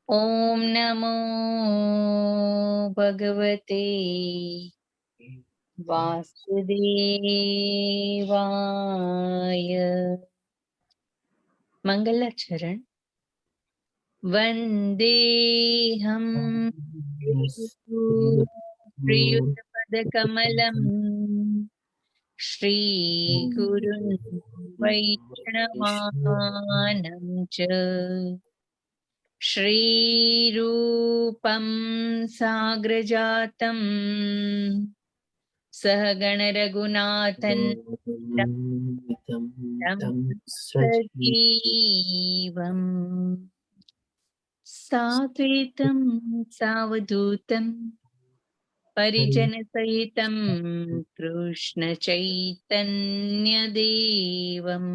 ઓમ નમો ભગવતે વાસુદેવાય. મંગલાચરણ. વંદેહમ શ્રીયુતપદકમલમ શ્રીગુરું વૈષ્ણવાનં ચ શ્રીરૂપં સાગ્રજાतं સહગણ રઘુનાથં સજીવમ સાદ્વૈतं સાવધૂतं પરિજન સહિतं કૃષ્ણ ચૈતન્ય દેવમ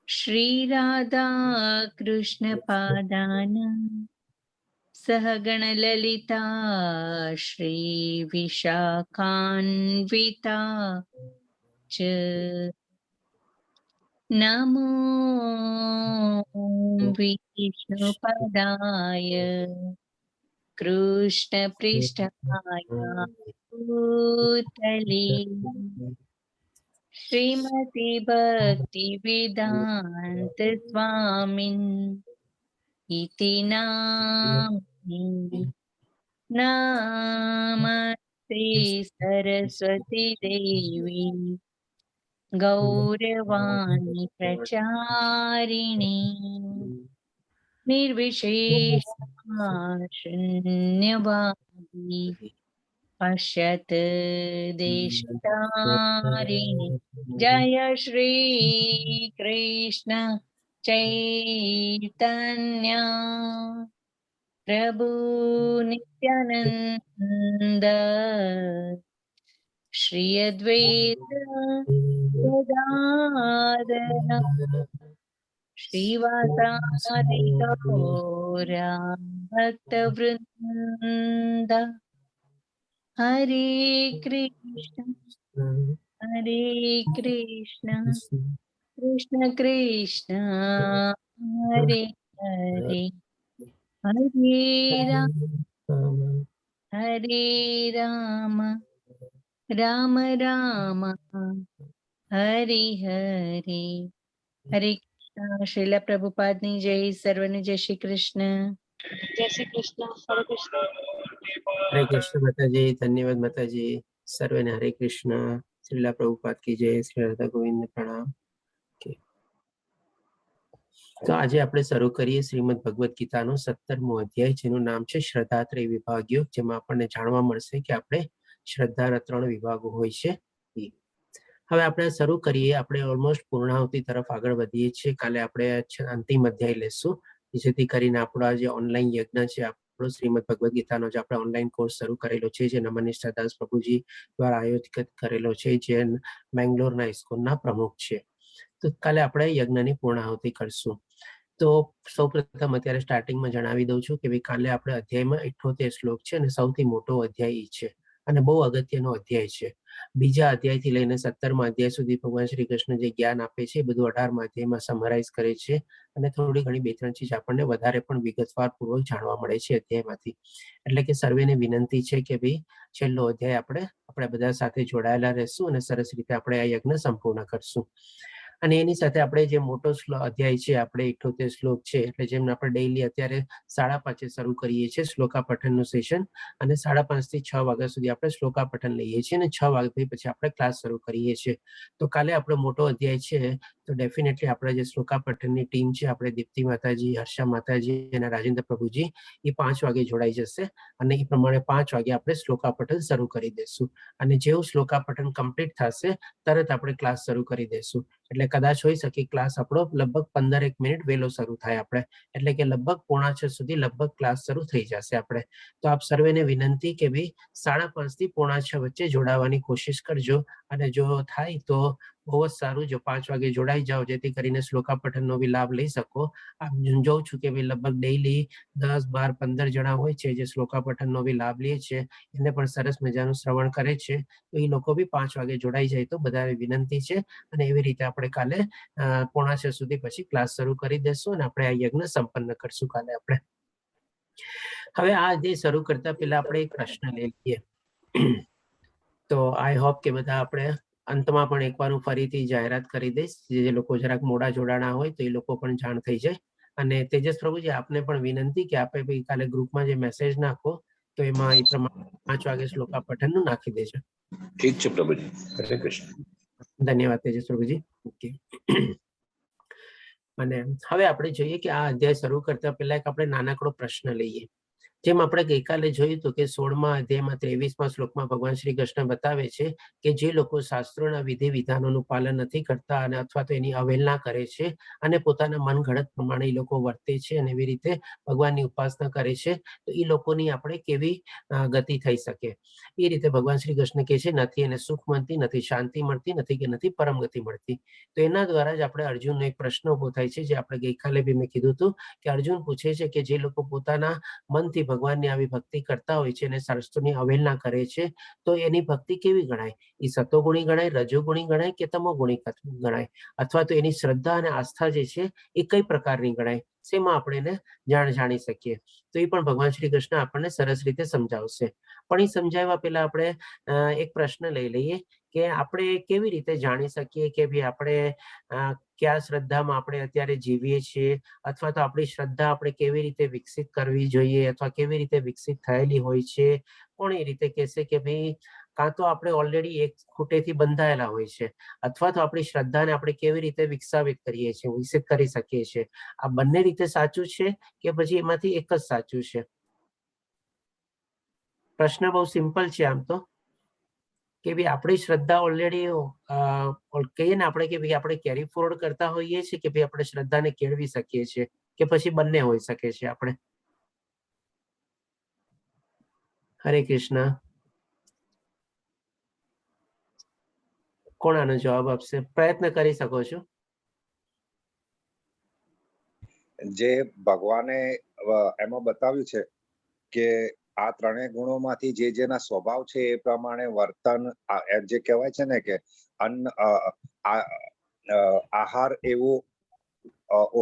શ્રી રાધા કૃષ્ણ પાદાન સહગણ લલિતા શ્રી વિશાખાન્વિતા ચ. નમો વિષ્ણુપદાય કૃષ્ણ પૃષ્ઠાય ભૂતલે શ્રીમતી ભક્તિ વેદાંત સ્વામિન ઇતિ નામિની. નમસ્તે સરસ્વતી દેવી ગૌરવાણી પ્રચારિણી નિર્વિશેષ શૂન્યવાદી પશ્યત દેશતારિણી. જય શ્રી કૃષ્ણ ચૈતન્ય પ્રભુ નિત્યાનંદ શ્રી અદ્વૈત ગદાધર શ્રીવાસાદિ ગૌર ભક્તવૃંદ. હરે કૃષ્ણ હરે કૃષ્ણ કૃષ્ણ કૃષ્ણ હરે હરે, હરે રામ હરે રામ રામ રામ હરે હરે. હરે કૃષ્ણ. શ્રીલા પ્રભુપાદની જય. સર્વને જય શ્રી કૃષ્ણ. જય શ્રી કૃષ્ણ. હરે કૃષ્ણ. હરે કૃષ્ણ માતાજી. ધન્યવાદ માતાજી. સર્વેને હરે કૃષ્ણ. શ્રીલા પ્રભુપાદ કી જય. શ્રી રાધા ગોવિંદ પ્રણામ. Okay. તો આજે આપણે શરૂ કરીએ શ્રીમદ ભગવદ્ ગીતાનો 17મો અધ્યાય, જેનું નામ છે શ્રદ્ધાત્રય વિભાગ યોગ, જેમાં આપણને જાણવા મળશે કે આપણે શ્રદ્ધાના ત્રણ વિભાગો હોય છે ઈ. હવે આપણે શરૂ કરીએ. આપણે ઓલમોસ્ટ પૂર્ણાહુતિ તરફ આગળ વધીએ છીએ. કાલે આપણે અંતિમ અધ્યાય લેશું, જેથી કરીને આપણો આ જે ઓનલાઈન યજ્ઞ છે આપણો શ્રીમદ ભગવદ્ ગીતાનો, જે આપણે ઓનલાઈન કોર્સ શરૂ કરેલો છે, જે નમનિષ્ઠા દાસ પ્રભુજી દ્વારા આયોજિત કરેલો છે, જે મેંગ્લોરના ઇસ્કોનના પ્રમુખ છે. તો કાલે આપણે યજ્ઞની પૂર્ણાહુતિ કરશું. તો સૌ પ્રથમ અત્યારે સ્ટાર્ટિંગમાં જણાવી દઉં છું કે ભાઈ, કાલે આપણે અધ્યાયમાં 78 શ્લોક છે અને સૌથી મોટો અધ્યાય ઈ છે અને બહુ અગત્યનો અધ્યાય છે. બીજા અધ્યાયથી લઈને 17મા અધ્યાય સુધી ભગવાન શ્રી કૃષ્ણ જે જ્ઞાન આપે છે એ બધું 18મા અધ્યાયમાં સમરાઇઝ કરે છે અને થોડી ઘણી બે ત્રણ ચીજ આપણને વધારે પણ વિગતવાર પૂર્વક જાણવા મળે છે અધ્યાયમાંથી. એટલે કે સર્વેને વિનંતી છે કે ભાઈ, છેલ્લો અધ્યાય આપણે આપણે બધા સાથે જોડાયેલા રહેશું અને સરસ રીતે આપણે આ યજ્ઞ સંપૂર્ણ કરશું. અને એની સાથે આપણે જે મોટો અધ્યાય છે, આપણે 78 શ્લોક છે, એટલે જેમ આપણે ડેઈલી અત્યારે 5:30એ શરૂ કરીએ છીએ શ્લોકા પઠનનું સેશન અને 5:30થી 6 વાગ્યા સુધી આપણે શ્લોકા પઠન લઈએ છીએ અને 6 વાગ્યા પછી આપણે ક્લાસ શરૂ કરીએ છીએ. તો કાલે આપણો મોટો અધ્યાય છે, તો ડેફિનેટલી આપણે જે શ્લોકા પઠનની ટીમ છે, આપણે દીપ્તિ માતાજી, હર્ષા માતાજી અને રાજેન્દ્ર પ્રભુજી, એ 5 વાગે જોડાઈ જશે અને એ પ્રમાણે 5 વાગે આપણે શ્લોકા પઠન શરૂ કરી દઈશું અને જેવું શ્લોકા પઠન કમ્પ્લીટ થશે તરત આપણે ક્લાસ શરૂ કરી દઈશું. એટલે કદાચ હોઈ શકે ક્લાસ આપણો લગભગ 15 એક મિનિટ વહેલો શરૂ થાય આપણે, એટલે કે લગભગ 5:45 સુધી લગભગ ક્લાસ શરૂ થઈ જશે આપણે. તો આપ સર્વેને વિનંતી કે ભાઈ, 5:30 થી 5:45 વચ્ચે જોડાવાની કોશિશ કરજો. અને જો થાય તો બહુ જ સારું, જો 5 વાગે જોડાઈ જાઓ, જેથી કરીને શ્લોકા પઠનનો બી લાભ લઈ શકો. આમ હું જોઉં છું કે ભાઈ લગભગ ડેઈલી 10, 12, 15 જણા હોય છે જે શ્લોકા પઠનનો બી લાભ લે છે, એને પણ સરસ મજાનું શ્રવણ કરે છે. તો એ લોકો બી 5 વાગે જોડાઈ જાય તો બધાને વિનંતી છે. અને એવી રીતે આપણે કાલે 5:45 સુધી પછી ક્લાસ શરૂ કરી દેશું અને આપણે આ યજ્ઞ સંપન્ન કરશું કાલે આપણે. હવે આ જે શરૂ કરતા પહેલા આપણે એક પ્રશ્ન લઈ લઈએ. તો I hope કે બધા, આપણે અંતમાં પણ એકવાર હું ફરીથી જાહેરાત કરી દઈશ, જે લોકો જરાક મોડા જોડાણા હોય તો એ લોકો પણ જાણ થઈ જાય. અને તેજસ પ્રભુજી, આપને પણ વિનંતી કે આપે ભી કાલે ગ્રુપમાં જે મેસેજ નાખો તો એમાં એ પ્રમાણે 5 વાગે શ્લોકા પઠનનું નાખી દેજો. ઠીક છે પ્રભુજી, હરે કૃષ્ણ. ધન્યવાદ તેજસ પ્રભુજી. ઓકે, અને હવે આપણે જોઈએ કે આ અધ્યાય શરૂ કરતા પહેલા એક આપણે નાનકડો પ્રશ્ન લઈએ. જેમ આપણે ગઈકાલે જોયું હતું કે 16મા અધ્યાયમાં 23મા શ્લોકમાં ભગવાન શ્રી કૃષ્ણ બતાવે છે કે જે લોકો શાસ્ત્રોના વિધિ વિધાનોનું પાલન નથી કરતા અને અથવા તો એની અવહેલના કરે છે અને પોતાના મનગઢત પ્રમાણે એ લોકો વર્તે છે અને એવી રીતે ભગવાનની ઉપાસના કરે છે, તો એ લોકોની આપણે કેવી ગતિ થઈ શકે? એ રીતે ભગવાન શ્રી કૃષ્ણ કહે છે, નથી એને સુખ મળતી, નથી શાંતિ મળતી, નથી કે નથી પરમ ગતિ મળતી. તો એના દ્વારા જ આપણે અર્જુનનો એક પ્રશ્ન ઉભો થાય છે, જે આપણે ગઈકાલે બી મેં કીધું હતું કે અર્જુન પૂછે છે કે જે લોકો પોતાના મનથી ભગવાનની આવી ભક્તિ કરતા હોય છે અને શાસ્ત્રોની અવહેલના કરે છે, તો એની ભક્તિ કેવી ગણાય? એ સતોગુણી ગણાય, રજોગુણી ગણાય કે તમોગુણી ગણાય? અથવા તો એની શ્રદ્ધા અને આસ્થા જે છે એ કઈ પ્રકારની ગણાય? શેમાં આપણે એને જાણી શકીએ? તો એ પણ ભગવાન શ્રી કૃષ્ણ આપણને સરસ રીતે સમજાવશે. પણ એ સમજાવવા પહેલા આપણે એક પ્રશ્ન લઈ લઈએ કે આપણે કેવી રીતે જાણી શકીએ કે ભાઈ આપણે કયા શ્રદ્ધામાં આપણે અત્યારે જીવીએ છીએ, અથવા તો આપણી શ્રદ્ધા આપણે કેવી રીતે વિકસિત કરવી જોઈએ અથવા કેવી રીતે વિકસિત થયેલી હોય છે? કોણ એ રીતે કહેશે કે ભાઈ કાં તો આપણે ઓલરેડી એક ખૂટેથી બંધાયેલા હોય છે, અથવા તો આપણી શ્રદ્ધાને આપણે કેવી રીતે વિકસાવિત કરીએ છીએ, વિકસિત કરી શકીએ છીએ? આ બંને રીતે સાચું છે કે પછી એમાંથી એક જ સાચું છે? પ્રશ્ન બહુ સિમ્પલ છે આમ તો, કે ભાઈ આપણી શ્રદ્ધા ઓલરેડી કહીએ ને આપણે કે ભાઈ આપણે કેરી ફોરવર્ડ કરતા હોઈએ છીએ કે ભાઈ આપણે શ્રદ્ધાને કેળવી શકીએ છીએ, કે પછી બંને હોઈ શકે છે આપણે? હરે કૃષ્ણ. કોણ આનો જવાબ આપશે? પ્રયત્ન કરી શકો છો. જે ભગવાને એમાં બતાવ્યું છે કે આ ત્રણેય ગુણોમાંથી જે જેના સ્વભાવ છે એ પ્રમાણે વર્તન, જે કહેવાય છે ને કે અન્ન આહાર એવું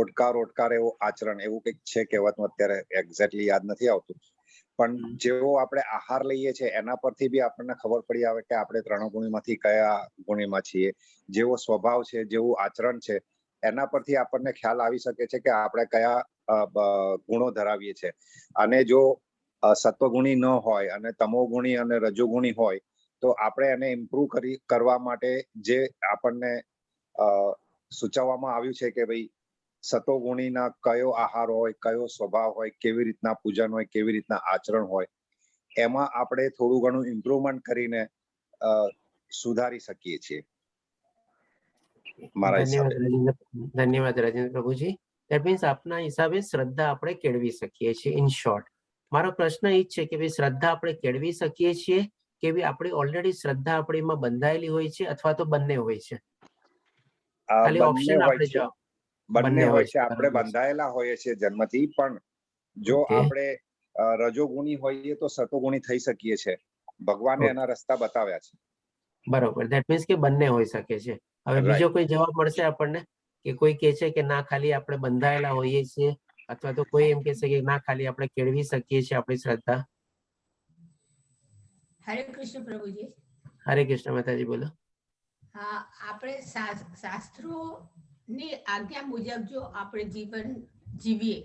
ઓડકાર ઓડકાર એવો આચરણ, એવું કંઈક છે કહેવાતું, અત્યારે એક્ઝેક્ટલી યાદ નથી આવતું. પણ જેવો આપણે આહાર લઈએ છીએ એના પરથી બી આપણને ખબર પડી આવે કે આપણે ત્રણ ગુણીમાંથી કયા ગુણીમાં છીએ. જેવો સ્વભાવ છે, જેવું આચરણ છે, એના પરથી આપણને ખ્યાલ આવી શકે છે કે આપણે કયા ગુણો ધરાવીએ છીએ. અને જો સત્વગુણી ન હોય અને તમોગુણી અને રજોગુણી હોય તો આપણે એને ઇમ્પ્રુવ કરવા માટે જે આપણને સૂચવવામાં આવ્યું છે કે ભાઈ સતોગુણીના કયો આહાર હોય, કયો સ્વભાવ હોય, કેવી રીતના પૂજન હોય, કેવી રીતના આચરણ હોય, એમાં આપણે થોડું ઘણું ઇમ્પ્રુવમેન્ટ કરીને સુધારી શકીએ છીએ. મારા ધન્યવાદ હિસાબે. રાજેન્દ્ર, ધન્યવાદ રાજેન્દ્ર પ્રભુજી. That means આપના હિસાબે શ્રદ્ધા આપણે કેળવી શકીએ છીએ. ઇન શોર્ટ મારો પ્રશ્ન એ જ છે કે ભાઈ શ્રદ્ધા આપણે કેળવી શકીએ છીએ કે ભાઈ આપણી ઓલરેડી શ્રદ્ધા આપણીમાં બંધાયેલી હોય છે, અથવા તો બંને હોય છે? ખાલી બંને ઓપ્શન હોય આપણે છે. જવાબ. બંને બંને હોય હોય છે. છે, આપણે બરાબર છે. બંધાયેલા હોઈએ છીએ જન્મથી, પણ જો આપણે રજોગુણી હોઈએ તો સતોગુણી થઈ શકીએ છીએ. ભગવાને એના રસ્તા બતાવ્યા છે. બરોબર, that means કે બંને હોઈ શકે છે. હવે બીજો કોઈ જવાબ મળશે આપણને કે કોઈ કહે છે કે ના, ખાલી આપણે બંધાયેલા હોઈએ છીએ, અથવા તો કોઈ એમ કહેશે કે ના, ખાલી આપણે કેળવી શકીએ છીએ આપણી શ્રદ્ધા? હરે કૃષ્ણ પ્રભુજી. હરે કૃષ્ણ માતાજી, બોલો. હા, આપણે શાસ્ત્રોની આજ્ઞા મુજબ જો આપણે જીવન જીવીએ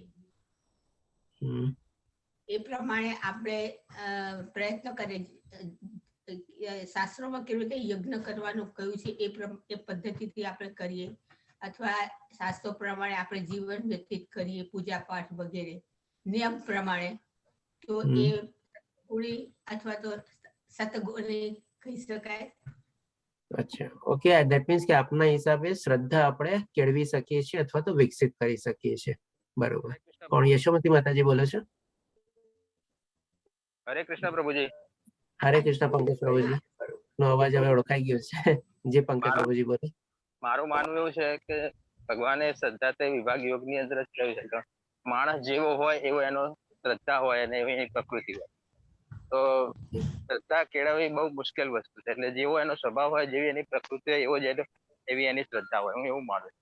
એ પ્રમાણે આપણે પ્રયત્ન કરીએ, શાસ્ત્રોમાં કેવી રીતે યજ્ઞ કરવાનું કહ્યું છે એ પદ્ધતિથી આપણે કરીએ, અથવા શાસ્ત્રો પ્રમાણે આપણે જીવન વ્યતીત કરીએ, પૂજા પાઠ વગેરે નિયમ પ્રમાણે, તો એ ગુણી અથવા તો સતગુણી કહી શકાય. અચ્છા, ઓકે. That means કે આપના હિસાબે શ્રદ્ધા આપણે કેળવી શકીએ છીએ અથવા તો વિકસિત કરી શકીએ છીએ. બરોબર. કોણ? યશોમતી માતાજી બોલો છો? હરે કૃષ્ણ પ્રભુજી. હરે કૃષ્ણ પંકજ પ્રભુજી. નો અવાજ હવે ઓળખાઈ ગયો છે. જે પંકજ પ્રભુજી, બોલો. મારું માનવું એવું છે કે ભગવાને શ્રદ્ધા વિભાગ યોગની અંદર જ કહ્યું છે કે માણસ જેવો હોય એવો એનો શ્રદ્ધા હોય અને એવી એની પ્રકૃતિ હોય. તો શ્રદ્ધા કેળવવી બહુ મુશ્કેલ વસ્તુ છે. એટલે જેવો એનો સ્વભાવ હોય, જેવી એની પ્રકૃતિ હોય, એવો જ એનો એવી એની શ્રદ્ધા હોય, હું એવું માનું છું.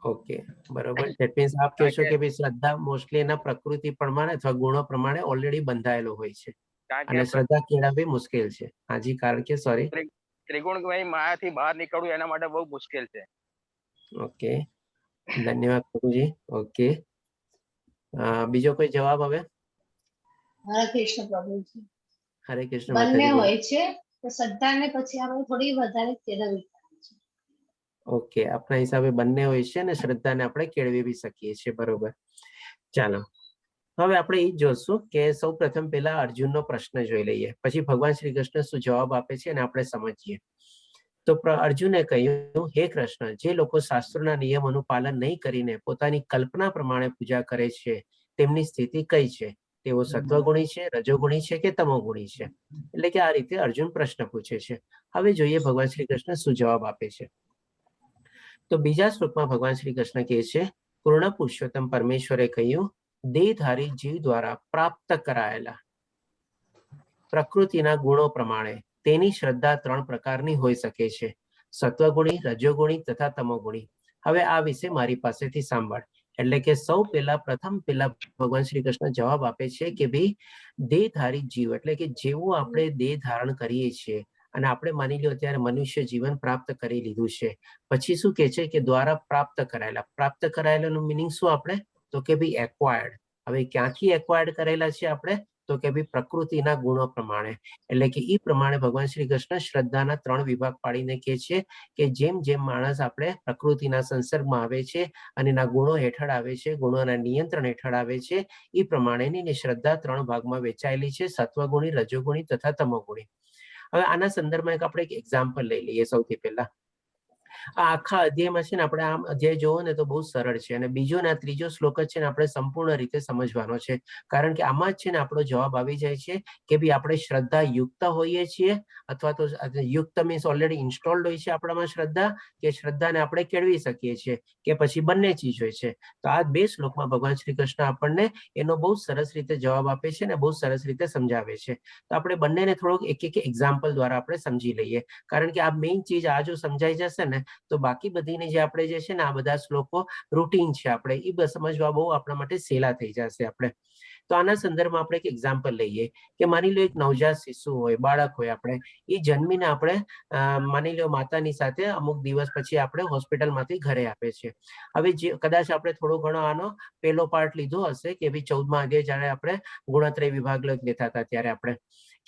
ઓકે, બરોબર. That means આપ કહો છો કે ભાઈ, શ્રદ્ધા મોસ્ટલી એના પ્રકૃતિ પ્રમાણે અથવા ગુણો પ્રમાણે ઓલરેડી બંધાયેલો હોય છે કારણ અને કે શ્રદ્ધા કેળવવી મુશ્કેલ છે. હાજી, કારણ કે, સોરી. ત્રિગુણમય માયાથી બહાર નીકળવું એના માટે બહુ મુશ્કેલ છે. ઓકે, ધન્યવાદ પ્રભુજી. ઓકે, બીજો કોઈ જવાબ હવે? હરે કૃષ્ણ પ્રભુજી. હરે કૃષ્ણ બંને માતાજી, બોલો. હોય છે, તો શ્રદ્ધાને પછી આપણે થોડી વધારે કેળવવી પડે છે. ઓકે, આપણા હિસાબે બંને હોય છે અને શ્રદ્ધાને આપણે કેળવી બી શકીએ છીએ, બરોબર. ચાલો, હવે આપણે એ જોશું કે સૌ પ્રથમ પેલા અર્જુનનો પ્રશ્ન જોઈ લઈએ, પછી ભગવાન શ્રી કૃષ્ણ શું જવાબ આપે છે અને આપણે સમજીએ. તો અર્જુને કહ્યું, હે કૃષ્ણ, જે લોકો શાસ્ત્રોના નિયમોનું પાલન નહીં કરીને પોતાની કલ્પના પ્રમાણે પૂજા કરે છે તેમની સ્થિતિ કઈ છે? તેઓ સત્વગુણી છે, રજોગુણી છે કે તમોગુણી છે? એટલે કે આ રીતે અર્જુન પ્રશ્ન પૂછે છે. હવે જોઈએ ભગવાન શ્રી કૃષ્ણ શું જવાબ આપે છે. તો બીજા શ્લોકમાં ભગવાન શ્રી કૃષ્ણ કહે છે, પૂર્ણ પુરુષોત્તમ પરમેશ્વરે કહ્યું, દેહધારી જીવ દ્વારા પ્રાપ્ત કરાયેલા પ્રકૃતિના ગુણો પ્રમાણે તેની શ્રદ્ધા ત્રણ પ્રકારની હોઈ શકે છે: સત્વગુણી, રજોગુણી તથા તમોગુણી. હવે આ વિશે મારી પાસેથી સાંભળ. એટલે કે સૌ પહેલા, પ્રથમ પહેલા ભગવાન શ્રી કૃષ્ણ જવાબ આપે છે કે ભાઈ, દેહધારી જીવ એટલે કે જેવું આપણે દેહ ધારણ કરીએ છીએ અને આપણે માની લો અત્યારે મનુષ્ય જીવન પ્રાપ્ત કરી લીધું છે, પછી શું કે છે કે દ્વારા પ્રાપ્ત કરાયેલા. પ્રાપ્ત કરાયેલાનું મિનિંગ શું આપણે? તો કે ભાઈ, એક્વાયર્ડ. હવે ક્યાંથી એક્વાયર્ડ કરેલા છે આપણે? તો કે ભાઈ, પ્રકૃતિના ગુણો પ્રમાણે. એટલે કે એ પ્રમાણે ભગવાન શ્રી કૃષ્ણ શ્રદ્ધાના ત્રણ વિભાગ પાડીને કહે છે કે જેમ જેમ માણસ આપણે પ્રકૃતિના સંસર્ગમાં આવે છે અને એના ગુણો હેઠળ આવે છે, ગુણોના નિયંત્રણ હેઠળ આવે છે, એ પ્રમાણેની એની શ્રદ્ધા ત્રણ ભાગમાં વહેંચાયેલી છે: સત્વગુણી, રજોગુણી તથા તમોગુણી. હવે આના સંદર્ભમાં એક આપણે એક એક્ઝામ્પલ લઈ લઈએ. સૌથી પહેલા આ આખા અધ્યાયમાં છે ને, આપણે આમ અધ્યાય જોવો ને તો બહુ સરળ છે અને બીજો ને આ ત્રીજો શ્લોક જ છે ને આપણે સંપૂર્ણ રીતે સમજવાનો છે, કારણ કે આમાં જ છે ને આપણો જવાબ આવી જાય છે કે ભાઈ, આપણે શ્રદ્ધા યુક્ત હોઈએ છીએ અથવા તો યુક્ત મીન્સ ઓલરેડી ઇન્સ્ટોલ્ડ હોય છે આપણામાં શ્રદ્ધા, કે શ્રદ્ધાને આપણે કેળવી શકીએ છીએ, કે પછી બંને ચીજ હોય છે. તો આ બે શ્લોકમાં ભગવાન શ્રી કૃષ્ણ આપણને એનો બહુ સરસ રીતે જવાબ આપે છે અને બહુ સરસ રીતે સમજાવે છે. તો આપણે બંનેને થોડુંક એક એક એક્ઝામ્પલ દ્વારા આપણે સમજી લઈએ, કારણ કે આ મેઇન ચીજ આ જો સમજાઈ જશે ને તો બાકી બધીની જે આપણે જે છે ને આ બધા શ્લોકો રૂટીન છે, આપણે એ બસ સમજવા બહુ આપણા માટે સહેલા થઈ જશે આપણે. તો આના સંદર્ભમાં આપણે એક એક્ઝામ્પલ લઈએ કે માની લો એક નવજાત શિશુ હોય, બાળક હોય, આપણે એ જન્મીને આપણે માની લો માતાની સાથે અમુક દિવસ પછી આપણે હોસ્પિટલમાંથી ઘરે આવે છે. હવે જે કદાચ આપણે થોડો ઘણો આનો પેલો પાર્ટ લીધો હશે કે ભાઈ, 14મા અધ્યાય, જ્યારે આપણે ગુણત્રય વિભાગ લેતા હતા ત્યારે આપણે,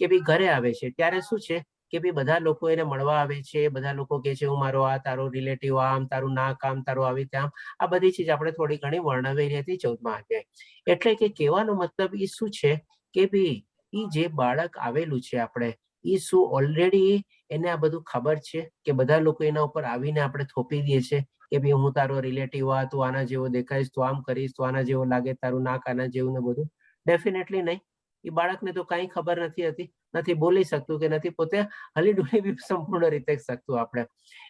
કે ભાઈ, ઘરે આવે છે ત્યારે શું છે કે ભાઈ, બધા લોકો એને મળવા આવે છે. બધા લોકો કહે છે, હું મારો આ તારો રિલેટિવ, આમ તારું નાક, આમ તારું આવી ત્યાં, આ બધી ચીજ આપણે થોડી ઘણી વર્ણવેલી હતી 14મા અધ્યાય. એટલે કે કહેવાનો મતલબ એ શું છે કે ભાઈ, એ જે બાળક આવેલું છે આપણે, એ શું ઓલરેડી એને આ બધું ખબર છે કે બધા લોકો એના ઉપર આવીને આપણે થોપી દે છે કે ભાઈ, હું તારો રિલેટિવ, આ તું આના જેવો દેખાઈશ, તું આમ કરીશ, તું આના જેવો લાગે, તારું નાક આના જેવું ને બધું? ડેફિનેટલી નહીં. એ બાળકને તો કાંઈ ખબર નથી હતી, નથી બોલી શકતું કે નથી પોતે હલી ડુલી બી સંપૂર્ણ રીતે શકતું આપણે.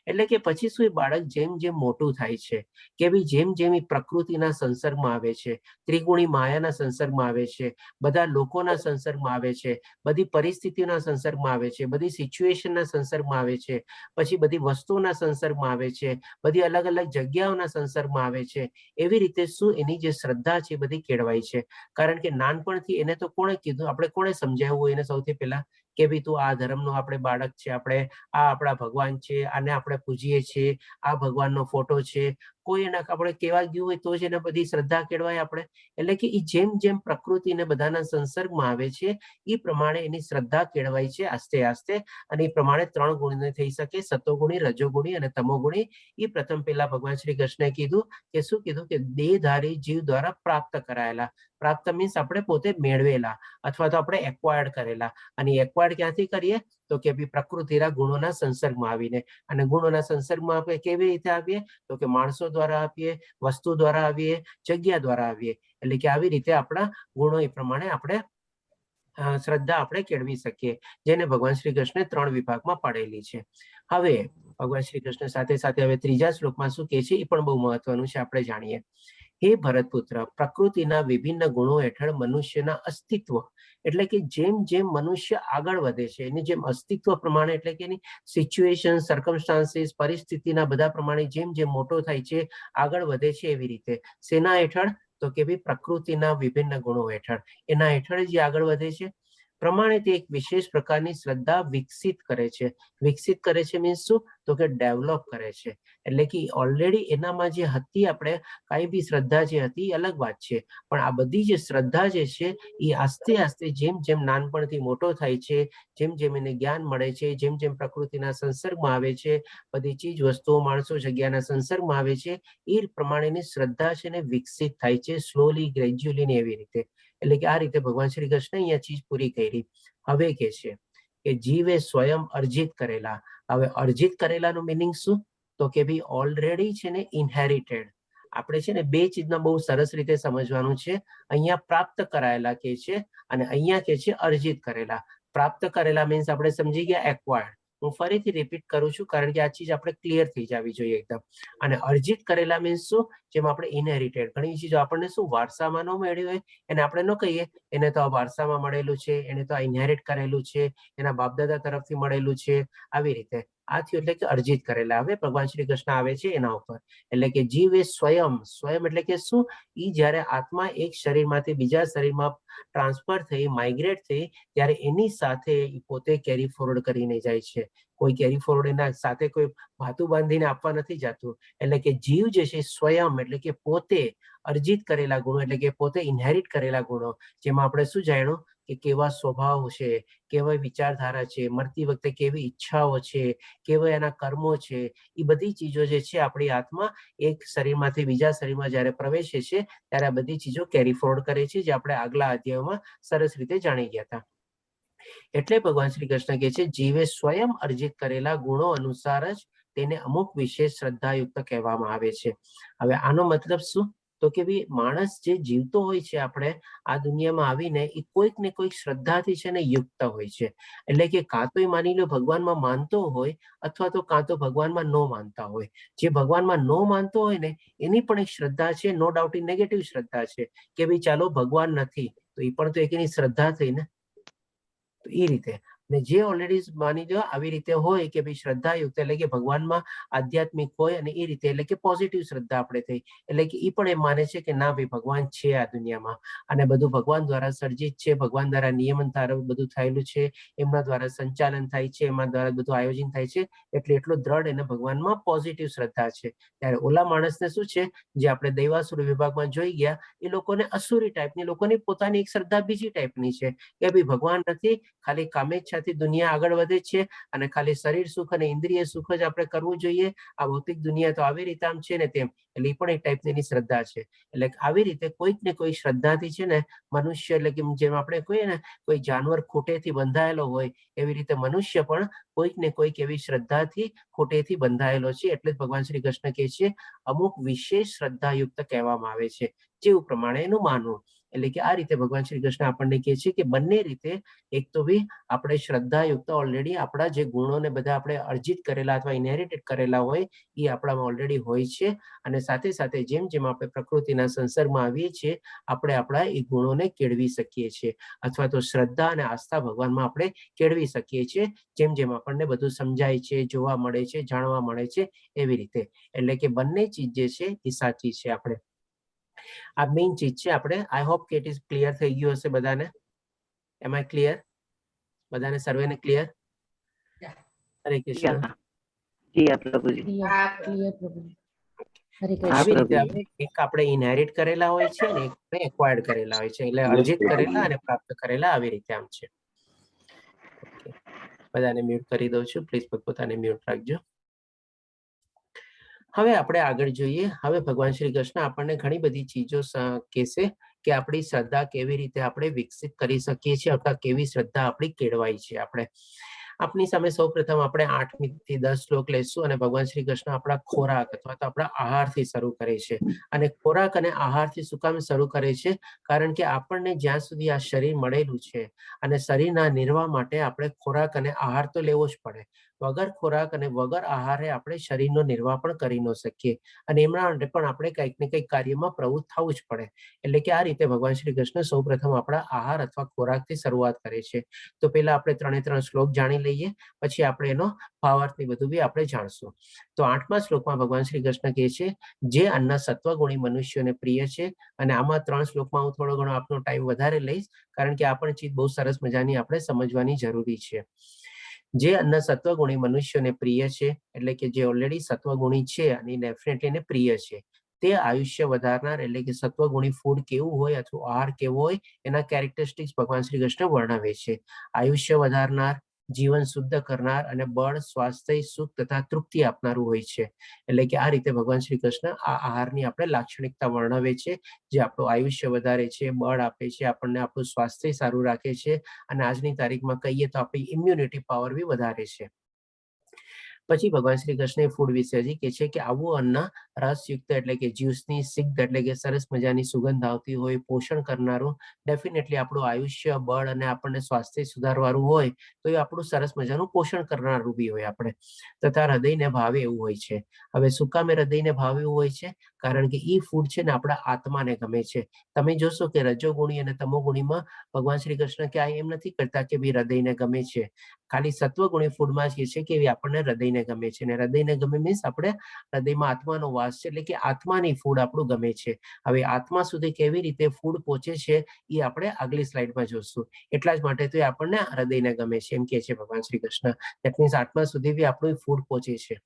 એટલે કે પછી શું, એ બાળક જેમ જેમ મોટું થાય છે કે ભાઈ, જેમ જેમ એ પ્રકૃતિના સંસર્ગમાં આવે છે, ત્રિગુણી માયાના સંસર્ગમાં આવે છે, બધા લોકોના સંસર્ગમાં આવે છે, બધી પરિસ્થિતિના સંસર્ગમાં આવે છે, બધી સિચ્યુએશનના સંસર્ગમાં આવે છે, પછી બધી વસ્તુઓના સંસર્ગમાં આવે છે, બધી અલગ અલગ જગ્યાઓના સંસર્ગમાં આવે છે, એવી રીતે શું એની જે શ્રદ્ધા છે એ બધી કેળવાય છે. કારણ કે નાનપણથી એને તો કોણે કીધું, આપણે કોણે સમજાવ્યું એને સૌથી પહેલા કે ભાઈ, તું આ ધર્મનો આપણે બાળક છે, આપણે આ આપણા ભગવાન છે, આને આપણે પૂજીએ છીએ, આ ભગવાનનો ફોટો છે? કોઈ એના આપણે કહેવા ગયું હોય તો જ એને બધી શ્રદ્ધા કેળવાય આપણે. એટલે કે એ જેમ જેમ પ્રકૃતિને બધાના સંસર્ગમાં આવે છે એ પ્રમાણે એની શ્રદ્ધા કેળવાય છે આસ્તે આસ્તે, અને એ પ્રમાણે ત્રણ ગુણને થઈ શકે: સતોગુણી, રજોગુણી અને તમોગુણી. એ પ્રથમ પહેલા ભગવાન શ્રી કૃષ્ણે કીધું કે શું કીધું કે દેહધારી જીવ દ્વારા પ્રાપ્ત કરાયેલા. પ્રાપ્ત મીન્સ આપણે પોતે મેળવેલા અથવા તો આપણે એક્વાયર્ડ કરેલા. અને એક્વાયર્ડ ક્યાંથી કરીએ? તો કે ભઈ, પ્રકૃતિના ગુણોના સંસર્ગમાં આવીને. અને ગુણોના સંસર્ગમાં આપણે કેવી રીતે આવીએ? તો કે માણસો દ્વારા આવીએ, વસ્તુ દ્વારા આવીએ, જગ્યા દ્વારા આવીએ. એટલે કે આવી રીતે આપણા ગુણો એ પ્રમાણે આપણે શ્રદ્ધા આપણે કેળવી શકીએ, જેને ભગવાન શ્રી કૃષ્ણે ત્રણ વિભાગમાં પાડેલી છે. હવે ભગવાન શ્રી કૃષ્ણ સાથે સાથે હવે ત્રીજા શ્લોકમાં શું કહે છે એ પણ બહુ મહત્વનું છે, આપણે જાણીએ. હે ભરતપુત્ર, પ્રકૃતિના વિભિન્ન ગુણો હેઠળ મનુષ્યના અસ્તિત્વ, એટલે કે જેમ જેમ મનુષ્ય આગળ વધે છે એની જેમ અસ્તિત્વ પ્રમાણે, એટલે કે એની સિચ્યુએશન, સર્કમસ્ટાન્સીસ, પરિસ્થિતિના બધા પ્રમાણે જેમ જેમ મોટો થાય છે, આગળ વધે છે, એવી રીતે શેના હેઠળ? તો કે ભાઈ, પ્રકૃતિના વિભિન્ન ગુણો હેઠળ, એના હેઠળ જે આગળ વધે છે પ્રમાણે તે એક વિશેષ પ્રકારની શ્રદ્ધા વિકસિત કરે છે. વિકસિત કરે છે મીન્સ શું? તો કે ડેવલપ કરે છે. એટલે કે ઓલરેડી એનામાં જે હતી, આપણે કાંઈ બી શ્રદ્ધા જે હતી એ અલગ વાત છે, પણ આ બધી જે શ્રદ્ધા જે છે એ આસ્તે આસ્તે જેમ જેમ નાનપણથી મોટો થાય છે, જેમ જેમ એને જ્ઞાન મળે છે, જેમ જેમ પ્રકૃતિના સંસર્ગમાં આવે છે, બધી ચીજ વસ્તુઓ, માણસો, જગ્યાના સંસર્ગમાં આવે છે, એ પ્રમાણેની શ્રદ્ધા છે ને વિકસિત થાય છે સ્લોલી, ગ્રેજ્યુઅલી ને એવી રીતે. એટલે કે આ રીતે ભગવાન શ્રી કૃષ્ણ અહીંયા ચીજ પૂરી કરી. હવે કે છે કે જીવે સ્વયં અર્જિત કરેલા. હવે અર્જિત કરેલાનું મિનિંગ શું? તો કે ભાઈ, ઓલરેડી છે ને ઇનહેરિટેડ. આપણે છે ને બે ચીજના બહુ સરસ રીતે સમજવાનું છે. અહીંયા પ્રાપ્ત કરાયેલા કે છે અને અહીંયા કે છે અર્જિત કરેલા. પ્રાપ્ત કરેલા મીન્સ આપણે સમજી ગયા એક્વાયર્ડ. હું ફરીથી રિપીટ કરું છું કારણ કે આ ચીજ આપણે ક્લિયર થઈ જવી જોઈએ એકદમ. અને અર્જિત કરેલા મીન્સ શું? જેમ આપણે ઇનહેરિટેડ, ઘણી ચીજો આપણને શું વારસામાં ન મેળવી હોય એને આપણે ન કહીએ એને તો આ વારસામાં મળેલું છે, એને તો આ ઇનહેરિટ કરેલું છે, એના બાપદાદા તરફથી મળેલું છે, આવી રીતે આ થયું એટલે કે અર્જિત કરેલા. હવે ભગવાન શ્રી કૃષ્ણ આવે છે એના ઉપર, એટલે કે જીવ એ સ્વયં, સ્વયં એટલે કે શું? ઈ જ્યારે આત્મા એક શરીરમાંથી બીજા શરીરમાં ટ્રાન્સફર થઈ, માઇગ્રેટ થઈ, ત્યારે એની સાથે ઈ પોતે કેરી ફોરવર્ડ કરીને જાય છે. કોઈ કેરી ફોરવર્ડ એના સાથે કોઈ ભાતું બાંધીને આપવા નથી જતું. એટલે કે જીવ જે છે સ્વયં, એટલે કે પોતે અર્જિત કરેલા ગુણો, એટલે કે પોતે ઇનહેરિટ કરેલા ગુણો, જેમાં આપણે શું જાણ્યું કે કેવા સ્વભાવ છે, કેવા વિચારધારા છે, મરતી વખતે કેવી ઈચ્છાઓ છે, કેવા એના કર્મો છે, એ બધી ચીજો જે છે આપણી આત્મા એક શરીરમાંથી બીજા શરીરમાં જ્યારે પ્રવેશે છે ત્યારે આ બધી ચીજો કેરી ફોરવર્ડ કરે છે, જે આપણે આગલા અધ્યાયોમાં સરસ રીતે જાણી ગયા હતા. એટલે ભગવાન શ્રી કૃષ્ણ કહે છે, જીવે સ્વયં અર્જિત કરેલા ગુણો અનુસાર જ તેને અમુક વિશેષ શ્રદ્ધાયુક્ત કહેવામાં આવે છે. હવે આનો મતલબ શું? તો કે ભાઈ, માણસ જે જીવતો હોય છે આપણે આ દુનિયામાં આવીને, એ કોઈક ને કોઈક શ્રદ્ધાથી છે ને યુક્ત હોય છે. એટલે કે કાં તો એ માની લો ભગવાનમાં માનતો હોય અથવા તો કાં તો ભગવાનમાં ન માનતા હોય. જે ભગવાનમાં ન માનતો હોય ને એની પણ એક શ્રદ્ધા છે, નો ડાઉટ એ નેગેટિવ શ્રદ્ધા છે કે ભાઈ ચાલો ભગવાન નથી, તો એ પણ તો એક એની શ્રદ્ધા થઈ ને. તો એ રીતે ને જે ઓલરેડી માની લો આવી રીતે હોય કે ભાઈ શ્રદ્ધાયુક્ત, એટલે કે ભગવાનમાં આધ્યાત્મિક હોય અને એ રીતે, એટલે કે પોઝિટિવ શ્રદ્ધા આપણે થઈ, એટલે કે એ પણ એમ માને છે કે ના ભાઈ, ભગવાન છે આ દુનિયામાં અને બધું ભગવાન દ્વારા સર્જિત છે, ભગવાન દ્વારા નિયમન દ્વારા બધું થયેલું છે, એમના દ્વારા સંચાલન થાય છે, એમના દ્વારા બધું આયોજન થાય છે, એટલે એટલો દ્રઢ એને ભગવાનમાં પોઝિટિવ શ્રદ્ધા છે. ત્યારે ઓલા માણસને શું છે, જે આપણે દૈવાસુર વિભાગમાં જોઈ ગયા, એ લોકોને અસુરી ટાઈપની, લોકોની પોતાની એક શ્રદ્ધા બીજી ટાઈપની છે કે ભાઈ ભગવાન નથી, ખાલી કામેચ્છાથી દુનિયા આગળ વધે છે અને ખાલી શરીર સુખ અને ઇન્દ્રિય સુખ જ આપણે કરવું જોઈએ, આ ભૌતિક દુનિયા તો આવી રીતે આમ છે ને તેમ, એટલે એ પણ એક ટાઈપની એની શ્રદ્ધા છે. એટલે આવી રીતે કોઈક ને કોઈ શ્રદ્ધાથી છે ને મનુષ્ય, એટલે કે જેમ આપણે કહીએ ને કોઈ જાનવર ખૂંટેથી બંધાયેલો હોય, એવી રીતે મનુષ્ય પણ કોઈક ને કોઈક એવી શ્રદ્ધાથી ખૂંટેથી બંધાયેલો છે. એટલે જ ભગવાન શ્રી કૃષ્ણ કહે છે અમુક વિશેષ શ્રદ્ધાયુક્ત કહેવામાં આવે છે, જેવું પ્રમાણે એનું માનવું. એટલે કે આ રીતે ભગવાન શ્રી કૃષ્ણ આપણને કહે છે કે બંને રીતે, એક તો ભી આપણે શ્રદ્ધાયુક્ત ઓલરેડી આપણા જે ગુણોને બધા આપણે અર્જિત કરેલા અથવા ઇનહેરિટેડ કરેલા હોય એ આપણામાં ઓલરેડી હોય છે, અને સાથે સાથે જેમ જેમ આપણે પ્રકૃતિના સંસર્ગમાં આવીએ છીએ આપણે આપણા એ ગુણોને કેળવી શકીએ છીએ, અથવા તો શ્રદ્ધા અને આસ્થા ભગવાનમાં આપણે કેળવી શકીએ છીએ, જેમ જેમ આપણને બધું સમજાય છે, જોવા મળે છે, જાણવા મળે છે, એવી રીતે. એટલે કે બંને ચીજ જે છે એ સાચી છે. આપણે આ મેઇન ચીજ છે. આપણે I hope કે it is clear થઈ ગયું હશે બધાને. એમ આઈ ક્લિયર બધાને? સર્વેને ક્લિયર? Yeah. હરે કૃષ્ણ. જી હા, પ્રભુજી. ક્લિયર પ્રભુ, હરે હા, આવી રીતે પ્રભુ. હવે એક આપણે ઇનહેરિટ કરેલા હોય છે ને એક આપણે એક્વાયર્ડ કરેલા હોય છે, એટલે અર્જિત કરેલા અને પ્રાપ્ત કરેલા, આવી રીતે આમ છે. Okay. બધાને મ્યુટ કરી દઉં છું, પ્લીઝ પોતાને મ્યુટ રાખજો. હવે આપણે આગળ જોઈએ. હવે ભગવાન શ્રી કૃષ્ણ આપણને ઘણી બધી ચીજો કહેશે કે આપણી શ્રદ્ધા કેવી રીતે આપણે વિકસિત કરી શકીએ છીએ અથવા કેવી શ્રદ્ધા આપણી કેળવાય છે. આપણે આપની સામે સૌ પ્રથમ આપણે 8થી 10 શ્લોક લઈશું અને ભગવાન શ્રી કૃષ્ણ આપણા ખોરાક અથવા તો આપણા આહારથી શરૂ કરે છે. અને ખોરાક અને આહારથી શું કામ શરૂ કરે છે? કારણ કે આપણને જ્યાં સુધી આ શરીર મળેલું છે અને શરીરના નિર્વાહ માટે આપણે ખોરાક અને આહાર તો લેવો જ પડે. વગર ખોરાક અને વગર આહારે આપણે શરીરનો નિર્વાહ પણ કરી ન શકીએ અને એમના માટે પણ આપણે કંઈક ને કંઈક કાર્યમાં પ્રવૃત્ત થવું જ પડે. એટલે કે આ રીતે ભગવાન શ્રી કૃષ્ણ સૌ પ્રથમ આપણા આહાર અથવા ખોરાકથી શરૂઆત કરે છે. તો પહેલા આપણે ત્રણે ત્રણ શ્લોક જાણી લઈએ, પછી આપણે એનો ભાવાર્થ ને બધું બી આપણે જાણશું. તો આઠમા શ્લોકમાં ભગવાન શ્રી કૃષ્ણ કહે છે, જે અન્ન સત્વગુણી મનુષ્યોને પ્રિય છે. અને આમાં ત્રણ શ્લોકમાં હું થોડો ઘણો આપનો ટાઈમ વધારે લઈશ, કારણ કે આ પણ ચીજ બહુ સરસ મજાની આપણે સમજવાની જરૂરી છે. જે અન્ન સત્વગુણી મનુષ્યોને પ્રિય છે, એટલે કે જે ઓલરેડી સત્વગુણી છે અને ડેફિનેટલી એને પ્રિય છે, તે આયુષ્ય વધારનાર, એટલે કે સત્વગુણી ફૂડ કેવું હોય અથવા આહાર કેવો હોય એના કેરેક્ટરિસ્ટિક્સ ભગવાન શ્રી કૃષ્ણ વર્ણવે છે. આયુષ્ય વધારનાર, જીવન શુદ્ધ કરનાર અને બળ, સ્વાસ્થ્ય, સુખ તથા તૃપ્તિ આપનારું હોય છે. એટલે કે આ રીતે ભગવાન શ્રી કૃષ્ણ આ આહારની આપણે લાક્ષણિકતા વર્ણવે છે, જે આપણું આયુષ્ય વધારે છે, બળ આપે છે આપણને, આપણું સ્વાસ્થ્ય સારું રાખે છે અને આજની તારીખમાં કહીએ તો આપણી ઇમ્યુનિટી પાવર બી વધારે છે. પછી ભગવાન શ્રી કૃષ્ણ ફૂડ વિશે હજી કે છે કે આવું અન્ન રસયુક્ત, એટલે કે જ્યુસની સ્નિગ્ધ, એટલે કે સરસ મજાની સુગંધ આવતી હોય, પોષણ કરનારું, ડેફિનેટલી આપણું આયુષ્ય, બળ અને આપણને સ્વાસ્થ્ય સુધારવાળું હોય, તો એ આપણું સરસ મજાનું પોષણ કરનારું બી હોય આપણે તથા હૃદયને ભાવે એવું હોય છે. હવે શું કામે હૃદયને ભાવે એવું હોય છે? કારણ કે ઈ ફૂડ છે ને આપણા આત્માને ગમે છે. તમે જોશો કે રજોગુણી અને તમોગુણીમાં ભગવાન શ્રી કૃષ્ણ ક્યાંય એમ નથી કરતા કે ભાઈ, હૃદયને ગમે છે. ખાલી સત્વગુણી ફૂડમાં જ કહે છે કે એ આપણને હૃદયને ગમે છે. અને હૃદયને ગમે મીન્સ આપણે હૃદયમાં આત્માનો વાસ છે, એટલે કે આત્માની ફૂડ આપણું ગમે છે. હવે આત્મા સુધી કેવી રીતે ફૂડ પહોંચે છે એ આપણે આગલી સ્લાઇડમાં જોશું. એટલા જ માટે તો એ આપણને હૃદયને ગમે છે એમ કે છે ભગવાન શ્રી કૃષ્ણ. That means આત્મા સુધી બી આપણું ફૂડ પહોંચે છે.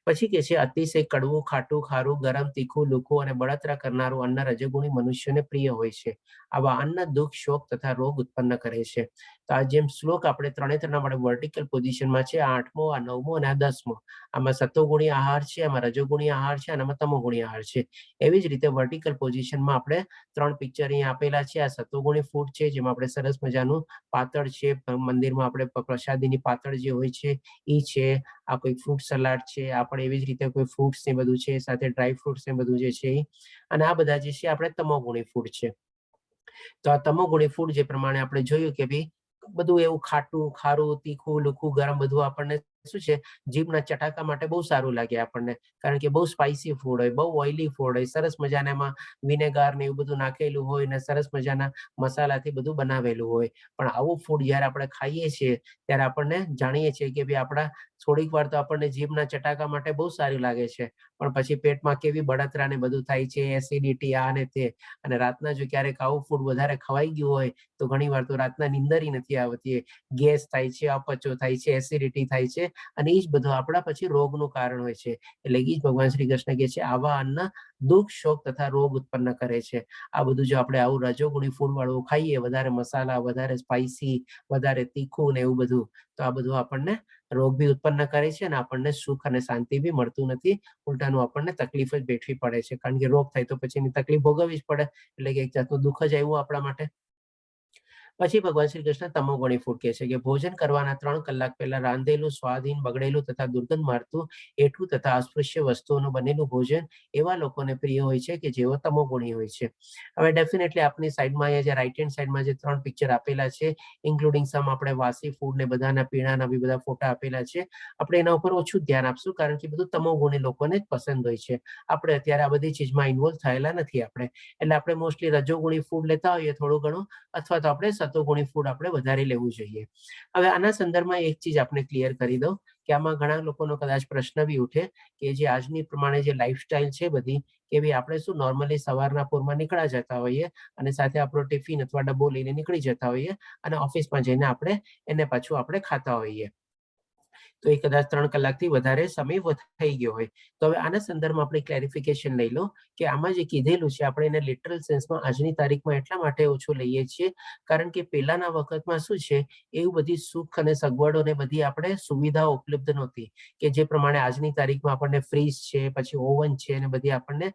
પછી કે છે, અતિશય કડવું, ખાટું, ખારું, ગરમ, તીખું, લુખું અને બળતરા કરનારું અન્ન રજોગુણી મનુષ્યને પ્રિય હોય છે. આવા અન્ન દુઃખ, શોક તથા રોગ ઉત્પન્ન કરે છે. તો આ જેમ શ્લોક આપણે ત્રણે ત્રણ આપણે વર્ટિકલ પોઝિશનમાં છે, આ આઠમો, આ નવમો અને આ 10મો. આમાં સત્વગુણી આહાર છે, આમાં રજોગુણી આહાર છે અને આમાં તમોગુણી આહાર છે. એવી જ રીતે વર્ટિકલ પોઝિશનમાં આપણે ત્રણ પિક્ચર અહીંયા આપેલા છે. આ સત્વગુણી ફૂડ છે, જેમાં આપણે સરસ મજાનું પાતળ છે, મંદિરમાં આપણે પ્રસાદીની પાતળ જે હોય છે એ છે. આ કોઈ ફ્રૂટ સલાડ છે, આ પણ એવી જ રીતે કોઈ ફ્રૂટ્સ ને બધું છે, સાથે ડ્રાય ફ્રૂટ્સ ને બધું જે છે એ. અને આ બધા જે છે આપણે તમોગુણી ફૂડ છે. તો આ તમોગુણી ફૂડ જે પ્રમાણે આપણે જોયું કે ભાઈ, બધું એવું ખાટું, ખારું, તીખું, લુખું, ગરમ બધું આપણને શું છે, જીભના ચટાકા માટે બહુ સારું લાગે આપણને, કારણ કે બહુ સ્પાઇસી ફૂડ હોય, બહુ ઓઇલી ફૂડ હોય, સરસ મજાના એમાં વિનેગાર ને એવું બધું નાખેલું હોય ને સરસ મજાના મસાલાથી બધું બનાવેલું હોય. પણ આવું ફૂડ જ્યારે આપણે ખાઈએ છીએ ત્યારે આપણને જાણીએ છીએ કે ભાઈ, આપણા થોડીક વાર તો આપણને જીભના ચટાકા માટે બહુ સારું લાગે છે, પણ પછી પેટમાં કેવી બળતરા ને બધું થાય છે, એસિડિટી, આ ને તે. અને રાતના જો ક્યારેક આવું ફૂડ વધારે ખવાઈ ગયું હોય તો ઘણી વાર તો રાતના નીંદર નથી આવતી, ગેસ થાય છે, અપચો થાય છે, એસિડિટી થાય છે અને એ જ બધું આપણા પછી રોગનું કારણ હોય છે. એટલે એ જ ભગવાન શ્રી કૃષ્ણ કહે છે, આવા અન્ન દુઃખ, શોક તથા રોગ ઉત્પન્ન કરે છે. આ બધું જો આપણે આવું રજોગુણી ફૂડ વાળું ખાઈએ, વધારે મસાલા, વધારે સ્પાઇસી, વધારે તીખું ને એવું બધું, તો આ બધું આપણને રોગ બી ઉત્પન્ન કરે છે અને આપણને સુખ અને શાંતિ બી મળતું નથી. ઉલટાનું આપણને તકલીફ જ વેઠવી પડે છે, કારણ કે રોગ થાય તો પછી એની તકલીફ ભોગવવી જ પડે, એટલે કે એક જાતનું દુઃખ જ આવ્યું આપણા માટે. પછી ભગવાન શ્રી કૃષ્ણ તમોગુણી ફૂડ કહે છે કે ભોજન કરવાના 3 કલાક પહેલા રાંધેલું, સ્વાદહીન, બગડેલું તથા દુર્ગંધ મારતું, એઠું તથા અસ્પૃશ્ય વસ્તુઓનું બનેલું ભોજન એવા લોકોને પ્રિય હોય છે કે જેઓ તમોગુણી હોય છે. હવે ડેફિનેટલી આપની સાઈડમાં અહીંયા જે રાઈટ હેન્ડ સાઈડમાં જે ત્રણ પિક્ચર આપેલા છે, ઇન્ક્લુડિંગ સમ આપણે વાસી ફૂડ ને બધાના પીણાના બી બધા ફોટા આપેલા છે, આપણે એના ઉપર ઓછું ધ્યાન આપશું, કારણ કે બધું તમોગુણી લોકોને જ પસંદ હોય છે. આપણે અત્યારે આ બધી ચીજમાં ઇન્વોલ્વ થયેલા નથી આપણે. એટલે આપણે મોસ્ટલી રજોગુણી ફૂડ લેતા હોઈએ થોડું ઘણું અથવા તો આપણે સતોગુણી ફૂડ આપણે વધારે લેવું જોઈએ. હવે આના સંદર્ભમાં એક ચીજ આપણે ક્લિયર કરી દઉં કે આમાં ઘણા લોકોનો કદાચ પ્રશ્ન બી ઉઠે કે જે આજની પ્રમાણે જે લાઈફસ્ટાઈલ છે બધી, કે ભાઈ, આપણે શું નોર્મલી સવારના પોરમાં નીકળ્યા જતા હોઈએ અને સાથે આપણો ટિફિન અથવા ડબ્બો લઈને નીકળી જતા હોઈએ અને ઓફિસમાં જઈને આપણે એને પાછું આપણે ખાતા હોઈએ. તો એ કદાચ 3 કલાકથી વધારે સમય થઈ ગયો હોય. તો હવે આના સંદર્ભમાં આપણે ક્લેરિફિકેશન લઈ લો કે આમાં જે કીધેલું છે, આપણે એને લિટરલ સેન્સમાં આજની તારીખમાં એટલા માટે ઓછું લઈએ છીએ, કારણ કે પહેલાના વખતમાં શું છે, એવું બધી સુખ અને સગવડો ને બધી આપણે સુવિધાઓ ઉપલબ્ધ નહોતી કે જે પ્રમાણે આજની તારીખમાં આપણને ફ્રીજ છે, પછી ઓવન છે અને બધી આપણને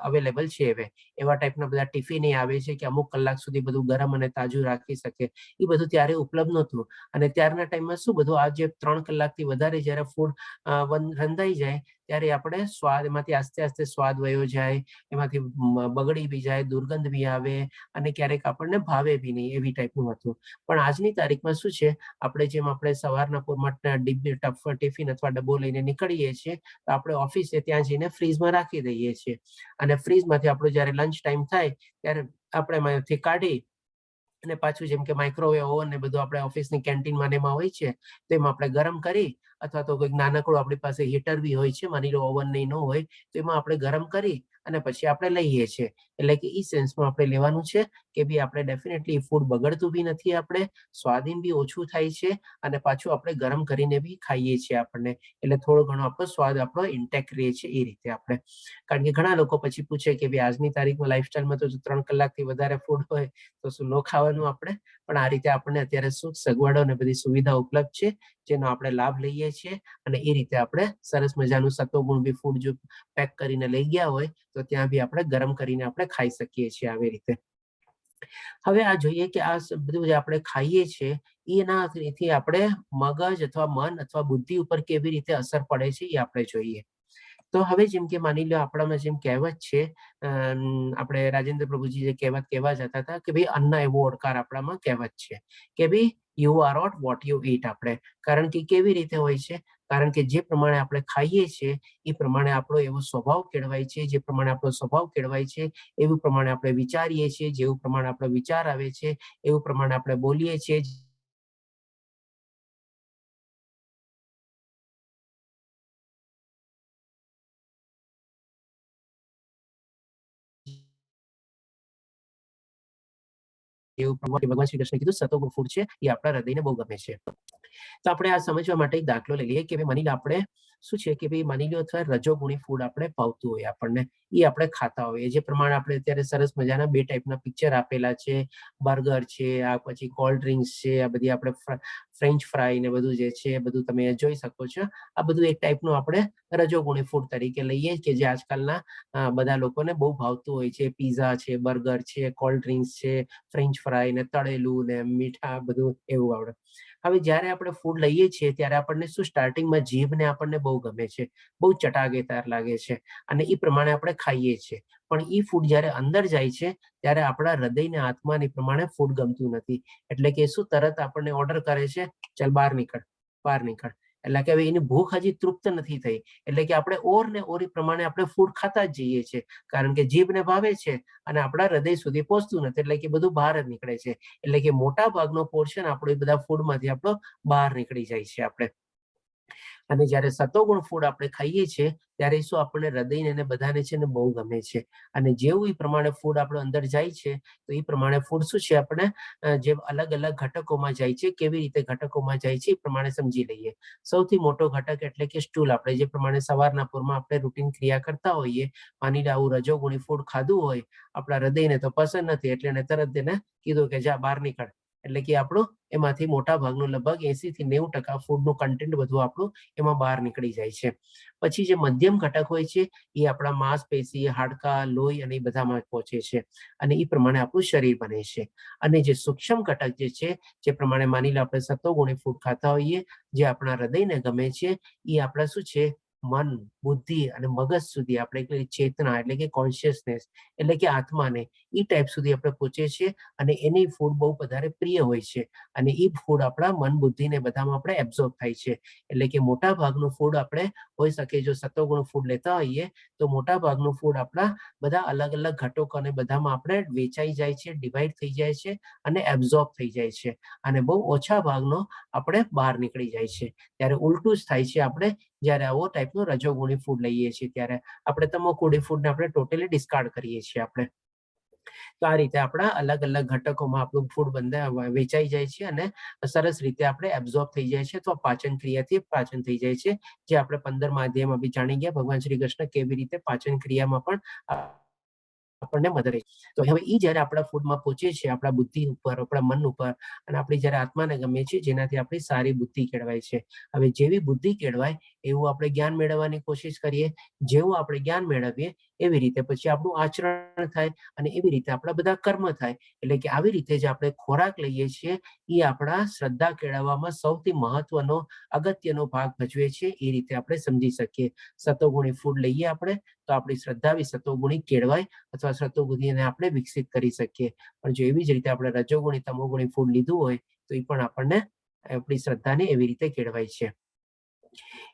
અવેલેબલ છે. હવે એવા ટાઈપના બધા ટિફિન આવે છે કે અમુક કલાક સુધી બધું ગરમ અને તાજું રાખી શકે. એ બધું ત્યારે ઉપલબ્ધ નહોતું અને ત્યારના ટાઈમમાં શું, બધું આ જે 3 કલાકથી વધારે જ્યારે ફૂડ રંધાઈ જાય ત્યારે આપણે સ્વાદ એમાંથી આસ્તે આસ્તે સ્વાદ વયો જાય, એમાંથી બગડી બી જાય, દુર્ગંધ બી આવે અને ક્યારેક આપણને ભાવે બી નહીં, એવી ટાઈપનું હતું. પણ આજની તારીખમાં શું છે, આપણે જેમ આપણે સવારના પોરમાં ડિબ્બી ટિફિન અથવા ડબ્બો લઈને નીકળીએ છીએ, તો આપણે ઓફિસે ત્યાં જઈને ફ્રીજમાં રાખી દઈએ છીએ અને ફ્રીજમાંથી આપણો જ્યારે લંચ ટાઈમ થાય ત્યારે આપણે એમાંથી કાઢી અને પાછું, જેમ કે માઇક્રોવેવ ઓવન ને બધું આપણે ઓફિસની કેન્ટીનમાં ને એમાં હોય છે, તો એમાં આપણે ગરમ કરી અથવા તો કોઈક નાનકડું આપણી પાસે હીટર બી હોય છે, માની લો ઓવન નહીં ન હોય, તો એમાં આપણે ગરમ કરી અને પછી આપણે લઈએ છીએ. એટલે કે ઈ સેન્સમાં આપણે લેવાનું છે કે ભાઈ, આપણે ડેફિનેટલી ફૂડ બગડતું બી નથી, આપણે સ્વાદિન બી ઓછું થાય છે અને પાછું આપણે ગરમ કરીને બી ખાઈએ છીએ આપણને, એટલે થોડો ઘણો આપણો સ્વાદ આપણો ઇન્ટેક્ટ રહે છે એ રીતે આપણે. કારણ કે ઘણા લોકો પછી પૂછે કે ભાઈ, આજની તારીખમાં લાઈફસ્ટાઈલમાં તો જો 3 કલાકથી વધારે ફૂડ હોય તો શું ન ખાવાનું આપણે? પણ આ રીતે આપણને અત્યારે સુખ સગવડો અને બધી સુવિધા ઉપલબ્ધ છે, જેનો આપણે લાભ લઈએ છીએ અને એ રીતે આપણે સરસ મજાનું સત્વગુણ બી ફૂડ જો પેક કરીને લઈ ગયા હોય તો ત્યાં બી આપણે ગરમ કરીને આપણે ખાઈ શકીએ છીએ આવી રીતે. હવે આ જોઈએ કે આ બધું જે આપણે ખાઈએ છીએ, એનાથી આપણે મગજ અથવા મન અથવા બુદ્ધિ ઉપર કેવી રીતે અસર પડે છે, એ આપણે જોઈએ. તો હવે જેમ કે માની લો, આપણામાં જેમ કહેવત છે, આપણે રાજેન્દ્ર પ્રભુજી જે કહેવત કહેવા જતા હતા કે ભાઈ, અન્ન એવો ઓડકાર, આપણામાં કહેવત છે કે ભાઈ, "You are not what you eat." આપણે કારણ કે કેવી રીતે હોય છે? કારણ કે જે પ્રમાણે આપણે ખાઈએ છીએ એ પ્રમાણે આપણો એવો સ્વભાવ કેળવાય છે. જે પ્રમાણે આપણો સ્વભાવ કેળવાય છે એવું પ્રમાણે આપણે વિચારીએ છીએ. જેવું પ્રમાણે આપણો વિચાર આવે છે એવું પ્રમાણે આપણે બોલીએ છીએ. એવું પ્રમાણે ભગવાન શ્રી કૃષ્ણે કીધું, સતોગુણ ફૂડ છે એ આપણા હૃદયને બહુ ગમે છે. તો આપણે આ સમજવા માટે એક દાખલો લઈ લઈએ કે ભાઈ, માની લો આપણે શું છે કે ભાઈ, માની લો અથવા રજોગુણી ફૂડ આપણે ભાવતું હોય આપણને, એ આપણે ખાતા હોઈએ. જે પ્રમાણે આપણે અત્યારે સરસ મજાના બે ટાઈપના પિક્ચર આપેલા છે, બર્ગર છે, આ પછી કોલ્ડ ડ્રિંક્સ છે, આ બધી આપણે ફ્રેન્ચ ફ્રાય ને બધું જે છે એ બધું તમે જોઈ શકો છો. આ બધું એક ટાઈપનું આપણે રજોગુણી ફૂડ તરીકે લઈએ કે જે આજકાલના બધા લોકોને બહુ ભાવતું હોય છે. પીઝા છે, બર્ગર છે, કોલ્ડ ડ્રિંક્સ છે, ફ્રેન્ચ ફ્રાય ને તળેલું ને મીઠા બધું એવું આવડે. હવે જ્યારે આપણે ફૂડ લઈએ છીએ ત્યારે આપણને શું, સ્ટાર્ટિંગમાં જીભને આપણને બહુ ગમે છે, બહુ ચટાકેદાર લાગે છે અને એ પ્રમાણે આપણે ખાઈએ છીએ. પણ એ ફૂડ જ્યારે અંદર જાય છે ત્યારે આપણા હૃદય ને આત્માની પ્રમાણે ફૂડ ગમતું નથી. એટલે કે શું, તરત આપણને ઓર્ડર કરે છે, "ચાલ, બહાર નીકળ, બહાર નીકળ." એટલે કે હવે એની ભૂખ હજી તૃપ્ત નથી થઈ. એટલે કે આપણે ઓર ને ઓર એ પ્રમાણે આપણે ફૂડ ખાતા જ જઈએ છીએ, કારણ કે જીભને ભાવે છે અને આપણા હૃદય સુધી પહોંચતું નથી. એટલે કે બધું બહાર જ નીકળે છે. એટલે કે મોટા ભાગનો પોર્શન આપણો એ બધા ફૂડમાંથી આપણો બહાર નીકળી જાય છે આપણે. અને જ્યારે સતોગુણ ફૂડ આપણે ખાઈએ છીએ ત્યારે શું, આપણને હૃદયને અને બધાને છે ને બહુ ગમે છે અને જેવું એ પ્રમાણે ફૂડ આપણો અંદર જાય છે તો એ પ્રમાણે ફૂડ શું છે, આપણે જેમ અલગ અલગ ઘટકોમાં જાય છે, કેવી રીતે ઘટકોમાં જાય છે એ પ્રમાણે સમજી લઈએ. સૌથી મોટો ઘટક એટલે કે સ્ટૂલ. આપણે જે પ્રમાણે સવારના પોરમાં આપણે રૂટીન ક્રિયા કરતા હોઈએ, માની લો આવું રજોગુણી ફૂડ ખાધું હોય, આપણા હૃદયને તો પસંદ નથી, એટલે એને તરત એને કીધું કે જા, બહાર નીકળ. એટલે કે આપણું એમાંથી મોટા ભાગનું લગભગ 80 થી 90% ફૂડનું કન્ટેન્ટ બધું આપણું એમાં બહાર નીકળી જાય છે. પછી જે મધ્યમ ઘટક હોય છે એ આપણા માંસપેશી, હાડકા, લોહી અને એ બધામાં પહોંચે છે અને એ પ્રમાણે આપણું શરીર બને છે. અને જે સૂક્ષ્મ ઘટક જે છે, જે પ્રમાણે માની લો આપણે સત્વગુણી ફૂડ ખાતા હોઈએ, જે આપણા હૃદયને ગમે છે, એ આપણા શું છે, મન, બુદ્ધિ અને મગજ સુધી, આપણે એટલે ચેતના એટલે કે કોન્શિયસનેસ એટલે કે આત્માને એ ટાઈપ સુધી આપણે પહોંચે છે અને એની ફૂડ બહુ વધારે પ્રિય હોય છે અને એ ફૂડ આપણા મન, બુદ્ધિ ને બધામાં આપણે એબ્ઝોર્બ થાય છે. એટલે કે મોટા ભાગનું ફૂડ આપણે હોઈ શકે જો સત્વગુણ ફૂડ લેતા હોઈએ તો મોટા ભાગનું ફૂડ આપણા બધા અલગ અલગ ઘટકો અને બધામાં આપણે વેચાઈ જાય છે, ડિવાઈડ થઈ જાય છે અને એબ્ઝોર્બ થઈ જાય છે અને બહુ ઓછા ભાગનો આપણે બહાર નીકળી જાય છે. ત્યારે ઉલટું જ થાય છે, આપણે જ્યારે આવો ટાઈપનું રજોગુણી ફૂડ લઈએ છીએ ત્યારે આપણે તમોગુણી ફૂડને આપણે ટોટલી ડિસ્કાર્ડ કરીએ છીએ આપણે. તો આ રીતે આપણા અલગ અલગ ઘટકોમાં આપણું ફૂડ બંધ વેચાઈ જાય છે અને સરસ રીતે આપણે એબ્ઝોર્બ થઈ જાય છે, તો પાચન ક્રિયાથી પાચન થઈ જાય છે, જે આપણે 15મા અધ્યાયમાં બી જાણી ગયા, ભગવાન શ્રી કૃષ્ણ કેવી રીતે પાચન ક્રિયામાં પણ આપણને મદદ કરે. તો હવે એ જ્યારે આપણા ફૂડમાં પહોંચે છે, આપણા બુદ્ધિ ઉપર, આપણા મન ઉપર અને આપણી જ્યારે આત્માને ગમે છે, જેનાથી આપણી સારી બુદ્ધિ કેળવાય છે. હવે જેવી બુદ્ધિ કેળવાય એવું આપણે જ્ઞાન મેળવવાની કોશિશ કરીએ. જેવું આપણે જ્ઞાન મેળવીએ એવી રીતે પછી આપણું આચરણ થાય અને એવી રીતે આપણા બધા કર્મ થાય. એટલે કે આવી રીતે જે આપણે ખોરાક લઈએ છીએ એ આપણા શ્રદ્ધા કેળવવામાં સૌથી મહત્વનો, અગત્યનો ભાગ ભજવે છે, એ રીતે આપણે સમજી શકીએ. સતોગુણી ફૂડ લઈએ આપણે તો આપણી શ્રદ્ધા બી સતોગુણી કેળવાય અથવા સતોગુણીને આપણે વિકસિત કરી શકીએ. પણ જો એવી જ રીતે આપણે રજોગુણી, તમોગુણી ફૂડ લીધું હોય તો એ પણ આપણને આપણી શ્રદ્ધાને એવી રીતે કેળવાય છે.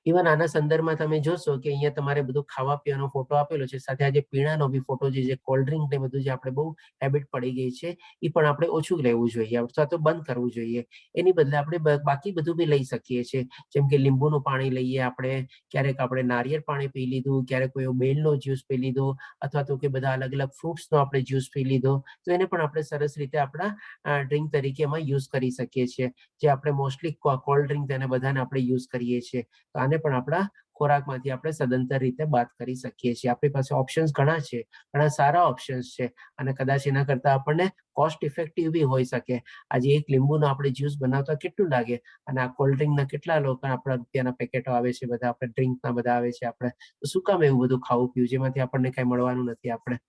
ઇવન આના સંદર્ભમાં તમે જોશો કે અહીંયા તમારે બધું ખાવા પીવાનો ફોટો આપેલો છે, સાથે આજે પીણાનો બી ફોટો છે, જે કોલ્ડ ડ્રિંક ને બધું જે આપણે બહુ હેબિટ પડી ગઈ છે, એ પણ આપણે ઓછું લેવું જોઈએ અથવા તો બંધ કરવું જોઈએ. એની બદલે આપણે બાકી બધું બી લઈ શકીએ છીએ, જેમ કે લીંબુનું પાણી લઈએ આપણે, ક્યારેક આપણે નારિયેળ પાણી પી લીધું, ક્યારેક કોઈ બેલનો જ્યુસ પી લીધો અથવા તો કે બધા અલગ અલગ ફ્રૂટ્સનો આપણે જ્યુસ પી લીધો, તો એને પણ આપણે સરસ રીતે આપણા ડ્રિંક તરીકે એમાં યુઝ કરી શકીએ છીએ. જે આપણે મોસ્ટલી કોલ્ડ ડ્રિંક તેને બધાને આપણે યુઝ કરીએ છીએ, તો આને પણ આપણા ખોરાકમાંથી આપણે સદંતર રીતે બાદ કરી શકીએ છીએ. આપણી પાસે ઓપ્શન્સ ઘણા છે, ઘણા સારા ઓપ્શન્સ છે અને કદાચ એના કરતા આપણને કોસ્ટ ઇફેક્ટિવ બી હોઈ શકે. આજે એક લીંબુનો આપણે જ્યુસ બનાવતા કેટલું લાગે અને આ કોલ્ડ ડ્રિંકના કેટલા લોકો આપણા રૂપિયાના પેકેટો આવે છે, બધા આપણે ડ્રિંકના બધા આવે છે. આપણે તો શું કામ એવું બધું ખાવું પીવું જેમાંથી આપણને કઈ મળવાનું નથી? આપણે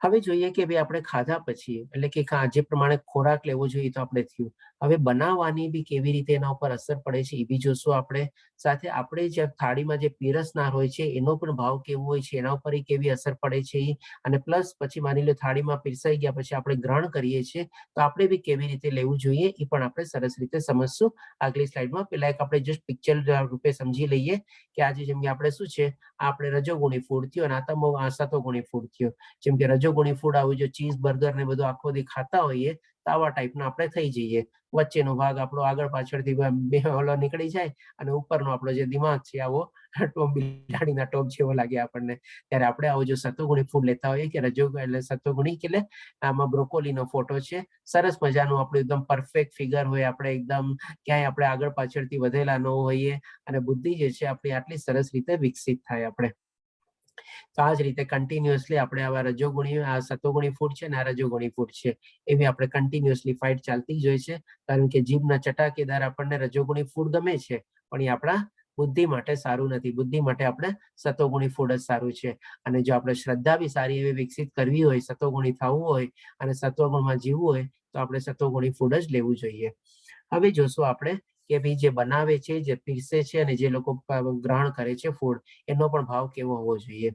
હવે જોઈએ કે ભાઈ, આપણે ખાધા પછી, એટલે કે જે પ્રમાણે ખોરાક લેવો જોઈએ તો આપણે થયું, હવે બનાવવાની બી કેવી રીતે એના ઉપર અસર પડે છે એ બી જોશું આપણે. સાથે આપણે જે થાળીમાં જે પીરસનાર હોય છે એનો પણ ભાવ કેવો હોય છે, એના ઉપર કેવી અસર પડે છે એ, અને પ્લસ પછી માની લો થાળીમાં પીરસાઈ ગયા પછી આપણે ગ્રહણ કરીએ છીએ તો આપણે બી કેવી રીતે લેવું જોઈએ એ પણ આપણે સરસ રીતે સમજશું આગલી સ્લાઇડમાં. પેલા એક આપણે જસ્ટ પિક્ચર રૂપે સમજી લઈએ કે આજે જેમ કે આપણે શું છે, આ આપણે રજોગુણી ફૂડ થયો અને આ તમો સતોગુણી ફૂડ થયો. જેમ કે રજોગુણી ફૂડ આવું જો ચીઝ બર્ગર ને બધું આખો દી ખાતા હોઈએ તો આવા ટાઈપના આપણે થઈ જઈએ. વચ્ચેનો ભાગ આપણો આગળ પાછળથી બે ઓલો નીકળી જાય અને ઉપરનો આપણો જે દિમાગ છે આવો ટોપ, બિલાડીના ટોપ જેવો લાગે આપણને. ત્યારે આપણે આવો જો સત્વગુણી ફૂડ લેતા હોઈએ કે રજો, એટલે સત્વગુણી એટલે આમાં બ્રોકોલીનો ફોટો છે, સરસ મજાનું આપણું એકદમ પરફેક્ટ ફિગર હોય, આપણે એકદમ ક્યાંય આપણે આગળ પાછળથી વધેલા ન હોઈએ અને બુદ્ધિ જે છે આપણી આટલી સરસ રીતે વિકસિત થાય આપણે. તો આ જ રીતે કન્ટિન્યુઅસલી આપણે આવા રજોગુણી, આ સતોગુણી ફૂડ છે ને આ રજોગુણી ફૂડ છે, એવી આપણે કન્ટિન્યુઅસલી ફાઇટ ચાલતી જ હોય છે, કારણ કે જીભના ચટાકેદાર આપણને રજોગુણી ફૂડ ગમે છે, પણ એ આપણા બુદ્ધિ માટે સારું નથી. બુદ્ધિ માટે આપણે સતોગુણી ફૂડ જ સારું છે. અને જો આપણે શ્રદ્ધા બી સારી એવી વિકસિત કરવી હોય, સતોગુણી થવું હોય અને સત્વગુણમાં જીવવું હોય તો આપણે સતોગુણી ફૂડ જ લેવું જોઈએ. હવે જોશું આપણે કે ભાઈ, જે બનાવે છે, જે પીરસે છે અને જે લોકો ગ્રહણ કરે છે ફૂડ, એનો પણ ભાવ કેવો હોવો જોઈએ?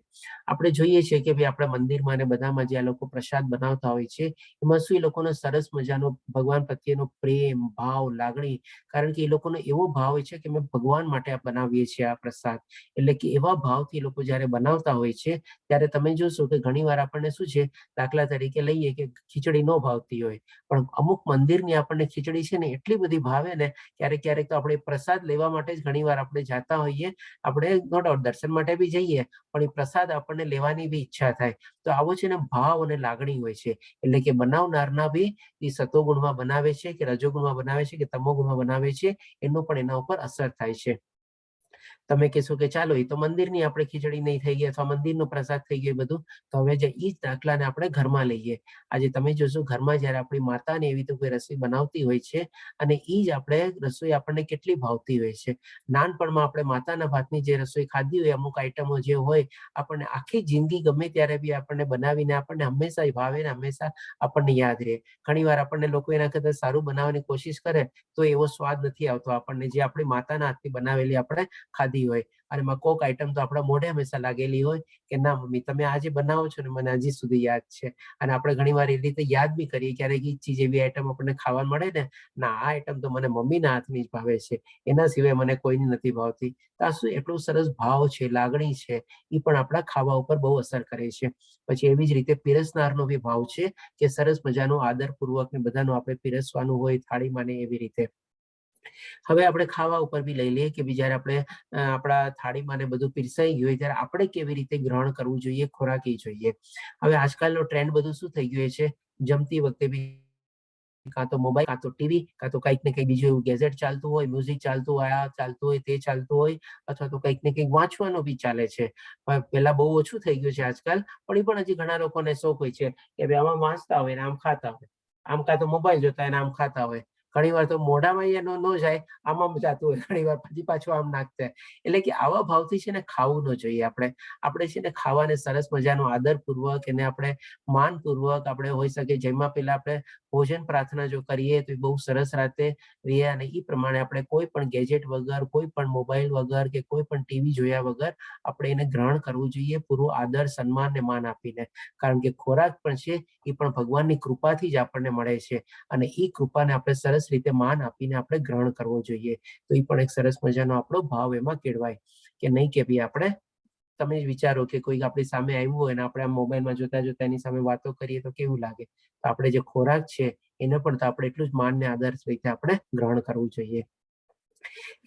આપણે જોઈએ છીએ કે ભાઈ, આપણા મંદિરમાં અને બધામાં જે આ લોકો પ્રસાદ બનાવતા હોય છે એમાં શું એ લોકોનો સરસ મજાનો ભગવાન પ્રત્યેનો પ્રેમ, ભાવ, લાગણી, કારણ કે એ લોકોનો એવો ભાવ હોય છે કે અમે ભગવાન માટે આ બનાવીએ છીએ આ પ્રસાદ. એટલે કે એવા ભાવથી એ લોકો જ્યારે બનાવતા હોય છે ત્યારે તમે જોશો કે ઘણીવાર આપણને શું છે, દાખલા તરીકે લઈએ કે ખીચડી ન ભાવતી હોય, પણ અમુક મંદિરની આપણને ખીચડી છે ને એટલી બધી ભાવે ને, ક્યારેક ક્યારેક તો આપણે પ્રસાદ લેવા માટે જ ઘણીવાર આપણે જાતા હોઈએ. આપણે નો ડાઉટ દર્શન માટે બી જઈએ, પણ એ પ્રસાદ આપણને લેવાની બી ઈચ્છા થાય. તો આવો છે ને ભાવ અને લાગણી હોય છે, એટલે કે બનાવનારના બી એ સતોગુણમાં બનાવે છે કે રજોગુણમાં બનાવે છે કે તમોગુણમાં બનાવે છે, એનો પણ એના ઉપર અસર થાય છે. તમે કહેશો કે ચાલો, એ તો મંદિરની આપણે ખીચડી નહીં થઈ ગઈ અથવા મંદિરનો પ્રસાદ થઈ ગયો બધું, તો હવે જે એ જ દાખલાને આપણે ઘરમાં લઈએ. આજે તમે જોશો, ઘરમાં જ્યારે આપણી માતાને એવી તો કોઈ રસોઈ બનાવતી હોય છે અને એ જ આપણે રસોઈ આપણને કેટલી ભાવતી હોય છે. નાનપણમાં આપણે માતાના ભાતની જે રસોઈ ખાધી હોય, અમુક આઈટમો જે હોય, આપણને આખી જિંદગી ગમે ત્યારે બી આપણને બનાવીને આપણને હંમેશા ભાવે ને હંમેશા આપણને યાદ રહે. ઘણીવાર આપણને લોકો એના કરતા સારું બનાવવાની કોશિશ કરે તો એવો સ્વાદ નથી આવતો આપણને, જે આપણી માતાના હાથથી બનાવેલી આપણે ખાધી હોય. અને એમાં કોક આઈટમ તો આપણા મોઢે હંમેશા લાગેલી હોય કે ના મમ્મી, તમે આજે બનાવો છો ને મને હજી સુધી યાદ છે. અને આપણે ઘણીવાર એ રીતે યાદ બી કરીએ ક્યારેક ઈ ચીજ, એવી આઈટમ આપણને ખાવા મળે ને, ના, આ આઈટમ તો મને મમ્મીના હાથની જ ભાવે છે, એના સિવાય મને કોઈની નથી ભાવતી. તો આ શું એટલો સરસ ભાવ છે, લાગણી છે, એ પણ આપણા ખાવા ઉપર બહુ અસર કરે છે. પછી એવી જ રીતે પીરસનારનો બી ભાવ છે કે સરસ મજાનું આદરપૂર્વક ને બધાનું આપણે પીરસવાનું હોય થાળીમાં ને એવી રીતે. હવે આપણે ખાવા ઉપર બી લઈ લઈએ કે ભઈ જ્યારે આપણે આપણા થાળીમાં ને બધું પીરસાઈ ગયું હોય ત્યારે આપણે કેવી રીતે ગ્રહણ કરવું જોઈએ ખોરાક એ જોઈએ. હવે આજકાલનો ટ્રેન્ડ બધું શું થઈ ગયું છે, જમતી વખતે બી કાં તો મોબાઈલ, કાં તો ટીવી, કાં તો કંઈક ને કંઈક બીજું એવું ગેજેટ ચાલતું હોય, મ્યુઝિક ચાલતું હોય, આ ચાલતું હોય, તે ચાલતું હોય, અથવા તો કંઈક ને કંઈક વાંચવાનું બી ચાલે છે. પણ પહેલા બહુ ઓછું થઈ ગયું છે આજકાલ, પણ એ પણ હજી ઘણા લોકોને શોખ હોય છે કે ભાઈ આમાં વાંચતા હોય ને આમ ખાતા હોય, આમ કાં તો મોબાઈલ જોતા હોય ને આમ ખાતા હોય. ઘણી વાર તો મોઢામાં એનું ન જાય, આમ આમ જાતું હોય, ઘણી વાર પછી પાછું આમ નાખતા. એટલે કે આવા ભાવથી છે ને ખાવું ન જોઈએ આપણે. આપણે છે ને ખાવાને સરસ મજાનું આદરપૂર્વક, એને આપણે માનપૂર્વક આપણે હોઈ શકે જેમાં પેલા આપણે ભોજન પ્રાર્થના જો કરીએ તો એ બહુ સરસ રાતે રહે. અને એ પ્રમાણે આપણે કોઈ પણ ગેજેટ વગર, કોઈ પણ મોબાઈલ વગર કે કોઈ પણ ટીવી જોયા વગર આપણે એને ગ્રહણ કરવું જોઈએ, પૂરું આદર, સન્માન ને માન આપીને. કારણ કે ખોરાક પણ છે એ પણ ભગવાનની કૃપાથી જ આપણને મળે છે અને એ કૃપાને આપણે સરસ રીતે માન આપીને આપણે ગ્રહણ કરવો જોઈએ. તો એ પણ એક સરસ મજાનો આપણો ભાવ એમાં કેળવાય કે નહીં કે ભાઈ આપણે, તમે જ વિચારો કે કોઈક આપણી સામે આવ્યું હોય અને આપણે આમ મોબાઈલમાં જોતા જોતા એની સામે વાતો કરીએ તો કેવું લાગે? તો આપણે જે ખોરાક છે એને પણ તો આપણે એટલું જ માન ને આદર રીતે આપણે ગ્રહણ કરવું જોઈએ.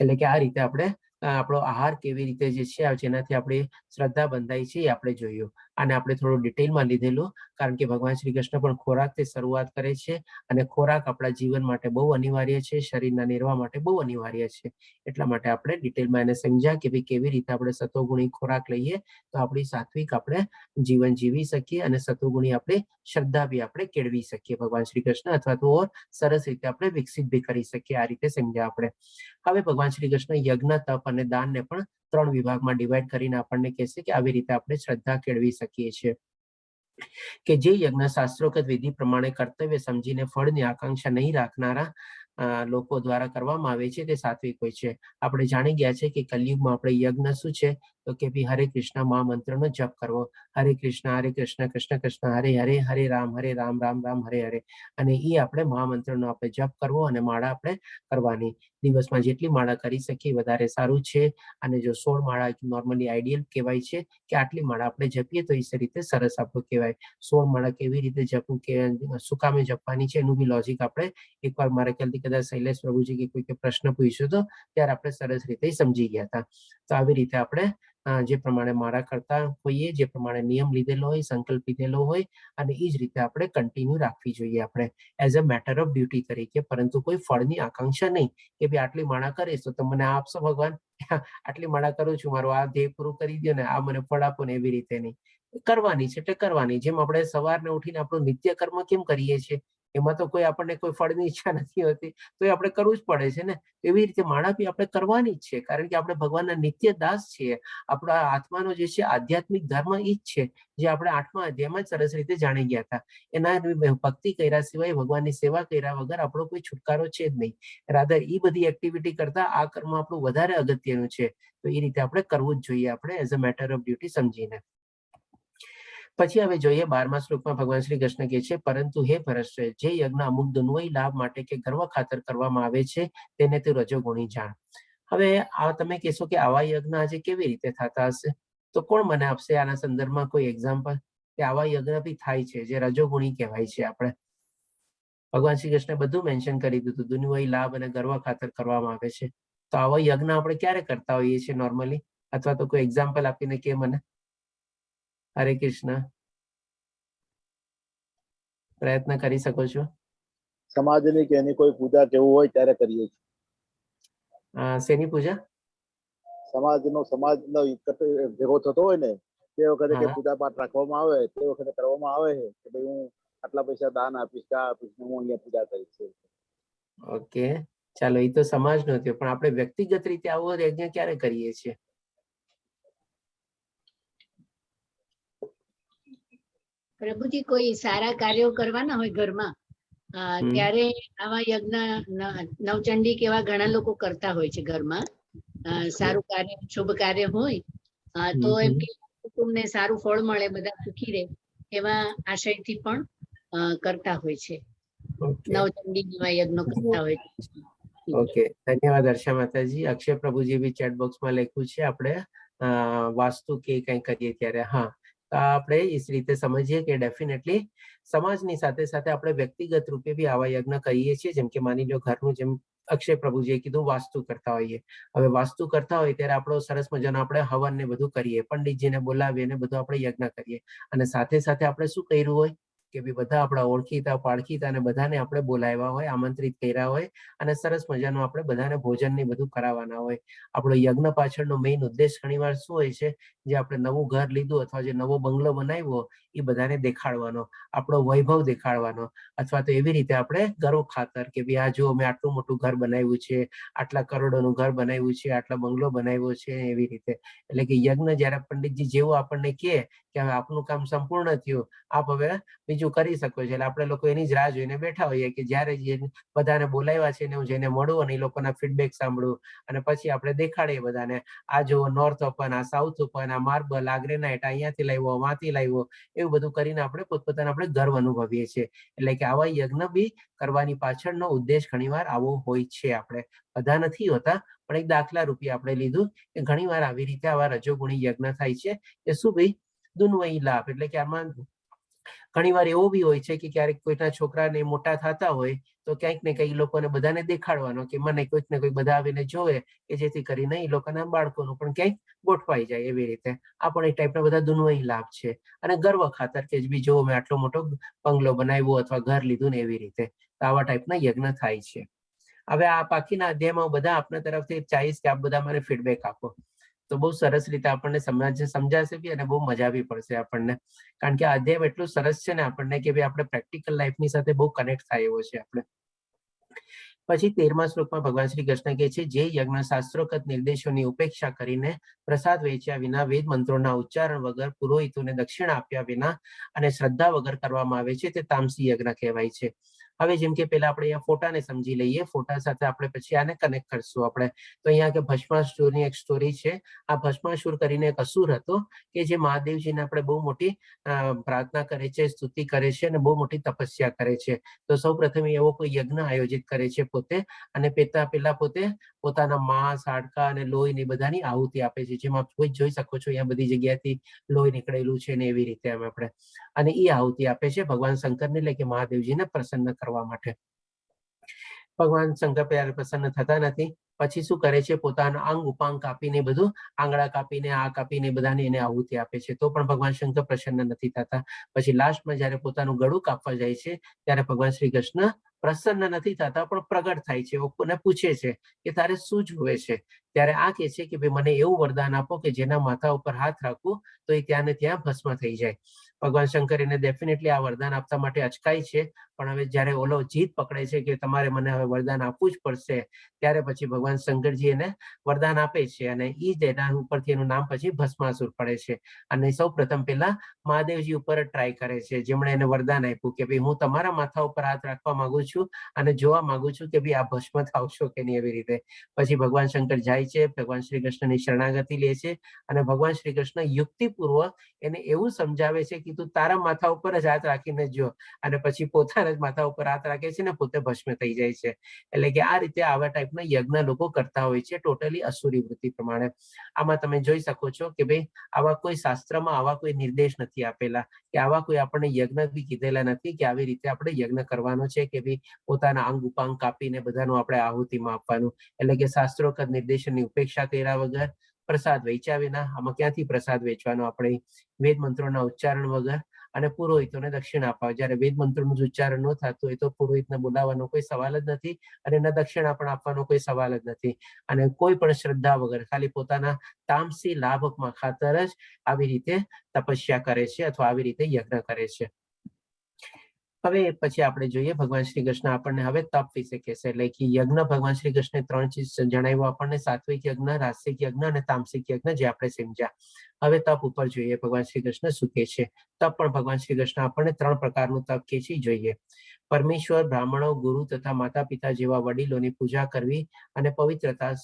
એટલે કે આ રીતે આપણે આપણો આહાર કેવી રીતે જે છે જેનાથી આપણી શ્રદ્ધા બંધાય છે એ આપણે જોયું. અને આપણે થોડું ડિટેલમાં લીધેલું, કારણ કે ભગવાન શ્રી કૃષ્ણ પણ ખોરાકથી શરૂઆત કરે છે અને ખોરાક આપણા જીવન માટે બહુ અનિવાર્ય છે, શરીરના નિર્વાહ માટે બહુ અનિવાર્ય છે. એટલા માટે આપણે ડિટેલમાં એને સમજ્યા કે ભાઈ કેવી રીતે આપણે સતોગુણી ખોરાક લઈએ તો આપણી સાત્વિક આપણે જીવન જીવી શકીએ અને સતોગુણી આપણે શ્રદ્ધા બી આપણે કેળવી શકીએ ભગવાન શ્રી કૃષ્ણ, અથવા તો ઓર સરસ રીતે આપણે વિકસિત બી કરી શકીએ. આ રીતે સમજ્યા આપણે. હવે ભગવાન શ્રી કૃષ્ણ યજ્ઞ, તપ અને દાનને પણ ત્રણ વિભાગમાં ડિવાઈડ કરીને આપણને કહેશે કે આવી રીતે આપણે શ્રદ્ધા કેળવી શકીએ છીએ. કે જે યજ્ઞ શાસ્ત્રોક્ત વિધિ પ્રમાણે કર્તવ્ય સમજીને ફળની આકાંક્ષા નહીં રાખનારા લોકો દ્વારા કરવામાં આવે છે તે સાત્વિક હોય છે. આપણે જાણી ગયા છે કે કલયુગમાં આપણે યજ્ઞ શું છે? તો કે ભઈ હરે કૃષ્ણ મહામંત્રનો જપ કરવો. હરે કૃષ્ણ હરે કૃષ્ણ કૃષ્ણ કૃષ્ણ હરે હરે, હરે રામ હરે રામ રામ રામ હરે હરે. અને એ આપણે મહામંત્રનો આપણે જપ કરવો અને માળા આપણે કરવાની. દિવસમાં જેટલી માળા કરી શકીએ વધારે સારું છે. અને જો 16 માળા નોર્મલી આઈડિયલ કહેવાય છે કે આટલી માળા આપણે જપીએ તો એ રીતે સરસ આપણું કહેવાય. 16 માળા કેવી રીતે જપવું કે શું કામે જપવાની છે એનું બી લોજિક આપણે એકવાર મારા ખ્યાલથી કદાચ શૈલેષ પ્રભુજી કે કોઈકે પ્રશ્ન પૂછ્યો હતો ત્યારે આપણે સરસ રીતે સમજી ગયા હતા. તો આવી રીતે આપણે જે પ્રમાણે માળા કરતા હોઈએ, જે પ્રમાણે નિયમ લીધેલો હોય, સંકલ્પ લીધેલો હોય, અને એ જ રીતે આપણે કન્ટિન્યુ રાખવી જોઈએ આપણે as a matter of duty તરીકે, પરંતુ કોઈ ફળની આકાંક્ષા નહીં કે ભાઈ આટલી માળા કરીશ તો તમે મને આ આપશો ભગવાન, આટલી માળા કરું છું, મારું આ ધ્યેય પૂરું કરી દો ને આ મને ફળ આપો ને, એવી રીતે નહીં. કરવાની છે એટલે કરવાની. જેમ આપણે સવારને ઉઠીને આપણું નિત્ય કર્મ કેમ કરીએ છીએ, એમાં તો કોઈ આપણને કોઈ ફળની ઈચ્છા નથી હોતી, તો એ આપણે કરવું જ પડે છે ને. એવી રીતે માળા બી આપણે કરવાની જ છે, કારણ કે આપણે ભગવાનના નિત્ય દાસ છીએ. આપણા આત્માનો જે છે આધ્યાત્મિક ધર્મ એ જ છે જે આપણે 8મા અધ્યાયમાં જ સરસ રીતે જાણી ગયા હતા. એના ભક્તિ કર્યા સિવાય, ભગવાનની સેવા કર્યા વગર આપણો કોઈ છુટકારો છે જ નહીં. રાધર એ બધી એક્ટિવિટી કરતા આ કર્મ આપણું વધારે અગત્યનું છે. તો એ રીતે આપણે કરવું જ જોઈએ આપણે as a matter of duty સમજીને. પછી હવે જોઈએ 12મા શ્લોકમાં ભગવાન શ્રી કૃષ્ણ કહે છે, પરંતુ હે ભરતશ્રેષ્ઠ, જે યજ્ઞ અમુક દુન્વયી લાભ માટે કે ગર્વ ખાતર કરવામાં આવે છે તેને તે રજોગુણી જાણ. હવે આ તમે કહેશો કે આવા યજ્ઞ આજે કેવી રીતે થતા હશે? તો કોણ મને આપશે આના સંદર્ભમાં કોઈ એક્ઝામ્પલ કે આવા યજ્ઞ બી થાય છે જે રજોગુણી કહેવાય છે? આપણે ભગવાન શ્રી કૃષ્ણે બધું મેન્શન કરી દીધું, દુન્વયી લાભ અને ગર્વ ખાતર કરવામાં આવે છે. તો આવા યજ્ઞ આપણે ક્યારે કરતા હોઈએ છીએ નોર્મલી? અથવા તો કોઈ એક્ઝામ્પલ આપીને કે મને. હરે કૃષ્ણ. પ્રયત્ન કરી શકો છો. સમાજની કે એની કોઈ પૂજા કેવું હોય ત્યારે કરીએ છીએ. શેની પૂજા? સમાજનો ભેગો થતો હોય ને તે વખતે કે પૂજા પાઠ રાખવામાં આવે તે વખતે કરવામાં આવે છે કે ભાઈ હું આટલા પૈસા દાન આપીશ, આ આપીશ ને હું અહીંયા પૂજા કરીશ. ઓકે, ચાલો, એ તો સમાજ નો થયો, પણ આપણે વ્યક્તિગત રીતે આવો યજ્ઞ ક્યારે કરીએ છીએ? પ્રભુજી, કોઈ સારા કાર્યો કરવાના હોય ઘરમાં ત્યારે આવા યજ્ઞ નવચંડી કે એવા ઘણા લોકો કરતા હોય છે ઘરમાં. સારું કાર્ય, શુભ કાર્ય હોય તો એમ કે કુટુંબને સારું ફળ મળે, બધા સુખી રહે એવા આશયથી પણ કરતા હોય છે. નવચંડી જેવા યજ્ઞો કરતા હોય છે. ઓકે, ધન્યવાદ હર્ષા માતાજી. અક્ષય પ્રભુજી બી ચેટ બોક્સમાં લખ્યું છે આપણે વાસ્તુ કે કઈ કરીએ ત્યારે. હા, તો આપણે ਇਸ રીતે સમજીએ કે ડેફિનેટલી સમાજની સાથે સાથે આપણે વ્યક્તિગત રૂપે બી આવા યજ્ઞ કરીએ છીએ. જેમ કે માની લો ઘરનું જેમ અક્ષય પ્રભુજીએ કીધું વાસ્તુ કરતા હોઈએ. હવે વાસ્તુ કરતા હોય ત્યારે આપણો સરસ મજાનો આપણે હવન ને બધું કરીએ, પંડિતજીને બોલાવીએ ને બધું આપણે યજ્ઞ કરીએ, અને સાથે સાથે આપણે શું કર્યું હોય કે ભઈ બધા આપણા ઓળખીતા પાળખીતા અને બધાને આપણે બોલાવ્યા હોય, આમંત્રિત કર્યા હોય, અને સરસ મજાનું આપણે બધાને ભોજન ને બધું કરાવવાના હોય. આપણો યજ્ઞ પાછળનો મેઇન ઉદ્દેશ ઘણીવાર શું હોય છે? જે આપણે નવું ઘર લીધું અથવા જે નવો બંગલો બનાવ્યો એ બધાને દેખાડવાનો, આપણો વૈભવ દેખાડવાનો, અથવા તો એવી રીતે આપણે ગર્વ ખાતર કે ભાઈ આ જો મેં આટલું મોટું ઘર બનાવ્યું છે, આટલા કરોડોનું ઘર બનાવ્યું છે, આટલા બંગલો બનાવ્યો છે, એવી રીતે. એટલે કે યજ્ઞ જ્યારે પંડિતજી જેવું આપણને કહે કે હવે આપનું કામ સંપૂર્ણ થયું, આપ હવે બીજું કરી શકો છો, એટલે આપણે લોકો એની જ રાહ જોઈને બેઠા હોઈએ કે જ્યારે જે બધાને બોલાવ્યા છે એને હું જઈને મળું અને એ લોકોના ફીડબેક સાંભળું, અને પછી આપણે દેખાડીએ બધાને, આ જુઓ નોર્થ ઓપન, આ સાઉથ ઓપન, આ માર્બલ, આ ગ્રેનાઇટ, અહીંયાથી લાવ્યો, વાંથી લાવ્યો, એવું બધું કરીને આપણે પોતપોતાના આપણે ગર્વ અનુભવીએ છીએ. એટલે કે આવા યજ્ઞ બી કરવાની પાછળનો ઉદ્દેશ ઘણીવાર આવો હોય છે. આપણે બધા નથી હોતા, પણ એક દાખલા રૂપે આપણે લીધું કે ઘણીવાર આવી રીતે આવા રજોગુણી યજ્ઞ થાય છે કે શું ભાઈ દુન્વયી લાભ. એટલે કે આમાં ઘણીવાર એવો બી હોય છે કે ક્યારેક કોઈના છોકરાને મોટા થતા હોય તો ક્યાંક ને કંઈક લોકોને બધાને દેખાડવાનો કે મને કોઈક ને કોઈક બધા આવીને જોવે, કે જેથી કરીને એ લોકોના બાળકોનું પણ ક્યાંક ગોઠવાઈ જાય, એવી રીતે આ પણ એક ટાઈપના બધા દુન્વયી લાભ છે. અને ગર્વ ખાતર કે બી જો મેં આટલો મોટો બંગલો બનાવ્યો અથવા ઘર લીધું ને એવી રીતે, તો આવા ટાઈપના યજ્ઞ થાય છે. હવે આ બાકીના અધ્યાયમાં બધા આપના તરફથી ચાહીશ કે આપ બધા મને ફીડબેક આપો, તો બહુ સરસ રીતે આપણને સમજાશે બી અને બહુ મજા બી પડશે આપણને, કારણ કે આ અધ્યાય એટલું સરસ છે ને આપણને કે ભાઈ આપણે પ્રેક્ટિકલ લાઈફની સાથે બહુ કનેક્ટ થાય એવો છે આપણે. પછી 13મા શ્લોકમાં ભગવાન શ્રી કૃષ્ણ કહે છે, જે યજ્ઞ શાસ્ત્રોક્ત નિર્દેશોની ઉપેક્ષા કરીને પ્રસાદ વહેંચ્યા વિના, વેદ મંત્રોના ઉચ્ચારણ વગર, પુરોહિતોને દક્ષિણા આપ્યા વિના અને શ્રદ્ધા વગર કરવામાં આવે છે તે તામસી યજ્ઞ કહેવાય છે. હવે જેમ કે પેલા આપણે અહીંયા ફોટાને સમજી લઈએ, ફોટા સાથે આપણે પછી આને કનેક્ટ કરશું આપણે. તો અહીંયા કે ભસ્માસુરની એક સ્ટોરી છે. આ ભસ્માસુર કરીને એક અસુર હતો કે જે મહાદેવજીને આપણે બહુ મોટી પ્રાર્થના કરે છે, સ્તુતિ કરે છે અને બહુ મોટી તપસ્યા કરે છે. તો સૌ પ્રથમ એવો કોઈ યજ્ઞ આયોજિત કરે છે પોતે, અને પેલા પોતે પોતાના માંસ, હાડકા અને લોહી ને બધાની આહુતિ આપે છે, જેમાં કોઈ જોઈ શકો છો અહીંયા બધી જગ્યાએથી લોહી નીકળેલું છે ને એવી રીતે એમ આપણે, અને એ આહુતિ આપે છે ભગવાન શંકરને, એટલે કે મહાદેવજીને પ્રસન્ન કરવા માટે. ભગવાન શંકર ત્યારે પ્રસન્ન થતા નથી. પછી શું કરે છે, પોતાના અંગ ઉપાંગ કાપીને, બધું આંગળા કાપીને, આ કાપીને બધાને એને આહુતિ આપે છે, તો પણ ભગવાન શંકર પ્રસન્ન નથી થતા. પછી લાસ્ટમાં જ્યારે પોતાનું ગળું કાપવા જાય છે ત્યારે ભગવાન શ્રી કૃષ્ણ પ્રસન્ન નથી થતા પણ પ્રગટ થાય છે, અને પૂછે છે કે તારે શું જુએ છે. ત્યારે આ કહે છે કે ભાઈ મને એવું વરદાન આપો કે જેના માથા ઉપર હાથ રાખું તો એ ત્યાં ને ત્યાં ભસ્મ થઈ જાય. ભગવાન શંકર એને ડેફિનેટલી આ વરદાન આપતા માટે અચકાય છે, પણ હવે જ્યારે ઓલો જીદ પકડે છે કે તમારે મને હવે વરદાન આપવું જ પડશે, ત્યારે પછી ભગવાન શંકરજી એને વરદાન આપે છે, અને એ જ એના ઉપરથી એનું નામ પછી ભસ્માસુર પડે છે. અને સૌ પ્રથમ પેલા મહાદેવજી ઉપર ટ્રાય કરે છે, જેમણે એને વરદાન આપ્યું કે ભાઈ હું તમારા માથા ઉપર હાથ રાખવા માંગુ છું અને જોવા માંગુ છું કે ભાઈ આ ભસ્મ થાવશો કે નહીં, એવી રીતે. પછી ભગવાન શંકર જાય છે, ભગવાન શ્રી કૃષ્ણની શરણાગતિ લે છે, અને ભગવાન શ્રી કૃષ્ણ યુક્તિપૂર્વક એને એવું સમજાવે છે કે તું તારા માથા ઉપર જ હાથ રાખીને જો, અને પછી પોતાના જ માથા ઉપર હાથ રાખે છે ને પોતે ભસ્મ થઈ જાય છે. એટલે કે આ રીતે આવા ટાઈપના યજ્ઞ લોકો કરતા હોય છે, ટોટલી અસુરી વૃત્તિ પ્રમાણે. આમાં તમે જોઈ શકો છો કે ભાઈ આવા કોઈ શાસ્ત્રમાં આવા કોઈ નિર્દેશ નથી આપેલા કે આવા કોઈ આપણને યજ્ઞ બી કીધેલા નથી કે આવી રીતે આપણે યજ્ઞ કરવાનો છે કે ભાઈ પોતાના અંગ ઉપાંગ કાપીને બધાનું આપણે આહુતિમાં આપવાનું. એટલે કે શાસ્ત્રોક્ત નિર્દેશનની ઉપેક્ષા કર્યા વગર, પ્રસાદ વહેંચ્યા વિના, આમાં ક્યાંથી પ્રસાદ વેચવાનો આપણે, વેદ મંત્રોના ઉચ્ચારણ વગર અને પુરોહિતોને દક્ષિણા આપવા. જ્યારે વેદ મંત્રોનું જ ઉચ્ચારણ ન થતું હોય તો પુરોહિતને બોલાવવાનો કોઈ સવાલ જ નથી અને એના દક્ષિણા પણ આપવાનો કોઈ સવાલ જ નથી, અને કોઈ પણ શ્રદ્ધા વગર ખાલી પોતાના તામસી લાભમાં ખાતર જ આવી રીતે તપસ્યા કરે છે અથવા આવી રીતે યજ્ઞ કરે છે. હવે પછી આપણે જોઈએ ભગવાન શ્રી કૃષ્ણ આપણને હવે તપ વિશે કહેશે. એટલે કે યજ્ઞ ભગવાન શ્રી કૃષ્ણે ત્રણ ચીજ જણાવ્યું આપણને, સાત્વિક યજ્ઞ, રાજસિક યજ્ઞ અને તામસિક યજ્ઞ, જે આપણે સમજ્યા. હવે તપ ઉપર જોઈએ ભગવાન શ્રી કૃષ્ણ શું કહે છે. તપ પણ ભગવાન શ્રી કૃષ્ણ આપણને ત્રણ પ્રકારનું તપ કહે છે, જોઈએ. પરમેશ્વર, બ્રાહ્મણો, ગુરુ તથા માતા પિતા જેવા વડીલોની પૂજા કરવી અને પવિત્રતા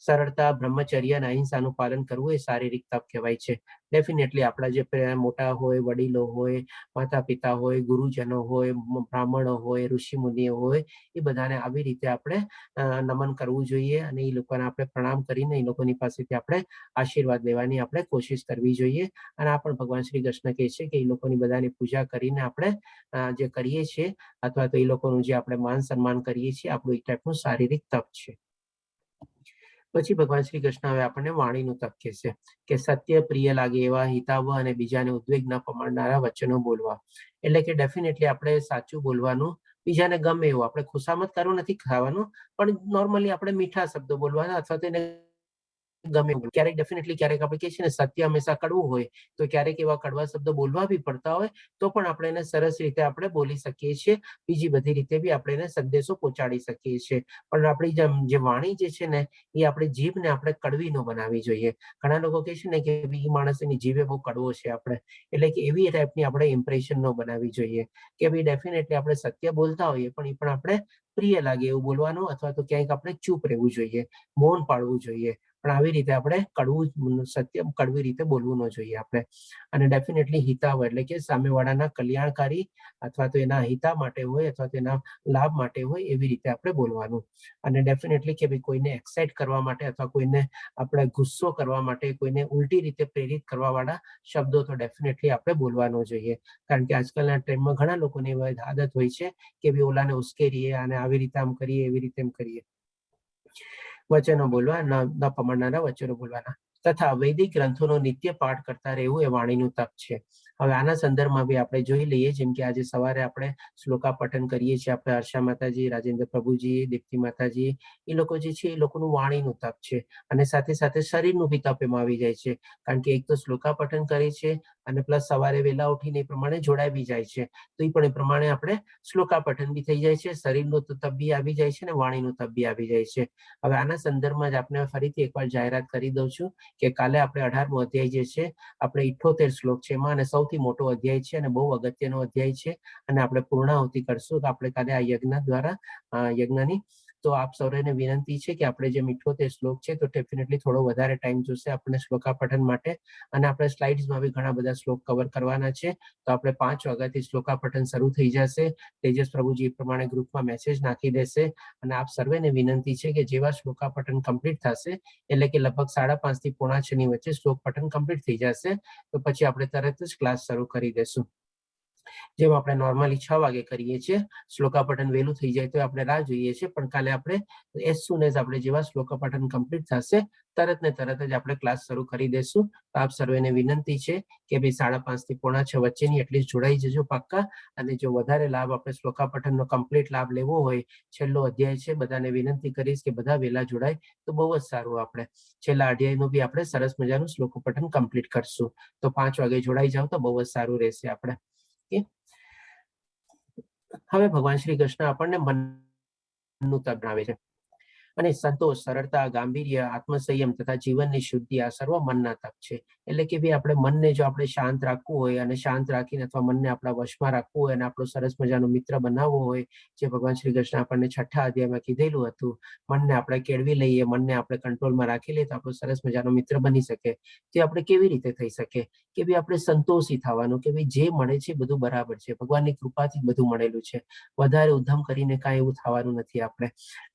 સરળતા, બ્રહ્મચર્ય અને અહિંસાનું પાલન કરવું એ શારીરિક તપ કહેવાય છે. ડેફિનેટલી આપણા જે મોટા હોય, વડીલો હોય, માતા પિતા હોય, ગુરુજનો હોય, બ્રાહ્મણો હોય, ઋષિ મુનિઓ હોય, એ બધાને આવી રીતે આપણે નમન કરવું જોઈએ અને એ લોકોને આપણે પ્રણામ કરીને એ લોકોની પાસેથી આપણે આશીર્વાદ લેવાની આપણે કોશિશ કરવી જોઈએ. અને આ પણ ભગવાન શ્રી કૃષ્ણ કહે છે કે એ લોકોની બધાની પૂજા કરીને આપણે જે કરીએ છીએ અથવા તો એ લોકોનું જે આપણે માન સન્માન કરીએ છીએ, આપણું એક ટાઈપનું શારીરિક તપ છે. પછી ભગવાન શ્રી કૃષ્ણ હવે આપણને વાણીનું તપ કહેશે કે સત્ય, પ્રિય લાગે એવા, હિતાવહ અને બીજાને ઉદ્વેગ ન પમાડનારા વચનો બોલવા. એટલે કે ડેફિનેટલી આપણે સાચું બોલવાનું, બીજાને ગમે એવું. આપણે ખુશામત કરવું નથી ખાવાનું, પણ નોર્મલી આપણે મીઠા શબ્દો બોલવાના અથવા તેને ગમે. ક્યારેક ડેફિનેટલી ક્યારેક આપણે કહીએ છીએ ને, સત્ય હંમેશા કડવું હોય, તો ક્યારેક એવા કડવા શબ્દો બોલવા બી પડતા હોય તો પણ આપણે એને સરસ રીતે આપણે બોલી શકીએ છીએ. બીજી બધી રીતે બી આપણે એને સંદેશો પહોંચાડી શકીએ છીએ. પણ આપણી જેમ જે વાણી જે છે ને, એ આપણી જીભને આપણે કડવી ન બનાવવી જોઈએ. ઘણા લોકો કહે છે ને કે એ માણસ એની જીભે બહુ કડવો છે આપણે. એટલે કે એવી ટાઈપની આપણે ઇમ્પ્રેશન ન બનાવવી જોઈએ કે ભાઈ, ડેફિનેટલી આપણે સત્ય બોલતા હોઈએ પણ એ પણ આપણે પ્રિય લાગે એવું બોલવાનું અથવા તો ક્યાંક આપણે ચૂપ રહેવું જોઈએ, મૌન પાળવું જોઈએ. પણ આવી રીતે આપણે કડવું સત્ય કડવી રીતે બોલવું ન જોઈએ આપણે. અને ડેફિનેટલી હિતાવ, એટલે કે સામેવાળાના કલ્યાણકારી અથવા તો એના હિતા માટે હોય અથવા તો એના લાભ માટે હોય એવી રીતે આપણે બોલવાનું. અને ડેફિનેટલી કે ભાઈ, કોઈને એક્સાઇટ કરવા માટે અથવા કોઈને આપણે ગુસ્સો કરવા માટે, કોઈને ઉલટી રીતે પ્રેરિત કરવા વાળા શબ્દો તો ડેફિનેટલી આપણે બોલવા ન જોઈએ. કારણ કે આજકાલના ટાઈમમાં ઘણા લોકોને એવી આદત હોય છે કે ભાઈ, ઓલાને ઉશ્કેરીએ અને આવી રીતે આમ કરીએ, એવી રીતે એમ કરીએ. વચનો બોલવા ન ન પમાડનારા વચનો બોલવાના તથા વૈદિક ગ્રંથોનો નિત્ય પાઠ કરતા રહેવું એ વાણીનું તપ છે. હવે આના સંદર્ભમાં બી આપણે જોઈ લઈએ, જેમ કે આજે સવારે આપણે શ્લોકા પઠન કરીએ છીએ. આપણે હર્ષા માતાજી, રાજેન્દ્ર પ્રભુજી, દીપ્તિ માતાજી, એ લોકો જે છે એ લોકોનું વાણીનું તપ છે અને સાથે સાથે શરીરનું બી તપ એમાં આવી જાય છે. કારણ કે એક તો શ્લોકા પઠન કરે છે અને પ્લસ સવારે વહેલા ઉઠીને એ પ્રમાણે જોડાઈ બી જાય છે, તો એ પણ એ પ્રમાણે આપણે શ્લોકા પઠન બી થઈ જાય છે, શરીરનું તો તપ બી આવી જાય છે અને વાણીનું તપ બી આવી જાય છે. હવે આના સંદર્ભમાં જ આપને ફરીથી એકવાર જાહેરાત કરી દઉં છું કે કાલે આપણે 18મો અધ્યાય જે છે, આપણે 78 શ્લોક છે એમાં અને સૌથી મોટો અધ્યાય છે અને બહુ અગત્યનો અધ્યાય છે અને આપણે પૂર્ણાહુતિ કરશું તો આપણે કાલે આ યજ્ઞ દ્વારા યજ્ઞની. તો આપ સૌને વિનંતી છે કે આપણે જે 78 શ્લોક છે, તો ડેફિનેટલી થોડો વધારે ટાઈમ જોશે આપણે શ્લોકા પઠન માટે અને આપણે સ્લાઇડ્સમાં બી ઘણા બધા શ્લોક કવર કરવાના છે. તો આપણે 5 વાગ્યાથી શ્લોકા પઠન શરૂ થઈ જશે. તેજસ પ્રભુજી એ પ્રમાણે ગ્રુપમાં મેસેજ નાખી દેશે અને આપ સર્વેને વિનંતી છે કે જેવા શ્લોકા પઠન કમ્પ્લીટ થશે, એટલે કે લગભગ 5:30 થી 5:45 ની વચ્ચે શ્લોક પઠન કમ્પ્લીટ થઈ જશે, તો પછી આપણે તરત જ ક્લાસ શરૂ કરી દેશું, જેમ આપણે નોર્મલી 6 વાગે કરીએ છીએ. શ્લોકા પઠન વહેલું થઈ જાય તો આપણે રાહ જોઈએ છીએ, પણ કાલે આપણે એઝ સુન એઝ આપણે જેવા શ્લોકા પઠન કમ્પ્લીટ થશે, તરત ને તરત જ આપણે ક્લાસ શરૂ કરી દેશું. તો આપ સર્વેને વિનંતી છે કે ભાઈ, 5:30 થી 5:45 વચ્ચેની એટલીસ્ટ જોડાઈ જજો પાક્કા. અને જો વધારે લાભ આપણે શ્લોકા પઠનનો કમ્પ્લીટ લાભ લેવો હોય, છેલ્લો અધ્યાય છે, બધાને વિનંતી કરીશ કે બધા વહેલા જોડાય તો બહુ જ સારું. આપણે છેલ્લા અધ્યાયનું બી આપણે સરસ મજાનું શ્લોકો પઠન કમ્પ્લીટ કરશું. તો 5 વાગે જોડાઈ જાવ તો બહુ જ સારું રહેશે આપણે. ઓકે, હવે ભગવાન શ્રી કૃષ્ણ આપણને મનનું તપ જણાવે છે. અને સંતોષ, સરળતા, ગાંભીર્ય, આત્મસંયમ તથા જીવનની શુદ્ધિ આ સર્વ મનના તપ છે. એટલે કે ભાઈ, આપણે મનને જો આપણે શાંત રાખવું હોય અને શાંત રાખીને અથવા મનને આપણા વશમાં રાખવું હોય અને આપણો સરસ મજાનો મિત્ર બનાવવો હોય, જે ભગવાન શ્રી કૃષ્ણ આપણને છઠ્ઠા અધ્યાયમાં કીધેલું હતું, મનને આપણે કેળવી લઈએ, મનને આપણે કંટ્રોલમાં રાખી લઈએ તો આપણો સરસ મજાનો મિત્ર બની શકે. તે આપણે કેવી રીતે થઈ શકે? કે ભાઈ, આપણે સંતોષી થવાનું કે ભાઈ, જે મળે છે બધું બરાબર છે, ભગવાનની કૃપાથી બધું મળેલું છે. વધારે ઉધમ કરીને કાંઈ એવું થવાનું નથી. આપણે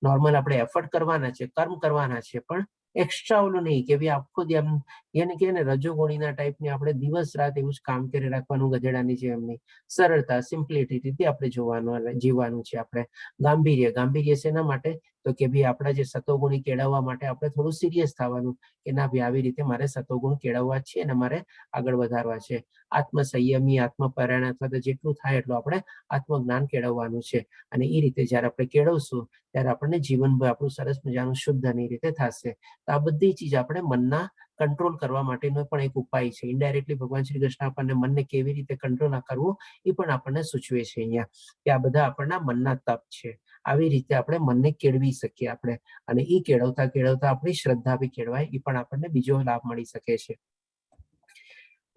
નોર્મલ આપણે એફર્ટ કરવાના છે, કર્મ કરવાના છે, પણ એક્સ્ટ્રા ઓલું નહીં કે ભાઈ, આખો દી આમ એને કહે ને રજોગુણીના ટાઈપની આપણે દિવસ રાત એવું જ કામ કરી રાખવાનું ગધેડાની જેમ નહીં. સરળતા, સિમ્પલિટીથી આપણે જોવાનું અને જીવવાનું છે આપણે. ગાંભીર્ય, ગાંભીર્ય શેના માટે? તો કે ભાઈ, આપણા જે સતોગુણી કેળવવા માટે આપણે થોડું સિરિયસ થવાનું કે ના ભાઈ, આવી રીતે મારે સતોગુણ કેળવવા છે અને મારે આગળ વધારવા છે. આત્મસંયમી, આત્મપરાયણ અથવા તો જેટલું થાય એટલું આપણે આત્મજ્ઞાન કેળવવાનું છે. અને એ રીતે જ્યારે આપણે કેળવશું ત્યારે આપણને જીવનભર આપણું સરસ મજાનું શુદ્ધ અને એ રીતે થશે. તો આ બધી ચીજ આપણે મનના કંટ્રોલ કરવા માટેનો પણ એક ઉપાય છે. ઇનડાયરેક્ટલી ભગવાન શ્રી કૃષ્ણ આપણને મનને કેવી રીતે કંટ્રોલ કરવું એ પણ આપણને સૂચવે છે અહીંયા, કે આ બધા આપણના મનના તપ છે. આવી રીતે આપણે મનને કેળવી શકીએ આપણે અને એ કેળવતા કેળવતા આપણી શ્રદ્ધા બી કેળવાય, એ પણ આપણને બીજો લાભ મળી શકે છે.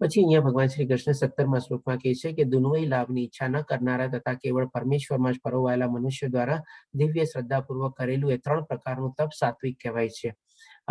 પછી અહીંયા ભગવાન શ્રી કૃષ્ણ 17મા શ્લોકમાં કહે છે કે દુન્વય લાભની ઈચ્છા ન કરનારા તથા કેવળ પરમેશ્વરમાં જ પરોવાયેલા મનુષ્ય દ્વારા દિવ્ય શ્રદ્ધાપૂર્વક કરેલું એ ત્રણ પ્રકારનું તપ સાત્વિક કહેવાય છે.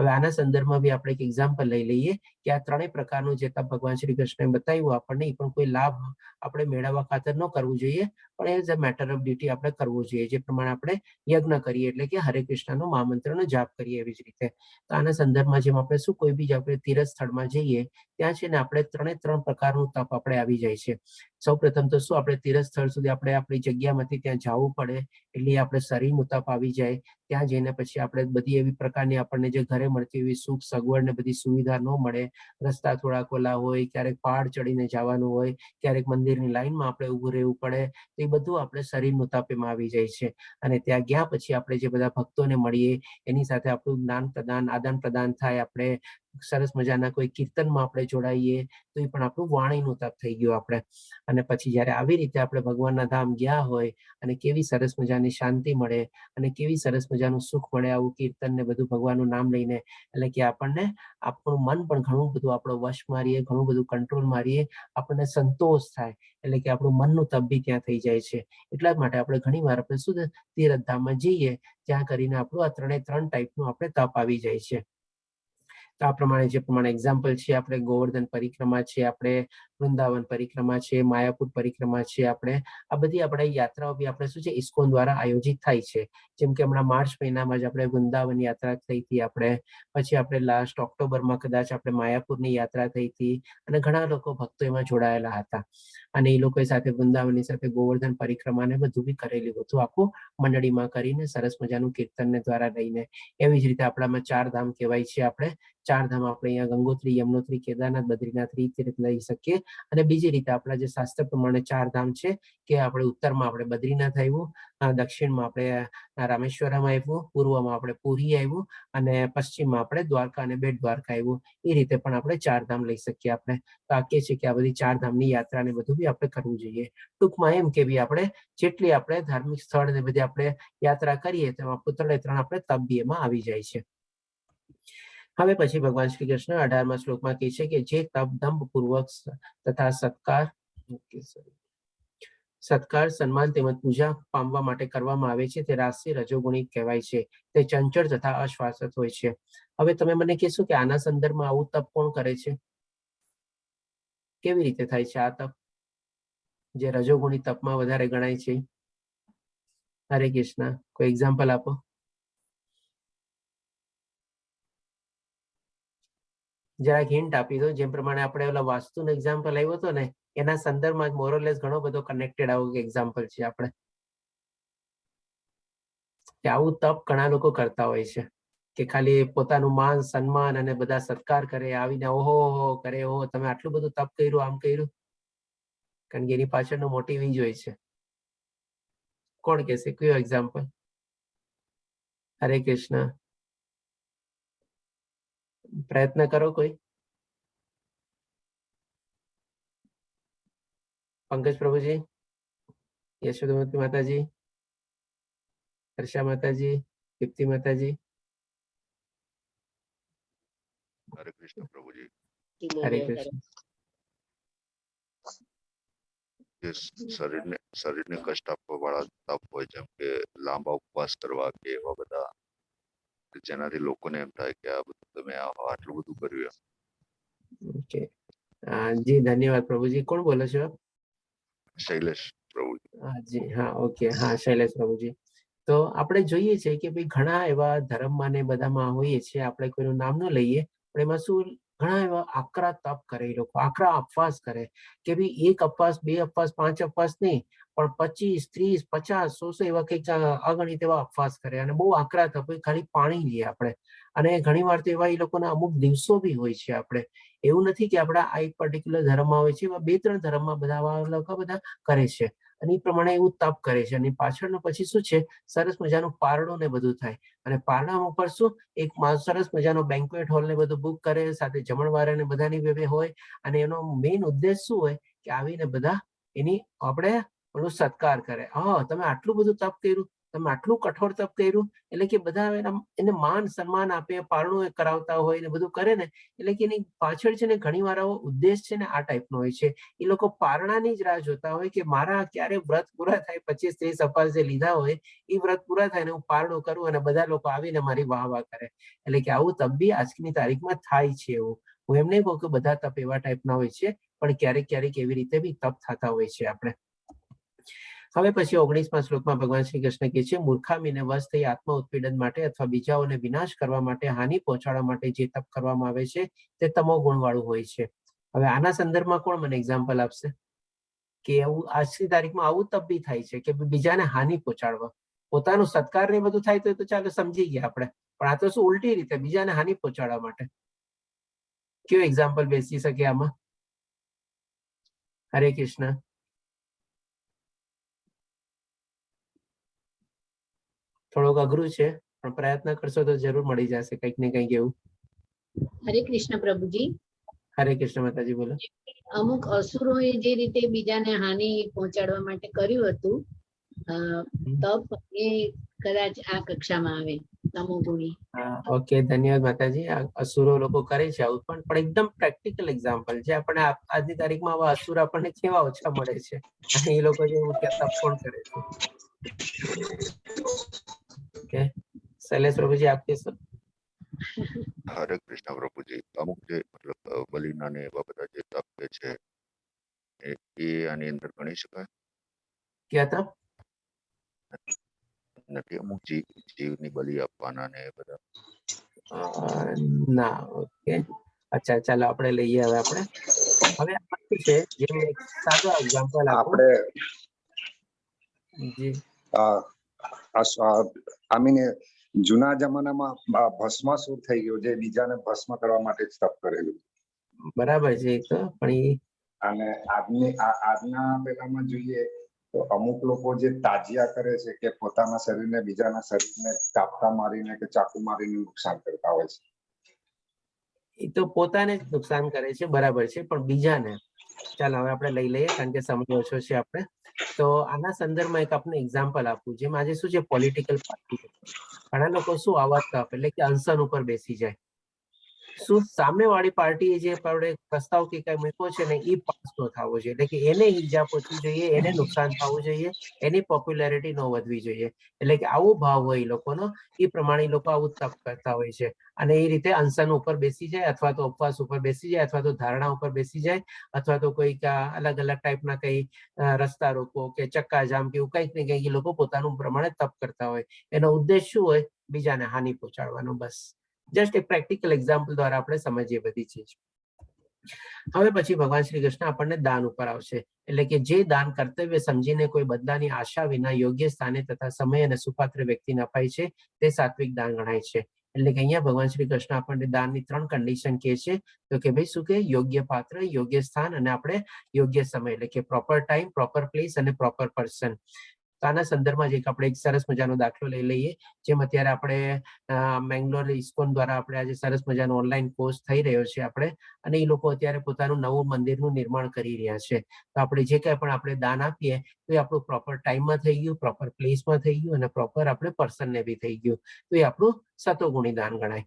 હવે આના સંદર્ભમાં બી આપણે એક એક્ઝામ્પલ લઈ લઈએ કે આ ત્રણેય પ્રકારનું જે તપ ભગવાન શ્રી કૃષ્ણએ બતાવ્યું આપણને, એ પણ કોઈ લાભ આપણે મેળવવા ખાતર ન કરવું જોઈએ, પણ as a matter of duty આપણે કરવું જોઈએ. જે પ્રમાણે આપણે યજ્ઞ કરીએ, એટલે કે હરે કૃષ્ણનો મહામંત્રનો જાપ કરીએ, એવી જ રીતે. તો આના સંદર્ભમાં જેમ આપણે શું, કોઈ બી આપણે તીર્થ સ્થળમાં જઈએ ત્યાં છે ને આપણે ત્રણે ત્રણ પ્રકારનું તપ આપણે આવી જાય છે. સૌ પ્રથમ તો શું, આપણે તીર્થ સ્થળ સુધી આપણે આપણી જગ્યામાંથી ત્યાં જવું પડે, એટલે આપણે શરીરનું તપ આવી જાય. ત્યાં જઈને પછી આપણે બધી એવી પ્રકારની આપણને જે ઘરે મળતી એવી સુખ સગવડ ને બધી સુવિધા ન મળે, રસ્તા થોડા ઓલા હોય, ક્યારેક પહાડ ચડીને જવાનું હોય, ક્યારેક મંદિરની લાઈનમાં આપણે ઊભું રહેવું પડે, તો એ બધું આપણે શરીરનું તપ એમાં આવી જાય છે. અને ત્યાં ગયા પછી આપણે જે બધા ભક્તોને મળીએ, એની સાથે આપણું જ્ઞાન પ્રદાન આદાન પ્રદાન થાય, આપણે સરસ મજાના કોઈ કીર્તનમાં આપણે જોડાઈએ, તો એ પણ આપણું વાણીનું તપ થઈ ગયું આપણે. અને પછી જ્યારે આવી રીતે આપણે ભગવાનના ધામ ગયા હોય અને કેવી સરસ મજાની શાંતિ મળે અને કેવી સરસ મજાનું સુખ મળે આવું કીર્તન ને બધું ભગવાનનું નામ લઈને, એટલે કે આપણને આપણું મન પણ ઘણું બધું આપણો વશ મારીએ, ઘણું બધું કંટ્રોલ મારીએ, આપણને સંતોષ થાય, એટલે કે આપણું મનનું તપ બી ત્યાં થઈ જાય છે. એટલા જ માટે આપણે ઘણી વાર આપણે શું તીર્થ ધામમાં જઈએ ત્યાં કરીને આપણું આ ત્રણે ત્રણ ટાઈપનું આપણે તપ આવી જાય છે. તો આ પ્રમાણે જે પ્રમાણે એક્ઝામ્પલ છે, આપણે ગોવર્ધન પરિક્રમા છે, આપણે વૃંદાવન પરિક્રમા છે, માયાપુર પરિક્રમા છે, આપણે આ બધી આપણે યાત્રાઓ બી આપણે શું છે ઇસ્કોન દ્વારા આયોજિત થાય છે. જેમ કે હમણાં માર્ચ મહિનામાં જ આપણે વૃંદાવન યાત્રા થઈ હતી આપણે, પછી આપણે લાસ્ટ ઓક્ટોબરમાં કદાચ આપણે માયાપુરની યાત્રા થઈ હતી અને ઘણા લોકો ભક્તો એમાં જોડાયેલા હતા અને એ લોકોએ સાથે વૃંદાવનની સાથે ગોવર્ધન પરિક્રમા ને બધું બી કરેલું હતું, આખું મંડળીમાં કરીને સરસ મજાનું કીર્તનને દ્વારા લઈને. એવી જ રીતે આપણામાં ચાર ધામ કહેવાય છે, આપણે ચાર ધામ આપણે અહીંયા ગંગોત્રી, યમનોત્રી, કેદારનાથ, બદ્રીનાથ રીતે લઈ શકીએ. અને બીજી રીતે આપણા જે શાસ્ત્ર પ્રમાણે ચાર ધામ છે કે આપણે ઉત્તરમાં આપણે બદ્રીનાથ આવ્યું, દક્ષિણમાં આપણે રામેશ્વરમ આવ્યું, પૂર્વમાં આપણે પુરી આવ્યું અને પશ્ચિમમાં આપણે દ્વારકા અને બેટ દ્વારકા આવ્યું. એ રીતે પણ આપણે ચાર ધામ લઈ શકીએ આપણે. તો આ કહે છે કે આ બધી ચાર ધામની યાત્રા ને બધું બી આપણે કરવું જોઈએ. ટૂંકમાં એમ કે બી આપણે જેટલી આપણે ધાર્મિક સ્થળ ને બધી આપણે યાત્રા કરીએ તેમાં ત્રણે ત્રણ આપણે તપ બી એમાં આવી જાય છે. હવે પછી ભગવાન શ્રી કૃષ્ણ 18મા શ્લોકમાં કહે છે કે જે તપ દંભ પૂર્વક તથા સત્કાર સત્કાર, સન્માન તેમજ પૂજા પામવા માટે કરવામાં આવે છે તે રાજસી રજોગુણી કહેવાય છે. તે ચંચળ તથા અશ્વાસત હોય છે. હવે તમે મને કહેશો કે આના સંદર્ભમાં આવું તપ કોણ કરે છે, કેવી રીતે થાય છે આ તપ જે રજોગુણી તપમાં વધારે ગણાય છે? હરે કૃષ્ણ, કોઈ એક્ઝામ્પલ આપો. જરાક હિન્ટ આપી દો. જેમ પ્રમાણે આપણે ઓલા વાસ્તુનો એક્ઝામ્પલ આવ્યો હતો ને, એના સંદર્ભમાં મોરલેસ ઘણો બધો કનેક્ટેડ આવું એક્ઝામ્પલ છે આપણે, કે આવું તપ ઘણા લોકો કરતા હોય છે કે ખાલી પોતાનું માન સન્માન અને બધા સત્કાર કરે, આવીને ઓહો હો કરે, ઓહો તમે આટલું બધું તપ કર્યું, આમ કર્યું, કારણ કે એની પાછળનો મોટિવ ઈ જ હોય છે. કોણ કહેશે કયો એક્ઝામ્પલ? હરે કૃષ્ણ, પ્રયત્ન કરો કોઈ. પંકજ પ્રભુજી, યશોદમતી માતાજી, હર્ષા માતાજી, દીપ્તિ માતાજી. હરે કૃષ્ણ પ્રભુજી. હરે કૃષ્ણ. જે શરીરને કષ્ટ આપવા વાળા તપ હોય, જેમ કે લાંબા ઉપવાસ કરવા કે એવા બધા, કે જેનાથી લોકોને એમ થાય કે આ બધું તમે આટલું બધું કર્યું એમ. ઓકે, જી ધન્યવાદ પ્રભુજી. કોણ બોલો છો? શૈલેષ પ્રભુજી. હા જી, હા ઓકે, હા શૈલેષ પ્રભુજી. તો આપણે જોઈએ છે કે ભાઈ ઘણા એવા ધર્મમાં ને બધામાં હોઈએ છીએ, આપણે કોઈનું નામ ન લઈએ, પણ એમાં શું ઘણા એવા આકરા તપ કરે એ લોકો, આકરા ઉપવાસ કરે કે ભાઈ એક ઉપવાસ, બે ઉપવાસ, 5 ઉપવાસ નહીં, પણ 25, 30, 50, 100 એવા કંઈક અગણિત એવા ઉપવાસ કરે અને બહુ આકરા તપ હોય, ખાલી પાણી લઈએ આપણે. અને ઘણી વાર તો એવા એ લોકોના અમુક દિવસો બી હોય છે. આપણે એવું નથી કે આપણા આ એક પર્ટિક્યુલર ધર્મમાં હોય છે, એવા 2-3 ધર્મમાં બધા આવા લોકો બધા કરે છે અને એ પ્રમાણે એવું તપ કરે છે. અને પાછળનું પછી શું છે, સરસ મજાનું પારણું ને બધું થાય અને પારણા ઉપર શું એક સરસ મજાનો બેન્ક્વેટ હોલ ને બધું બુક કરે, સાથે જમણવાર ને બધાની વ્યવસ્થા હોય. અને એનો મેઇન ઉદ્દેશ શું હોય કે આવીને બધા એની આપણે ઓલું સત્કાર કરે. હા, તમે આટલું બધું તપ કર્યું, તમે આટલું કઠોર તપ કર્યું, એટલે કે બધા એના એને માન સન્માન આપે, પારણું એ કરાવતા હોય ને બધું કરે ને, એટલે કે એની પાછળ છે ને ઘણી વાર આવો ઉદ્દેશ છે ને આ ટાઈપનો હોય છે. એ લોકો પારણાની જ રાહ જોતા હોય કે મારા ક્યારે વ્રત પૂરા થાય, 25-30 અપાસ જે લીધા હોય એ વ્રત પૂરા થાય ને હું પારણું કરું અને બધા લોકો આવીને મારી વાહ વાહ કરે. એટલે કે આવું તપ બી આજની તારીખમાં થાય છે. એવું હું એમ નહીં કહું કે બધા તપ એવા ટાઈપના હોય છે, પણ ક્યારેક ક્યારેક એવી રીતે બી તપ થતા હોય છે આપણે. હવે પછી 19મા શ્લોકમાં ભગવાન શ્રી કૃષ્ણ કહે છે, મૂર્ખામીને વશ થઈ આત્મ ઉત્પીડન માટે અથવા બીજાઓને વિનાશ કરવા માટે, હાનિ પહોંચાડવા માટે જે તપ કરવામાં આવે છે તે તમો ગુણ વાળું હોય છે. હવે આના સંદર્ભમાં કોણ મને એક્ઝામ્પલ આપશે કે એવું આજની તારીખમાં આવું તપ બી થાય છે કે બીજાને હાનિ પહોંચાડવા? પોતાનું સત્કાર ને બધું થાય તો એ તો ચાલો સમજી ગયા આપણે, પણ આ તો શું ઉલટી રીતે બીજાને હાનિ પહોંચાડવા માટે. કયો એક્ઝામ્પલ બેસી શકે આમાં? હરે કૃષ્ણ. થોડુંક અઘરું છે પણ પ્રયત્ન કરશો તો જરૂર મળી જશે કંઈક ને કંઈક એવું. હરે કૃષ્ણ પ્રભુજી. હરે કૃષ્ણ માતાજી, બોલો. અમુક અસુરોએ જે રીતે બીજાને હાનિ પહોંચાડવા માટે કર્યું હતું તપ, એ કદાચ આ કક્ષામાં આવે, તમોગુણી. હા, ઓકે, ધન્યવાદ માતાજી. આ અસુરો લોકો કરે છે આવું, પણ એકદમ પ્રેક્ટિકલ એક્ઝામ્પલ છે. આપણે આજની તારીખમાં આવા અસુર આપણને કેવા ઓછા મળે છે, અને એ લોકો જેવું કે તપ પણ કરે છે. ઓકે, શૈલેષ પ્રભુજી આપ કહેશો? હરે કૃષ્ણ પ્રભુજી. અમુક જે મતલબ બલિના ને એવા બધા જે તપ છે એ આની અંદર ગણી શકાય? ક્યાં તપ? નથી, અમુક જીવની બલિ આપવાના ને એ બધા. ના, ઓકે, અચ્છા, ચાલો આપણે લઈએ. હવે આપણે હવે આમાં શું છે, જેમ એક સાદો એક્ઝામ્પલ આપો. આપણે જી. I mean, જૂના જમાનામાં ભસ્માસુર થઈ ગયો, જે બીજાને ભસ્મ કરવા માટે જ તપ કરેલું. બરાબર છે એ તો, પણ એ અને આજના પેલામાં જોઈએ તો અમુક લોકો જે તાજિયા કરે છે કે પોતાના શરીરને બીજાના શરીરને કાપતા મારીને કે ચાકુ મારીને નુકસાન કરતા હોય છે. એ તો પોતાને જ નુકસાન કરે છે, બરાબર છે, પણ બીજાને. ચાલો હવે આપણે લઈ લઈએ કારણ કે સમય ઓછો છે આપણે. તો આના સંદર્ભમાં એક આપણે એક્ઝામ્પલ આપું, જેમ આજે શું છે પોલિટિકલ પાર્ટી, ઘણા લોકો શું આવા તપ એટલે કે અનશન ઉપર બેસી જાય. શું સામેવાળી પાર્ટીએ જે આપણે પ્રસ્તાવ કે કઈ મૂક્યો છે ને એ પાસ ન થવો જોઈએ, એટલે કે એને ઈજા પહોંચવી જોઈએ, એને નુકસાન થવું જોઈએ, એની પોપ્યુલારિટી ન વધવી જોઈએ, એટલે કે આવો ભાવ હોય એ લોકોનો, એ પ્રમાણે એ લોકો આવું તપ કરતા હોય છે. અને એ રીતે અનશન ઉપર બેસી જાય, અથવા તો ઉપવાસ ઉપર બેસી જાય, અથવા તો ધારણા ઉપર બેસી જાય, અથવા તો કોઈક અલગ અલગ ટાઈપના કઈ રસ્તા રોકો કે ચક્કા જામ કે એવું કંઈક ને કંઈક એ લોકો પોતાનું પ્રમાણે તપ કરતા હોય. એનો ઉદ્દેશ શું હોય? બીજાને હાનિ પહોંચાડવાનો. બસ જસ્ટ એક પ્રેક્ટિકલ એક્ઝામ્પલ દ્વારા આપણે સમજીએ બધી ચીજ. હવે પછી ભગવાન શ્રી કૃષ્ણ આપણને દાન ઉપર આવશે, એટલે કે જે દાન કર્તવ્ય સમજીને કોઈ બદલાની આશા વિના યોગ્ય સ્થાને તથા સમય અને સુપાત્ર વ્યક્તિને અપાય છે તે સાત્વિક દાન ગણાય છે. એટલે કે અહીંયા ભગવાન શ્રી કૃષ્ણ આપણને દાનની ત્રણ કન્ડિશન કહે છે, તો કે ભાઈ શું કે યોગ્ય પાત્ર, યોગ્ય સ્થાન અને આપણે યોગ્ય સમય, એટલે કે પ્રોપર ટાઈમ, પ્રોપર પ્લેસ અને પ્રોપર પર્સન. તો આના સંદર્ભમાં જ એક આપણે એક સરસ મજાનો દાખલો લઈ લઈએ, જેમ અત્યારે આપણે મેંગ્લોર ઇસ્કોન દ્વારા આપણે આજે સરસ મજાનો ઓનલાઈન કોર્સ થઈ રહ્યો છે આપણે, અને એ લોકો અત્યારે પોતાનું નવું મંદિરનું નિર્માણ કરી રહ્યા છે. તો આપણે જે કાંઈ પણ આપણે દાન આપીએ તો એ આપણું પ્રોપર ટાઈમમાં થઈ ગયું, પ્રોપર પ્લેસમાં થઈ ગયું અને પ્રોપર આપણે પર્સનને બી થઈ ગયું, તો એ આપણું સતોગુણી દાન ગણાય.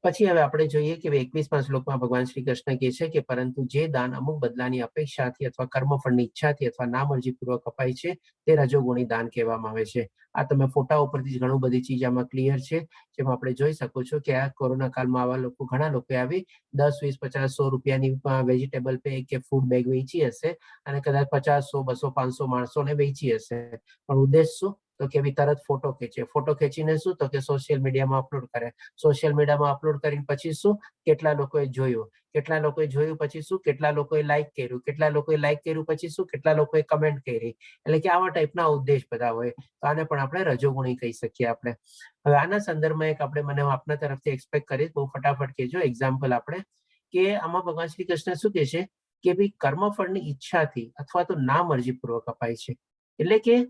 પછી હવે આપણે જોઈએ કે 21મા શ્લોકમાં ભગવાન શ્રી કૃષ્ણ કહે છે કે પરંતુ જે દાન અમુક બદલાની અપેક્ષાથી અથવા કર્મફળની ઈચ્છાથી અથવા નામરજીપૂર્વક અપાય છે તે રજોગુણી દાન કહેવામાં આવે છે. આ તમે ફોટા ઉપરથી જ ઘણું બધી ચીજ આમાં ક્લિયર છે, જેમાં આપણે જોઈ શકો છો કે આ કોરોના કાળમાં આવા લોકો, ઘણા લોકો આવી 10, 20, 50, 100 રૂપિયાની વેજીટેબલ બેગ કે ફૂડ બેગ વેચી હશે અને કદાચ 50, 100, 200, 500 માણસોને વેચી હશે, પણ ઉદ્દેશ શું? તો કે ભઈ તરત ફોટો ખેંચે, ફોટો ખેંચીને શું? તો કે સોશિયલ મીડિયામાં અપલોડ કરે, સોશિયલ મીડિયામાં અપલોડ કરીને પછી શું? કેટલા લોકોએ જોયું, કેટલા લોકોએ જોયું પછી શું? કેટલા લોકોએ લાઈક કર્યું, કેટલા લોકોએ લાઈક કર્યું પછી શું? કેટલા લોકોએ કમેન્ટ કરી, એટલે કે આવા ટાઈપના ઉદ્દેશ બધા હોય. તો આને પણ આપણે રજોગુણી કહી શકીએ આપણે. હવે આના સંદર્ભમાં એક આપણે મને આપના તરફથી એક્સપેક્ટ કરીશ, બહુ ફટાફટ કહેજો એક્ઝામ્પલ આપણે, કે આમાં ભગવાન શ્રી કૃષ્ણ શું કહે છે કે ભાઈ કર્મફળની ઈચ્છાથી અથવા તો ના મરજીપૂર્વક અપાય છે. એટલે કે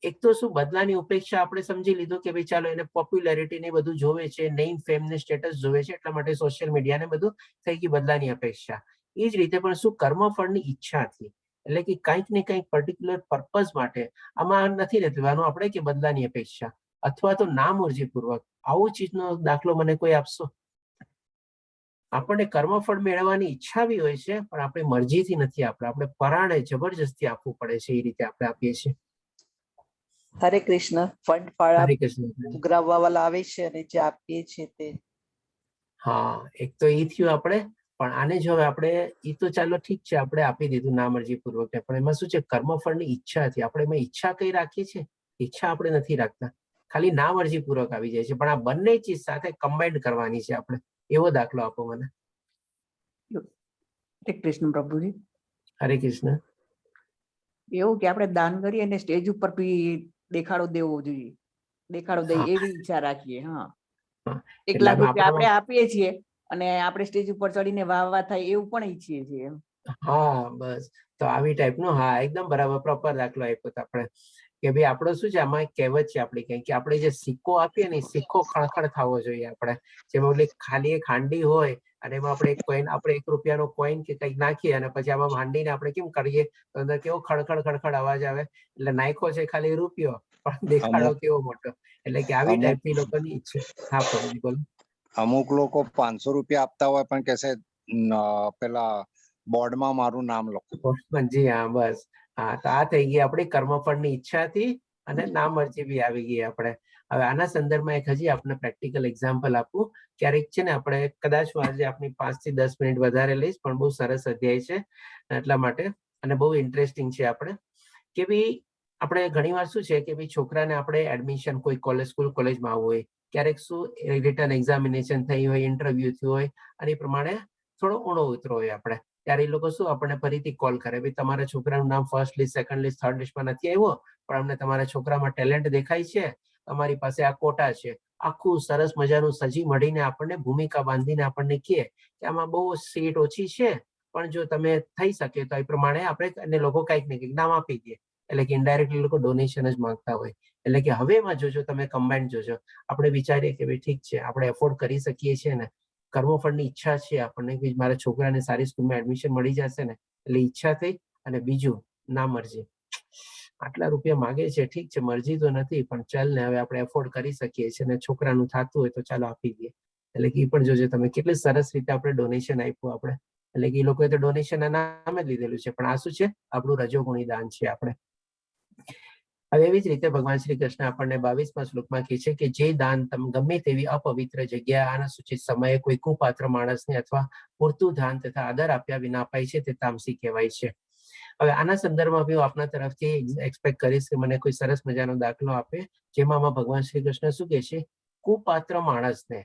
એક તો શું બદલાની ઉપેક્ષા આપણે સમજી લીધું કે ભાઈ ચાલો એને પોપ્યુલારિટી ને બધું જોવે છે, નેમ ફેમ ને સ્ટેટસ જોવે છે, એટલા માટે સોશિયલ મીડિયા ને બધું થઈ ગયું બદલાની અપેક્ષા. એ જ રીતે પણ શું કર્મફળની ઈચ્છાથી, એટલે કે કંઈક ને કંઈક પર્ટિક્યુલર પર્પઝ માટે. આમાં નથી લેવાનું આપણે કે બદલાની અપેક્ષા અથવા તો નામરજીપૂર્વક. આવું ચીજનો દાખલો મને કોઈ આપશો? આપણને કર્મફળ મેળવવાની ઈચ્છા બી હોય છે, પણ આપણી મરજીથી નથી. આપણે આપણે પરાણે જબરજસ્તી આપવું પડે છે, એ રીતે આપણે આપીએ છીએ. હરે કૃષ્ણ. ફંડ ફાળા હરે કૃષ્ણ. ઉઘરાવવા વાળા આવે છે અને જે આપીએ છીએ તે. હા, એક તો એ થયું આપણે. પણ આને જો હવે આપણે, એ તો ચાલો ઠીક છે, આપણે આપી દીધું ના મરજી પૂર્વક, પણ એમાં શું છે? કર્મફળની ઈચ્છા હતી. આપણે એમાં ઈચ્છા કઈ રાખીએ છીએ? ઈચ્છા આપણે નથી રાખતા, ખાલી ના મરજી પૂર્વક આવી જાય છે. પણ આ બંને ચીજ સાથે કમ્બાઈન કરવાની છે આપણે. એવો દાખલો આપો મને. હરે કૃષ્ણ પ્રભુજી. હરે કૃષ્ણ. એવું કે આપણે દાન કરીએ અને સ્ટેજ ઉપર બી દેખાડો દેવો જોઈએ, દેખાડો દઈએ એવી ઈચ્છા રાખીએ. હા, એક એટલે લાખ રૂપિયા આપણામાં આપણે આપીએ છીએ અને આપણે સ્ટેજ ઉપર ચડીને વાહ વાહ થાય એવું પણ ઈચ્છીએ છીએ એમ. હા, બસ, તો આવી ટાઈપ નો. હા, એકદમ બરાબર, પ્રોપર દાખલો આપ્યો તો આપણે કે ભાઈ આપણો શું છે, આમાં એક કહેવત છે આપણી કઈ કે આપણે જે સિક્કો આપીએ ને એ સિક્કો ખણખણ થવો જોઈએ. આપણે જેમાં ઓલી ખાલી એક હાંડી હોય અને એમાં આપણે એક કોઈન, આપણે 1 રૂપિયાનો કોઈન કે કંઈક નાખીએ અને પછી આમાં હાંડીને આપણે કેમ કરીએ તો અંદર કેવો ખણખણ ખણખણ અવાજ આવે. એટલે નાખ્યો છે ખાલી રૂપિયો, પણ દેખાડો અમુક કેવો મોટો. એટલે કે આવી અમુક ટાઈપની લોકોની ઈચ્છા. હા પ્રભુજી, બોલો. અમુક લોકો 500 રૂપિયા આપતા હોય પણ કહેશે, પેલા બોર્ડમાં મારું નામ લખો. જી હા, બસ. હા, તો આ થઈ ગઈ આપણી કર્મફળની ઈચ્છાથી અને નામરજી બી આવી ગઈ આપણે. હવે આના સંદર્ભમાં એક હજી આપણે પ્રેક્ટિકલ એક્ઝામ્પલ આપું. ક્યારેક છે ને આપણે, કદાચ હું આજે આપની 5થી 10 મિનિટ વધારે લઈશ, પણ બહુ સરસ અધ્યાય છે એટલા માટે અને બહુ ઇન્ટરેસ્ટિંગ છે. આપણે કે ભાઈ આપણે ઘણીવાર શું છે કે ભાઈ છોકરાને આપણે એડમિશન કોઈ કોલેજ, સ્કૂલ, કોલેજમાં આવવું હોય, ક્યારેક શું રિટન એક્ઝામિનેશન થઈ હોય, ઇન્ટરવ્યુ થયું હોય અને એ પ્રમાણે થોડો ઊણો ઉતરો હોય આપણે, ત્યારે એ લોકો શું આપણને ફરીથી કોલ કરે, ભાઈ તમારા છોકરાનું નામ first list, second list, third લિસ્ટમાં નથી આવ્યો, પણ અમને તમારા છોકરામાં ટેલેન્ટ દેખાય છે, અમારી પાસે આ કોટા છે. આખું સરસ મજાનું સજી મઢીને આપણને ભૂમિકા બાંધીને આપણને કહે કે આમાં બહુ સીટ ઓછી છે, પણ જો તમે થઈ શકે તો એ પ્રમાણે આપણે અને લોકો કંઈક ને કંઈક નામ આપી દઈએ. એટલે કે ઇનડાયરેક્ટલી લોકો ડોનેશન જ માંગતા હોય. એટલે કે હવે એમાં જોજો તમે, કમ્બાઈન જોજો. આપણે વિચારીએ કે ભાઈ ઠીક છે, આપણે એફોર્ડ કરી શકીએ છીએ ને કર્મફળની ઈચ્છા છે આપણને કે મારા છોકરાને સારી સ્કૂલમાં એડમિશન મળી જશે ને, એટલે ઈચ્છા થઈ. અને બીજું ના મરજી, આટલા રૂપિયા માગે છે, ઠીક છે, મરજી તો નથી, પણ ચાલ ને હવે આપણે એફોર્ડ કરી શકીએ છીએ અને છોકરાનું થતું હોય તો ચાલો આપી દઈએ. એટલે કે એ પણ જોજો તમે, કેટલી સરસ રીતે આપણે ડોનેશન આપ્યું આપણે. એટલે કે એ લોકોએ તો ડોનેશન નામે જ લીધેલું છે, પણ આ શું છે? આપણું રજોગુણી દાન છે આપણે. હવે એવી જ રીતે ભગવાન શ્રી કૃષ્ણ આપણને 22મા શ્લોકમાં કહે છે કે જે દાન તમે ગમે તેવી અપવિત્ર જગ્યા, અનાસુચિત સમયે, કોઈ કુપાત્ર માણસને અથવા પૂરતું ધ્યાન તથા આદર આપ્યા વિના અપાય છે તે તામસી કહેવાય છે. હવે આના સંદર્ભમાં બી હું આપના તરફથી એક્સપેક્ટ કરીશ કે મને કોઈ સરસ મજાનો દાખલો આપે, જેમાં આમાં ભગવાન શ્રી કૃષ્ણ શું કહે છે? કુપાત્ર માણસને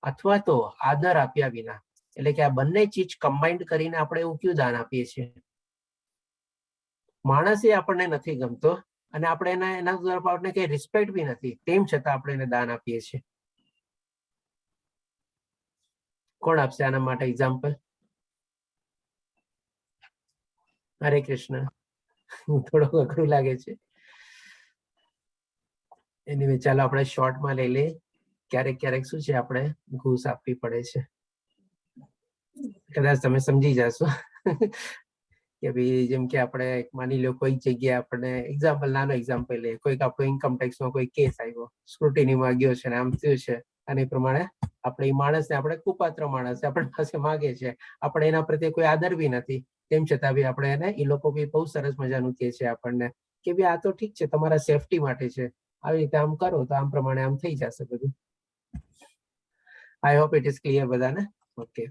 અથવા તો આદર આપ્યા વિના. એટલે કે આ બંને ચીજ કમ્બાઇન્ડ કરીને આપણે એવું કયું દાન આપીએ છીએ? માણસ એ આપણને નથી ગમતો અને આપણે એના એના તરફ આપણે કઈ રિસ્પેક્ટ બી નથી, તેમ છતાં આપણે એને દાન આપીએ છીએ. કોણ આપશે આના માટે એક્ઝામ્પલ? હરે કૃષ્ણ. થોડું અઘરું લાગે છે. એની ચાલો આપણે શોર્ટમાં લઈ લઈએ. ક્યારેક ક્યારેક શું છે, આપણે ઘૂસ આપવી પડે છે. કદાચ તમે સમજી જશો કે ભાઈ જેમ કે આપણે માની લો કોઈ જગ્યાએ આપણે એક્ઝામ્પલ, નાનો એક્ઝામ્પલ લઈએ, કોઈક આપણો ઇન્કમ ટેક્સ નો કોઈ કેસ આવ્યો, સ્ક્રુટિનીમાં ગયો છે ને આમ થયું છે અને એ પ્રમાણે આપણે એ માણસને, આપણે કુપાત્ર માણસ આપણી પાસે માગે છે, આપણે એના પ્રત્યે કોઈ આદર બી નથી, તેમ છતાં બી આપણે એને, એ લોકો બી બહુ સરસ મજાનું કહે છે આપણને કે ભાઈ આ તો ઠીક છે, તમારા સેફટી માટે છે, આવી રીતે આમ કરો તો આમ પ્રમાણે આમ થઈ જશે બધું. I hope it is clear બધાને. ઓકે.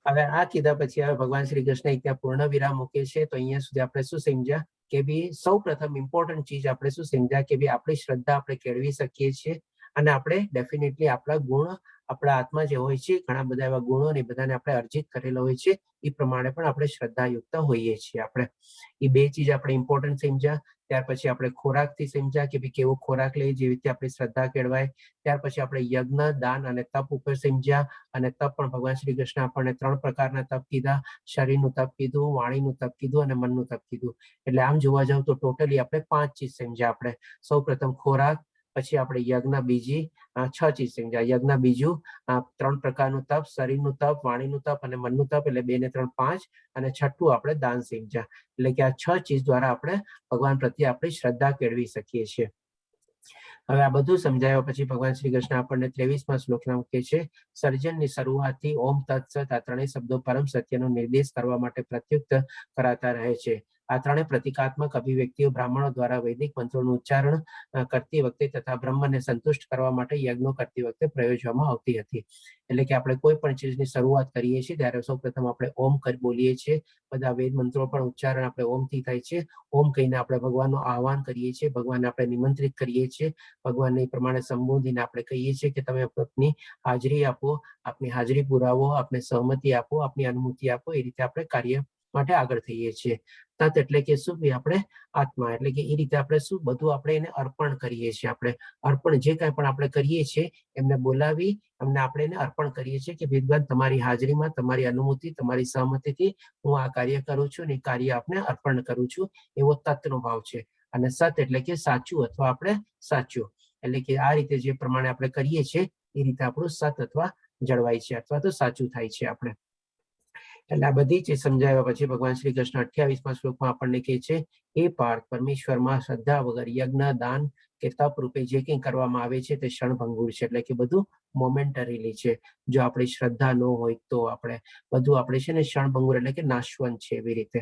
હવે આ કીધા પછી હવે ભગવાન શ્રી કૃષ્ણ એક ત્યાં પૂર્ણ વિરામ મૂકે છે. તો અહીંયા સુધી આપણે શું સમજ્યા કે ભઈ સૌ પ્રથમ ઇમ્પોર્ટન્ટ ચીજ આપણે શું સમજ્યા કે ભઈ આપણી શ્રદ્ધા આપણે કેળવી શકીએ છીએ અને આપણે ડેફિનેટલી આપણા ગુણ, આપણા આત્મા જે હોય છે, ઘણા બધા એવા ગુણો ને બધાને આપણે અર્જિત કરેલા હોય છે, એ પ્રમાણે પણ આપણે શ્રદ્ધાયુક્ત હોઈએ છીએ. આપણે એ બે ચીજ આપણે ઇમ્પોર્ટન્ટ સમજ્યા. ત્યાર પછી આપણે ખોરાકથી સમજ્યા કે ભાઈ કેવો ખોરાક લઈએ જેવી રીતે આપણી શ્રદ્ધા કેળવાય. ત્યાર પછી આપણે યજ્ઞ, દાન અને તપ ઉપર સમજ્યા અને તપ પણ ભગવાન શ્રી કૃષ્ણ આપણને ત્રણ પ્રકારના તપ કીધા: શરીરનું તપ કીધું, વાણીનું તપ કીધું અને મનનું તપ કીધું. એટલે આમ જોવા જાવ તો ટોટલી આપણે પાંચ ચીજ સમજ્યા આપણે. સૌ પ્રથમ ખોરાક, પછી આપણે યજ્ઞ બીજી 6 ચીજ સમજ્યા. યજ્ઞ બીજું 3 પ્રકારનું તપ, શરીરનું તપ, વાણીનું તપ અને મનનું તપ, એટલે 2 ને 3 5, અને છઠ્ઠું આપણે દાન સમજ્યા. એટલે કે આ 6 ચીજ દ્વારા આપણે ભગવાન પ્રત્યે આપણી શ્રદ્ધા કેળવી શકીએ છીએ. હવે આ બધું સમજાવ્યા પછી ભગવાન શ્રી કૃષ્ણ આપણને 23મા શ્લોકમાં કહે છે, સર્જનની શરૂઆતથી ઓમ તત્સત આ ત્રણેય શબ્દો પરમ સત્યનો નિર્દેશ કરવા માટે પ્રત્યુક્ત કરાતા રહે છે. આ ત્રણેય પ્રતિકાત્મક અભિવ્યક્તિઓ બ્રાહ્મણો દ્વારા વૈદિક મંત્રોનું ઉચ્ચારણ કરતી વખતે તથા બ્રહ્મને સંતુષ્ટ કરવા માટે યજ્ઞો કરતી વખતે પ્રયોજવામાં આવતી હતી. એટલે કે આપણે કોઈ પણ ચીજની શરૂઆત કરીએ છીએ ત્યારે સૌ પ્રથમ આપણે ઓમ બોલીએ છીએ. બધા વેદ મંત્રો પણ ઉચ્ચારણ આપણે ઓમથી થાય છે. ઓમ કહીને આપણે ભગવાનનું આહવાન કરીએ છીએ, ભગવાનને આપણે નિમંત્રિત કરીએ છીએ, ભગવાનને એ પ્રમાણે સંબોધીને આપણે કહીએ છીએ કે તમે આપની હાજરી આપો, આપની હાજરી પુરાવો, આપને સહમતિ આપો, આપની અનુમતિ આપો. એ રીતે આપણે કાર્ય માટે આગળ થઈએ છીએ. તત એટલે કે શું ભઈ આપણે આત્મા, એટલે કે એ રીતે આપણે શું બધું આપણે એને અર્પણ કરીએ છીએ. આપણે અર્પણ જે કાંઈ પણ આપણે કરીએ છીએ એમને બોલાવી એમને આપણે એને અર્પણ કરીએ છીએ કે ભગવાન તમારી હાજરીમાં, તમારી અનુમતિ, તમારી સહમતિથી હું આ કાર્ય કરું છું ને કાર્ય આપને અર્પણ કરું છું, એવો તત્વનો ભાવ છે. અને સત એટલે કે સાચું અથવા આપણે સાચું, એટલે કે આ રીતે જે પ્રમાણે આપણે કરીએ છીએ એ રીતે આપણું સત અથવા જળવાય છે અથવા તો સાચું થાય છે આપણે. એટલે આ બધી ચીજ સમજાવ્યા પછી ભગવાન શ્રી કૃષ્ણ 28મા શ્લોકમાં આપણને કહે છે, હે પાર્થ, પરમેશ્વરમાં શ્રદ્ધા વગર યજ્ઞ, દાન કે તપ રૂપે જે કંઈ કરવામાં આવે છે તે ક્ષણભંગુર છે, એટલે કે બધું મોમેન્ટરીલી છે. જો આપણી શ્રદ્ધા ન હોય તો આપણે બધું આપણે છે ને ક્ષણભંગુર એટલે કે નાશવંત છે. એવી રીતે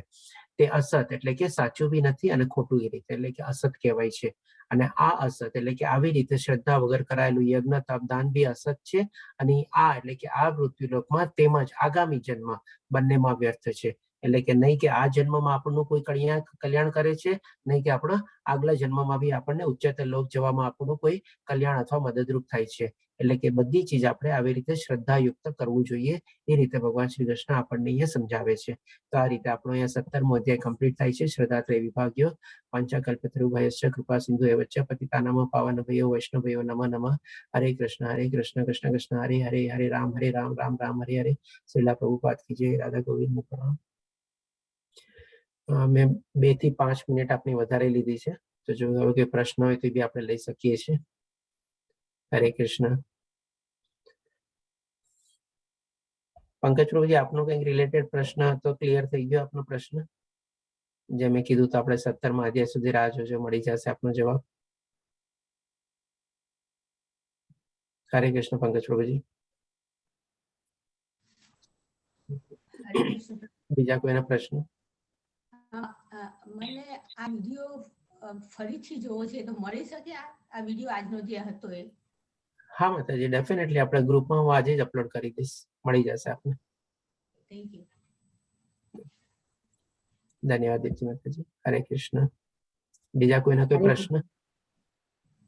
તે અસત એટલે કે સાચું બી નથી અને ખોટું, એ રીતે એટલે કે અસત કહેવાય છે. અને આ અસત એટલે કે આવી રીતે શ્રદ્ધા વગર કરાયેલું યજ્ઞ, તપ, દાન બી અસત છે. અને આ એટલે કે આ મૃત્યુલોકમાં તેમજ આગામી જન્મ બંનેમાં વ્યર્થ છે. એટલે કે નહીં કે આ જન્મમાં આપણનું કોઈ કલ્યાણ કરે છે, નહીં કે આપણા આગલા જન્મમાં બી આપણને ઉચ્ચતર લોક જવામાં આપણું કોઈ કલ્યાણ અથવા મદદરૂપ થાય છે. એટલે કે બધી ચીજ આપણે આવી રીતે શ્રદ્ધાયુક્ત કરવું જોઈએ, એ રીતે ભગવાન શ્રી કૃષ્ણ આપણને અહીંયા સમજાવે છે. તો આ રીતે આપણો અહીંયા 17મો અધ્યાય કમ્પ્લીટ થાય છે. શ્રદ્ધાત્રય વિભાગ્યો પંચકલ્પતરુભ્યશ્ચ કૃપા સિંધુ એવચ પતિતાનામ પાવનભયો વૈષ્ણવભ્યો નમઃ નમઃ. હરે કૃષ્ણ હરે કૃષ્ણ કૃષ્ણ કૃષ્ણ હરે હરે, હરે રામ હરે રામ રામ રામ હરે હરે. શ્રીલા પ્રભુપાદ કી જય. રાધા ગોવિંદ પ્રણામ. મેં 2 થી 5 મિનિટ આપની વધારે લીધી છે, તો જો હવે કોઈ પ્રશ્ન હોય તો બી આપણે લઈ શકીએ છીએ. હરે કૃષ્ણ. પંકજ પ્રભુજી, આપનો કંઈક રિલેટેડ પ્રશ્ન હતો, ક્લિયર થઈ ગયો આપનો પ્રશ્ન? જે મેં કીધું તો આપણે 17મા અધ્યાય સુધી રાહ જોજો, મળી જશે આપનો જવાબ. હરે કૃષ્ણ પંકજ પ્રભુજી. બીજા કોઈના પ્રશ્ન? મને આ વિડીયો ફરીથી જોવો છે તો મળી શકે આ વિડીયો આજનો જે હતો એ? હા માતાજી, ડેફિનેટલી આપણે ગ્રુપમાં હું આજે જ અપલોડ કરી દઈશ, મળી જશે આપને. Thank you. ધન્યવાદ દીપજી માતાજી. હરે કૃષ્ણ. બીજા કોઈના કોઈ પ્રશ્ન?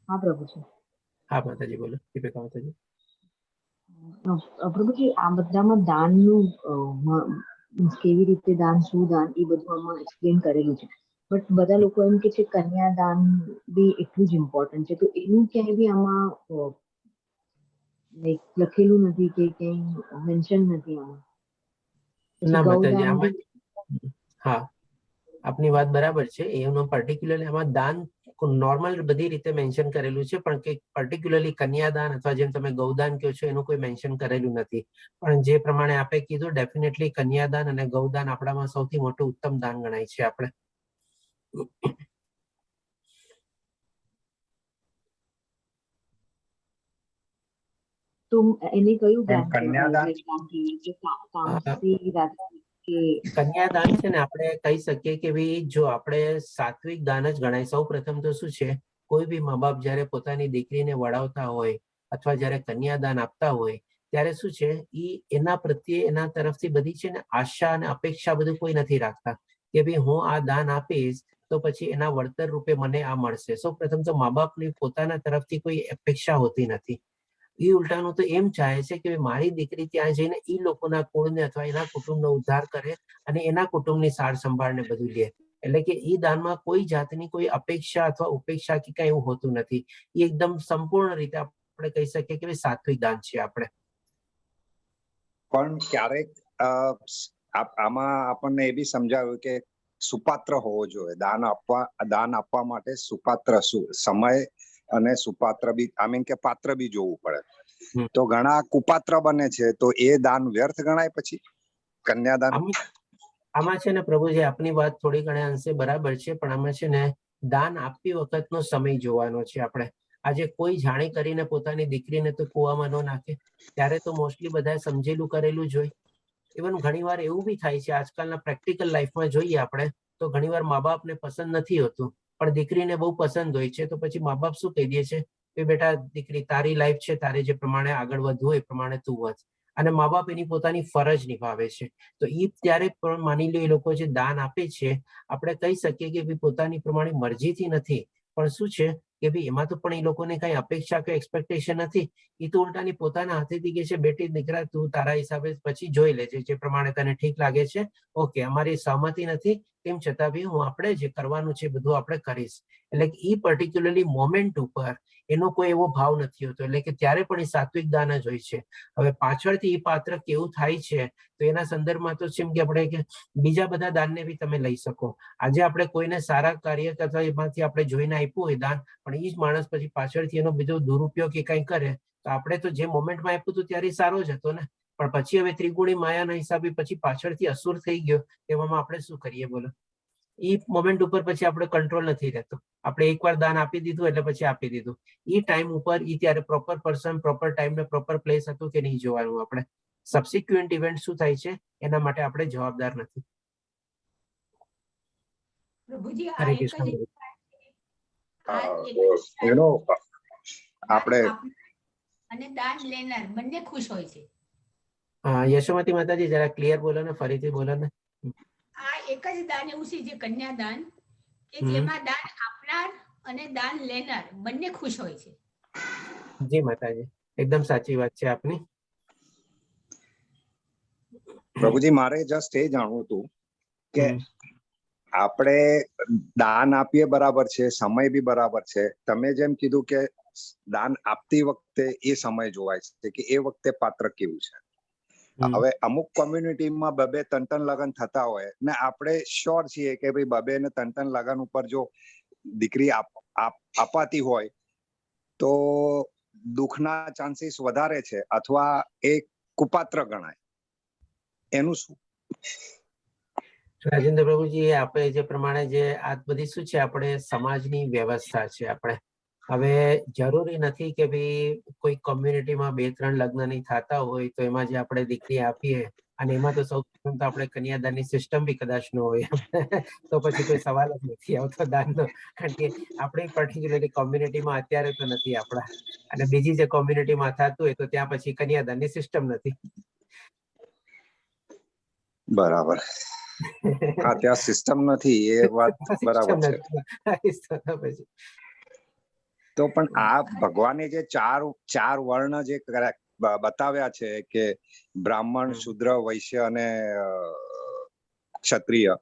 હા પ્રભુજી. હા માતાજી બોલો, દીપિકા માતાજી. પ્રભુજી, આ બધામાં દાનનું કેવી રીતે દાન, શું દાન, એ બધું આમાં એક્સપ્લેન કરેલું છે. બટ બધા લોકો એમ કે છે કન્યાદાન બી એટલું જ ઇમ્પોર્ટન્ટ છે, તો એનું ક્યાંય બી આમાં લાઈક લખેલું નથી કે ક્યાંય મેન્શન નથી આમાં. ના માતાજી, આમાં હા આપની વાત બરાબર છે. એનું પર્ટિક્યુલરલી આમાં દાન નોર્મલ બધી રીતે મેન્શન કરેલું છે, પણ કે પર્ટિક્યુલરલી કન્યાદાન અથવા જેમ તમે ગૌદાન કહો છો એનું કોઈ મેન્શન કરેલું નથી. પણ જે પ્રમાણે આપે કીધું, ડેફિનેટલી કન્યાદાન અને ગૌદાન આપણામાં સૌથી મોટું ઉત્તમ દાન ગણાય છે આપણે. તો એને કયું દાન કન્યાદાન કન્યાદાન છે ને, આપણે કહી શકીએ કે ભાઈ જો આપણે સાત્વિક દાન જ ગણાય. સૌ પ્રથમ તો શું છે, કોઈ બી મા બાપ જયારે પોતાની દીકરીને વડાવતા હોય અથવા જયારે કન્યાદાન આપતા હોય ત્યારે શું છે, ઈ એના પ્રત્યે એના તરફથી બધી છે ને આશા અને અપેક્ષા બધું કોઈ નથી રાખતા કે ભાઈ હું આ દાન આપીશ તો પછી એના વળતર રૂપે મને આ મળશે. સૌ પ્રથમ તો મા બાપની પોતાના તરફથી કોઈ અપેક્ષા હોતી નથી. એ ઉલટાનું તો એમ ચાહે છે કે મારી દીકરી ત્યાં જઈને એ લોકોના કુળને અથવા એના કુટુંબનો ઉદ્ધાર કરે અને એના કુટુંબની સાર સંભાળને બધું લે. એટલે કે એ દાનમાં કોઈ જાતની કોઈ અપેક્ષા અથવા ઉપેક્ષા કે કઈ એવું હોતું નથી. એ એકદમ સંપૂર્ણ રીતે આપણે કહી શકીએ કે સાત્વિક દાન છે આપણે. પણ ક્યારેક આમાં આપણને એ બી સમજાવ્યું કે સુપાત્ર હોવો જોઈએ દાન આપવા, દાન આપવા માટે સુપાત્ર સમય અને સુપાત્ર બી, I mean કે પાત્ર બી જોવું પડે. તો ઘણા કુપાત્ર બને છે, તો એ દાન વ્યર્થ ગણાય પછી કન્યાદાન? આમાં છે ને પ્રભુજી, આપની વાત થોડી ઘણી અંશે બરાબર છે, પણ આમાં છે ને દાન આપતી વખતનો સમય જોવાનો છે આપણે. આજે કોઈ જાણી કરીને પોતાની દીકરીને તો કુવામાં ન નાખે, ત્યારે તો મોસ્ટલી બધાએ સમજેલું કરેલું જ હોય. ઇવન ઘણીવાર એવું બી થાય છે, આજકાલના પ્રેક્ટિકલ લાઈફમાં જોઈએ આપણે તો ઘણીવાર મા બાપને પસંદ નથી હોતું પણ દીકરીને બહુ પસંદ હોય છે, તો પછી મા બાપ શું કહી દે છે કે બેટા, દીકરી તારી લાઈફ છે, તારે જે પ્રમાણે આગળ વધવું એ પ્રમાણે તું વધ, અને મા બાપ એની પોતાની ફરજ નિભાવે છે. તો એ ત્યારે પણ માની લો એ લોકો જે દાન આપે છે, આપણે કહી શકીએ કે ભાઈ પોતાની પ્રમાણે મરજીથી નથી, પણ શું છે કે ભાઈ એમાં તો પણ એ લોકોને કઈ અપેક્ષા કે એક્સપેક્ટેશન નથી. એ તો ઉલટાની પોતાના હાથેથી કહે છે, બેટી, દીકરા, તું તારા હિસાબે પછી જોઈ લેજે, જે પ્રમાણે તને ઠીક લાગે છે. ઓકે, અમારી સહમતિ નથી તેમ છતાં બી હું આપણે જે કરવાનું છે બધું આપણે કરીશ. એટલે કે એ પર્ટિક્યુલરલી મોમેન્ટ ઉપર એનો કોઈ એવો ભાવ નથી હોતો, એટલે કે ત્યારે પણ એ સાત્વિક દાન જ હોય છે. હવે પાછળથી એ પાત્ર કેવું થાય છે તો એના સંદર્ભમાં તો જેમ કે આપણે કે બીજા બધા દાનને બી તમે લઈ શકો. આજે આપણે કોઈને સારા કાર્ય કરતા એમાંથી આપણે જોઈને આપ્યું હોય દાન, પણ એ જ માણસ પછી પાછળથી એનો બીજો દુરુપયોગ કે કંઈ કરે તો આપણે તો જે મોમેન્ટમાં આપ્યું હતું ત્યારે સારો જ હતો ને, પણ પછી હવે ત્રિગુણી માયાના હિસાબે પછી પાછળથી અસુર થઈ ગયો, તેવામાં આપણે શું કરીએ બોલો? એ મોમેન્ટ ઉપર પછી આપણે કંટ્રોલ નથી રહેતો. આપણે એકવાર દાન આપી દીધું એટલે પછી આપી દીધું. એ ટાઈમ ઉપર એ ત્યારે પ્રોપર પર્સન, પ્રોપર ટાઈમ ને પ્રોપર પ્લેસ હતું કે નહીં જોવાનું આપણે. સબસિક્વન્ટ ઇવેન્ટ શું થાય છે એના માટે આપણે જવાબદાર નથી. પ્રભુજી, આ હરે એક જ કૃષ્ણ. આ એક જ એનો આપણે દાન અને દાન લેનાર બંને ખુશ હોય છે. હા, યશોમતી માતાજી, જરા ક્લિયર બોલો ને, ફરીથી બોલો ને. આ એક જ દાન એવું છે જે કન્યાદાન, કે જેમાં દાન આપનાર અને દાન લેનાર બંને ખુશ હોય છે. જી માતાજી, એકદમ સાચી વાત છે આપની. પ્રભુજી, મારે જસ્ટ એ જાણવું હતું કે આપણે દાન આપીએ બરાબર છે, સમય બી બરાબર છે. તમે જેમ કીધું કે દાન આપતી વખતે એ સમય જોવાય છે કે એ વખતે પાત્ર કેવું છે. હવે અમુક કોમ્યુનિટીમાં બબે ત્રણ ત્રણ લગ્ન થતા હોય ને આપણે શ્યોર છીએ કે ભાઈ બબે ને ત્રણ ત્રણ લગ્ન ઉપર જો દીકરી અપાતી હોય તો દુઃખના ચાન્સીસ વધારે છે અથવા એ કુપાત્ર ગણાય, એનું શું? રાજેન્દ્ર પ્રભુજી, આપણે જે પ્રમાણે જે આ બધી શું છે, આપણે સમાજની વ્યવસ્થા છે. આપણે હવે જરૂરી નથી કે ભાઈ કોઈ કોમ્યુનિટીમાં બે ત્રણ લગ્ન નહીં થતા હોય તો એમાં જે આપણે દીકરી આપીએ, અને એમાં તો સૌ પ્રથમ તો આપણે કન્યાદાનની સિસ્ટમ બી કદાચ ન હોય તો પછી કોઈ સવાલ જ નથી આવતો દાનનો, કારણ કે આપણી પર્ટિક્યુલરલી કોમ્યુનિટીમાં અત્યારે તો નથી આપણા, અને બીજી જે કોમ્યુનિટીમાં થતું હોય તો ત્યાં પછી કન્યાદાનની સિસ્ટમ નથી. બરાબર, હા, ત્યાં સિસ્ટમ નથી એ વાત બરાબર છે. પછી તો પણ આ ભગવાને જે ચાર ચાર વર્ણ જે બતાવ્યા છે કે બ્રાહ્મણ, શુદ્ર, વૈશ્ય અને ક્ષત્રિય,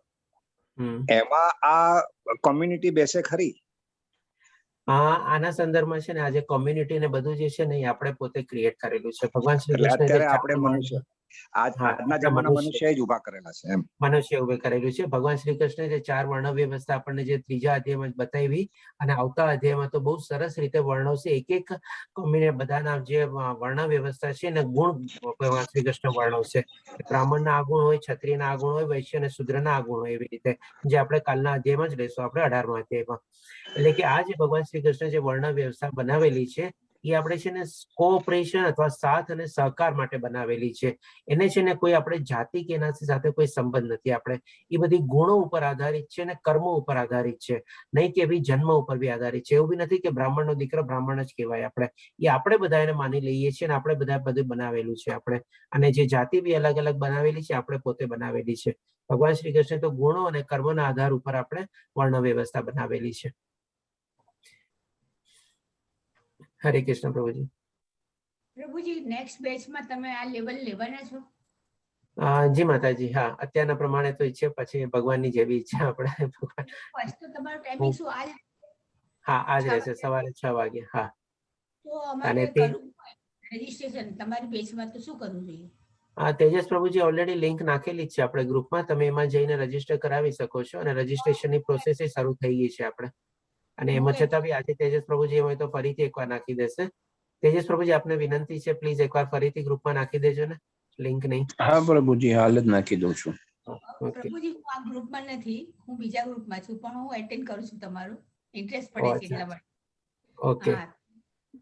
એમાં આ કોમ્યુનિટી બેસે ખરી? હા, આના સંદર્ભમાં છે ને આજે કોમ્યુનિટી ને બધું જે છે ને એ આપણે પોતે ક્રિએટ કરેલું છે. ભગવાન શ્રી એટલે કૃષ્ણ અત્યારે આપણે મનુષ્ય, આજના જમાના મનુષ્ય જ ઉભા કરેલા છે એમ. મનુષ્ય ઉભે કરેલું છે. ભગવાન શ્રી કૃષ્ણે જે ચાર વર્ણ વ્યવસ્થા આપણને જે ત્રીજા અધ્યાયમાં બતાવી, અને આવતા અધ્યાયમાં તો બહુ સરસ રીતે વર્ણવશે એક એક કોમ્યુનિટી બધાના જે વર્ણ વ્યવસ્થા છે ને ગુણ ભગવાન શ્રી કૃષ્ણ વર્ણવશે. બ્રાહ્મણના આ ગુણ હોય, ક્ષત્રિયના આ ગુણ હોય, વૈશ્ય અને શૂદ્રના આ ગુણ હોય, એવી રીતે જે આપણે કાલના અધ્યાયમાં જ લેશું આપણે 18મા અધ્યાયમાં. એટલે કે આ જે ભગવાન શ્રી કૃષ્ણ જે વર્ણ વ્યવસ્થા બનાવેલી છે એ આપણે છે ને કોઓપરેશન અથવા સાથ અને સહકાર માટે બનાવેલી છે. એને છે ને કોઈ આપણે જાતિ કે એના સાથે કોઈ સંબંધ નથી. આપણે એ બધી ગુણો ઉપર આધારિત છે અને કર્મો ઉપર આધારિત છે, નહીં કે ભાઈ જન્મ ઉપર બી આધારિત છે. એવું બી નથી કે બ્રાહ્મણનો દીકરો બ્રાહ્મણ જ કહેવાય. આપણે એ આપણે બધા એને માની લઈએ છીએ અને આપણે બધા બધું બનાવેલું છે આપણે, અને જે જાતિ બી અલગ અલગ બનાવેલી છે આપણે પોતે બનાવેલી છે. ભગવાન શ્રી કૃષ્ણ તો ગુણો અને કર્મના આધાર ઉપર આપણે વર્ણ વ્યવસ્થા બનાવેલી છે. હરે કૃષ્ણ પ્રભુજી. પ્રભુજી, નેક્સ્ટ બેચમાં તમે આ લેવલ લેવાના છો? જી માતાજી, હા, અત્યારના પ્રમાણે તો ઈચ્છે, પછી ભગવાનની જેવી ઈચ્છા આપણે. ભગવાન ફર્સ્ટ તો તમારો ટાઈમિંગ શું આજ? હા, આજ રહેશે, સવારે 6 વાગે. હા, તો અમારે કરવું રજીસ્ટ્રેશન તમારી બેચમાં તો શું કરવું જોઈએ? હા, તેજસ પ્રભુજી ઓલરેડી લિંક નાખેલી જ છે આપણે ગ્રુપમાં, તમે એમાં જઈને રજીસ્ટર કરાવી શકો છો, અને રજીસ્ટ્રેશનની પ્રોસેસ શરૂ થઈ ગઈ છે આપણે. અને એમાં છતાં બી આજે તેજસ પ્રભુજી હોય તો ફરીથી એકવાર નાખી દેશે. તેજસ પ્રભુજી, આપને વિનંતી છે, પ્લીઝ એકવાર ફરીથી ગ્રુપમાં નાખી દેજો ને લિંક. નહીં? હા પ્રભુજી, હાલ જ નાખી દઉં છું. પ્રભુજી, હું આ ગ્રુપમાં નથી, હું બીજા ગ્રુપમાં છું, પણ હું એટેન્ડ કરું છું, તમારું ઇન્ટરેસ્ટ પડે છે એટલા માટે. ઓકે. હા,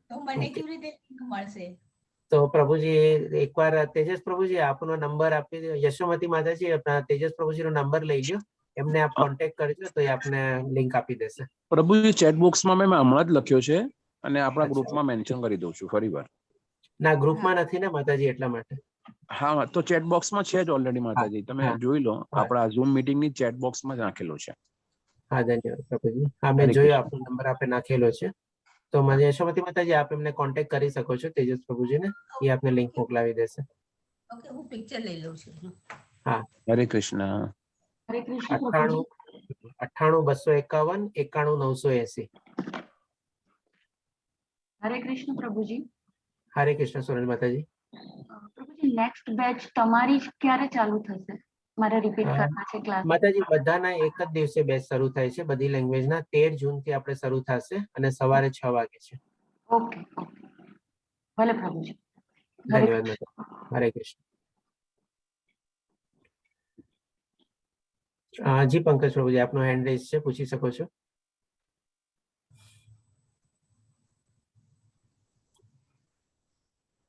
તો મને કેવી રીતે લિંક મળશે? તો પ્રભુજી, એકવાર તેજસ પ્રભુજી આપનો નંબર આપી દો. યશોમતી માતાજી, આપણા તેજસ પ્રભુજીનો નંબર લઈ લ્યો, એમને આપ કોન્ટેક્ટ કરજો તો એ આપને લિંક આપી દેશે. પ્રભુજી, ચેટ બોક્સમાં મેં હમણાં જ લખ્યો છે અને આપણા ગ્રુપમાં મેન્શન કરી દઉં છું ફરીવાર. ના, ગ્રુપમાં નથી ને માતાજી, એટલા માટે. હા, તો ચેટ બોક્સમાં છે જ ઓલરેડી માતાજી, તમે જોઈ લો, આપણા ઝૂમ મીટિંગની ચેટ બોક્સમાં જ નાખેલો છે. હા, ધન્યવાદ પ્રભુજી. હા, મેં હરે જોયું, કૃષ્ણ. આપનો નંબર આપે નાખેલો છે. તો મને યશોમતી માતાજી, આપ એમને કોન્ટેક્ટ કરી શકો છો તેજસ પ્રભુજીને, એ આપને લિંક મોકલાવી દેશે. ઓકે, હું પિક્ચર લઈ લઉં છું. હા. હરે કૃષ્ણ. હરે કૃષ્ણ. 98 98 251 91 980. હરે કૃષ્ણ પ્રભુજી. હરે કૃષ્ણ સોનલ માતાજી. પ્રભુજી, નેક્સ્ટ બેચ તમારી જ ક્યારે ચાલુ થશે? મારે રિપીટ કરવા છે ક્લાસ. માતાજી, બધાના એક જ દિવસે બેચ શરૂ થાય છે, બધી લેંગ્વેજના. 13 જૂન થી આપણે શરૂ થશે અને સવારે 6 વાગે છે. ઓકે ઓકે, ભલે પ્રભુજી, હરે ધન્યવાદ માતા, હરે કૃષ્ણ. જી પંકજ પ્રભુજી, આપનો હેન્ડ રેઝ છે, પૂછી શકો છો.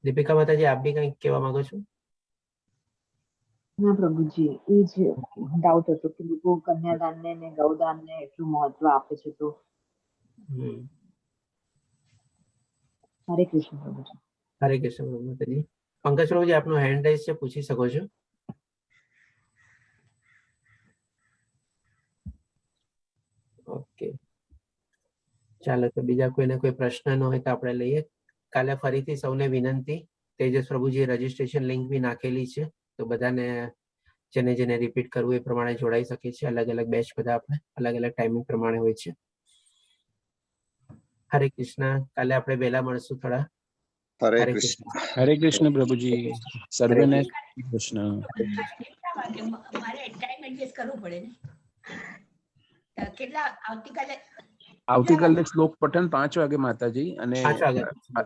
દીપિકા માતાજી, આપ બી કંઈક કહેવા માંગો છો? ના પ્રભુજી, એ જ ડાઉટ હતો કે લોકો કન્યાદાન ને ને ગૌદાન ને એટલું મહત્વ આપે છે તો. હરે કૃષ્ણ પ્રભુજી. હરે કૃષ્ણ પ્રભુ માતાજી. પંકજ પ્રભુજી, આપનો હેન્ડ રેઝ છે, પૂછી શકો છો. ઓકે, ચાલો, તો બીજા કોઈને કોઈ પ્રશ્ન ન હોય તો આપણે લઈએ. કાલે ફરીથી સૌને વિનંતી, તેજસ પ્રભુજીએ રજીસ્ટ્રેશન લિંક બી નાખેલી છે, તો બધાને જેને જેને રિપીટ કરવું એ પ્રમાણે જોડાઈ શકે છે. અલગ અલગ બેચ બધા આપણે અલગ અલગ ટાઈમિંગ પ્રમાણે હોય છે. હરે કૃષ્ણ, કાલે આપણે વહેલા મળશું થોડા. હરે હરે કૃષ્ણ. કૃષ્ણ. હરે કૃષ્ણ પ્રભુજી, સર્વેને કૃષ્ણ. કેટલા વાગે? મારે ટાઈમ એડજસ્ટ કરવું પડે ને, તો કેટલા આવતીકાલે? આવતીકાલે શ્લોક પઠન 5 વાગે માતાજી અને 5 વાગે.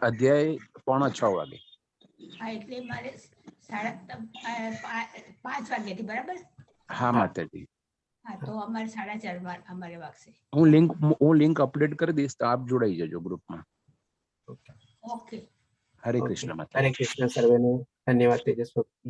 અધ્યાય 5:45 વાગે. હા, એટલે મારે 5:30 વાગ્યાથી, બરાબર? હા માતાજી. હા, તો અમારે 4:30 અમારે વાગશે. હું લિંક અપડેટ કરી દઈશ તો આપ જોડાઈ જજો ગ્રુપમાં. ઓકે. હરે ઓકે. કૃષ્ણ માતા. હરે કૃષ્ણ સર્વેને, ધન્યવાદ તેજસ પ્રભુજી.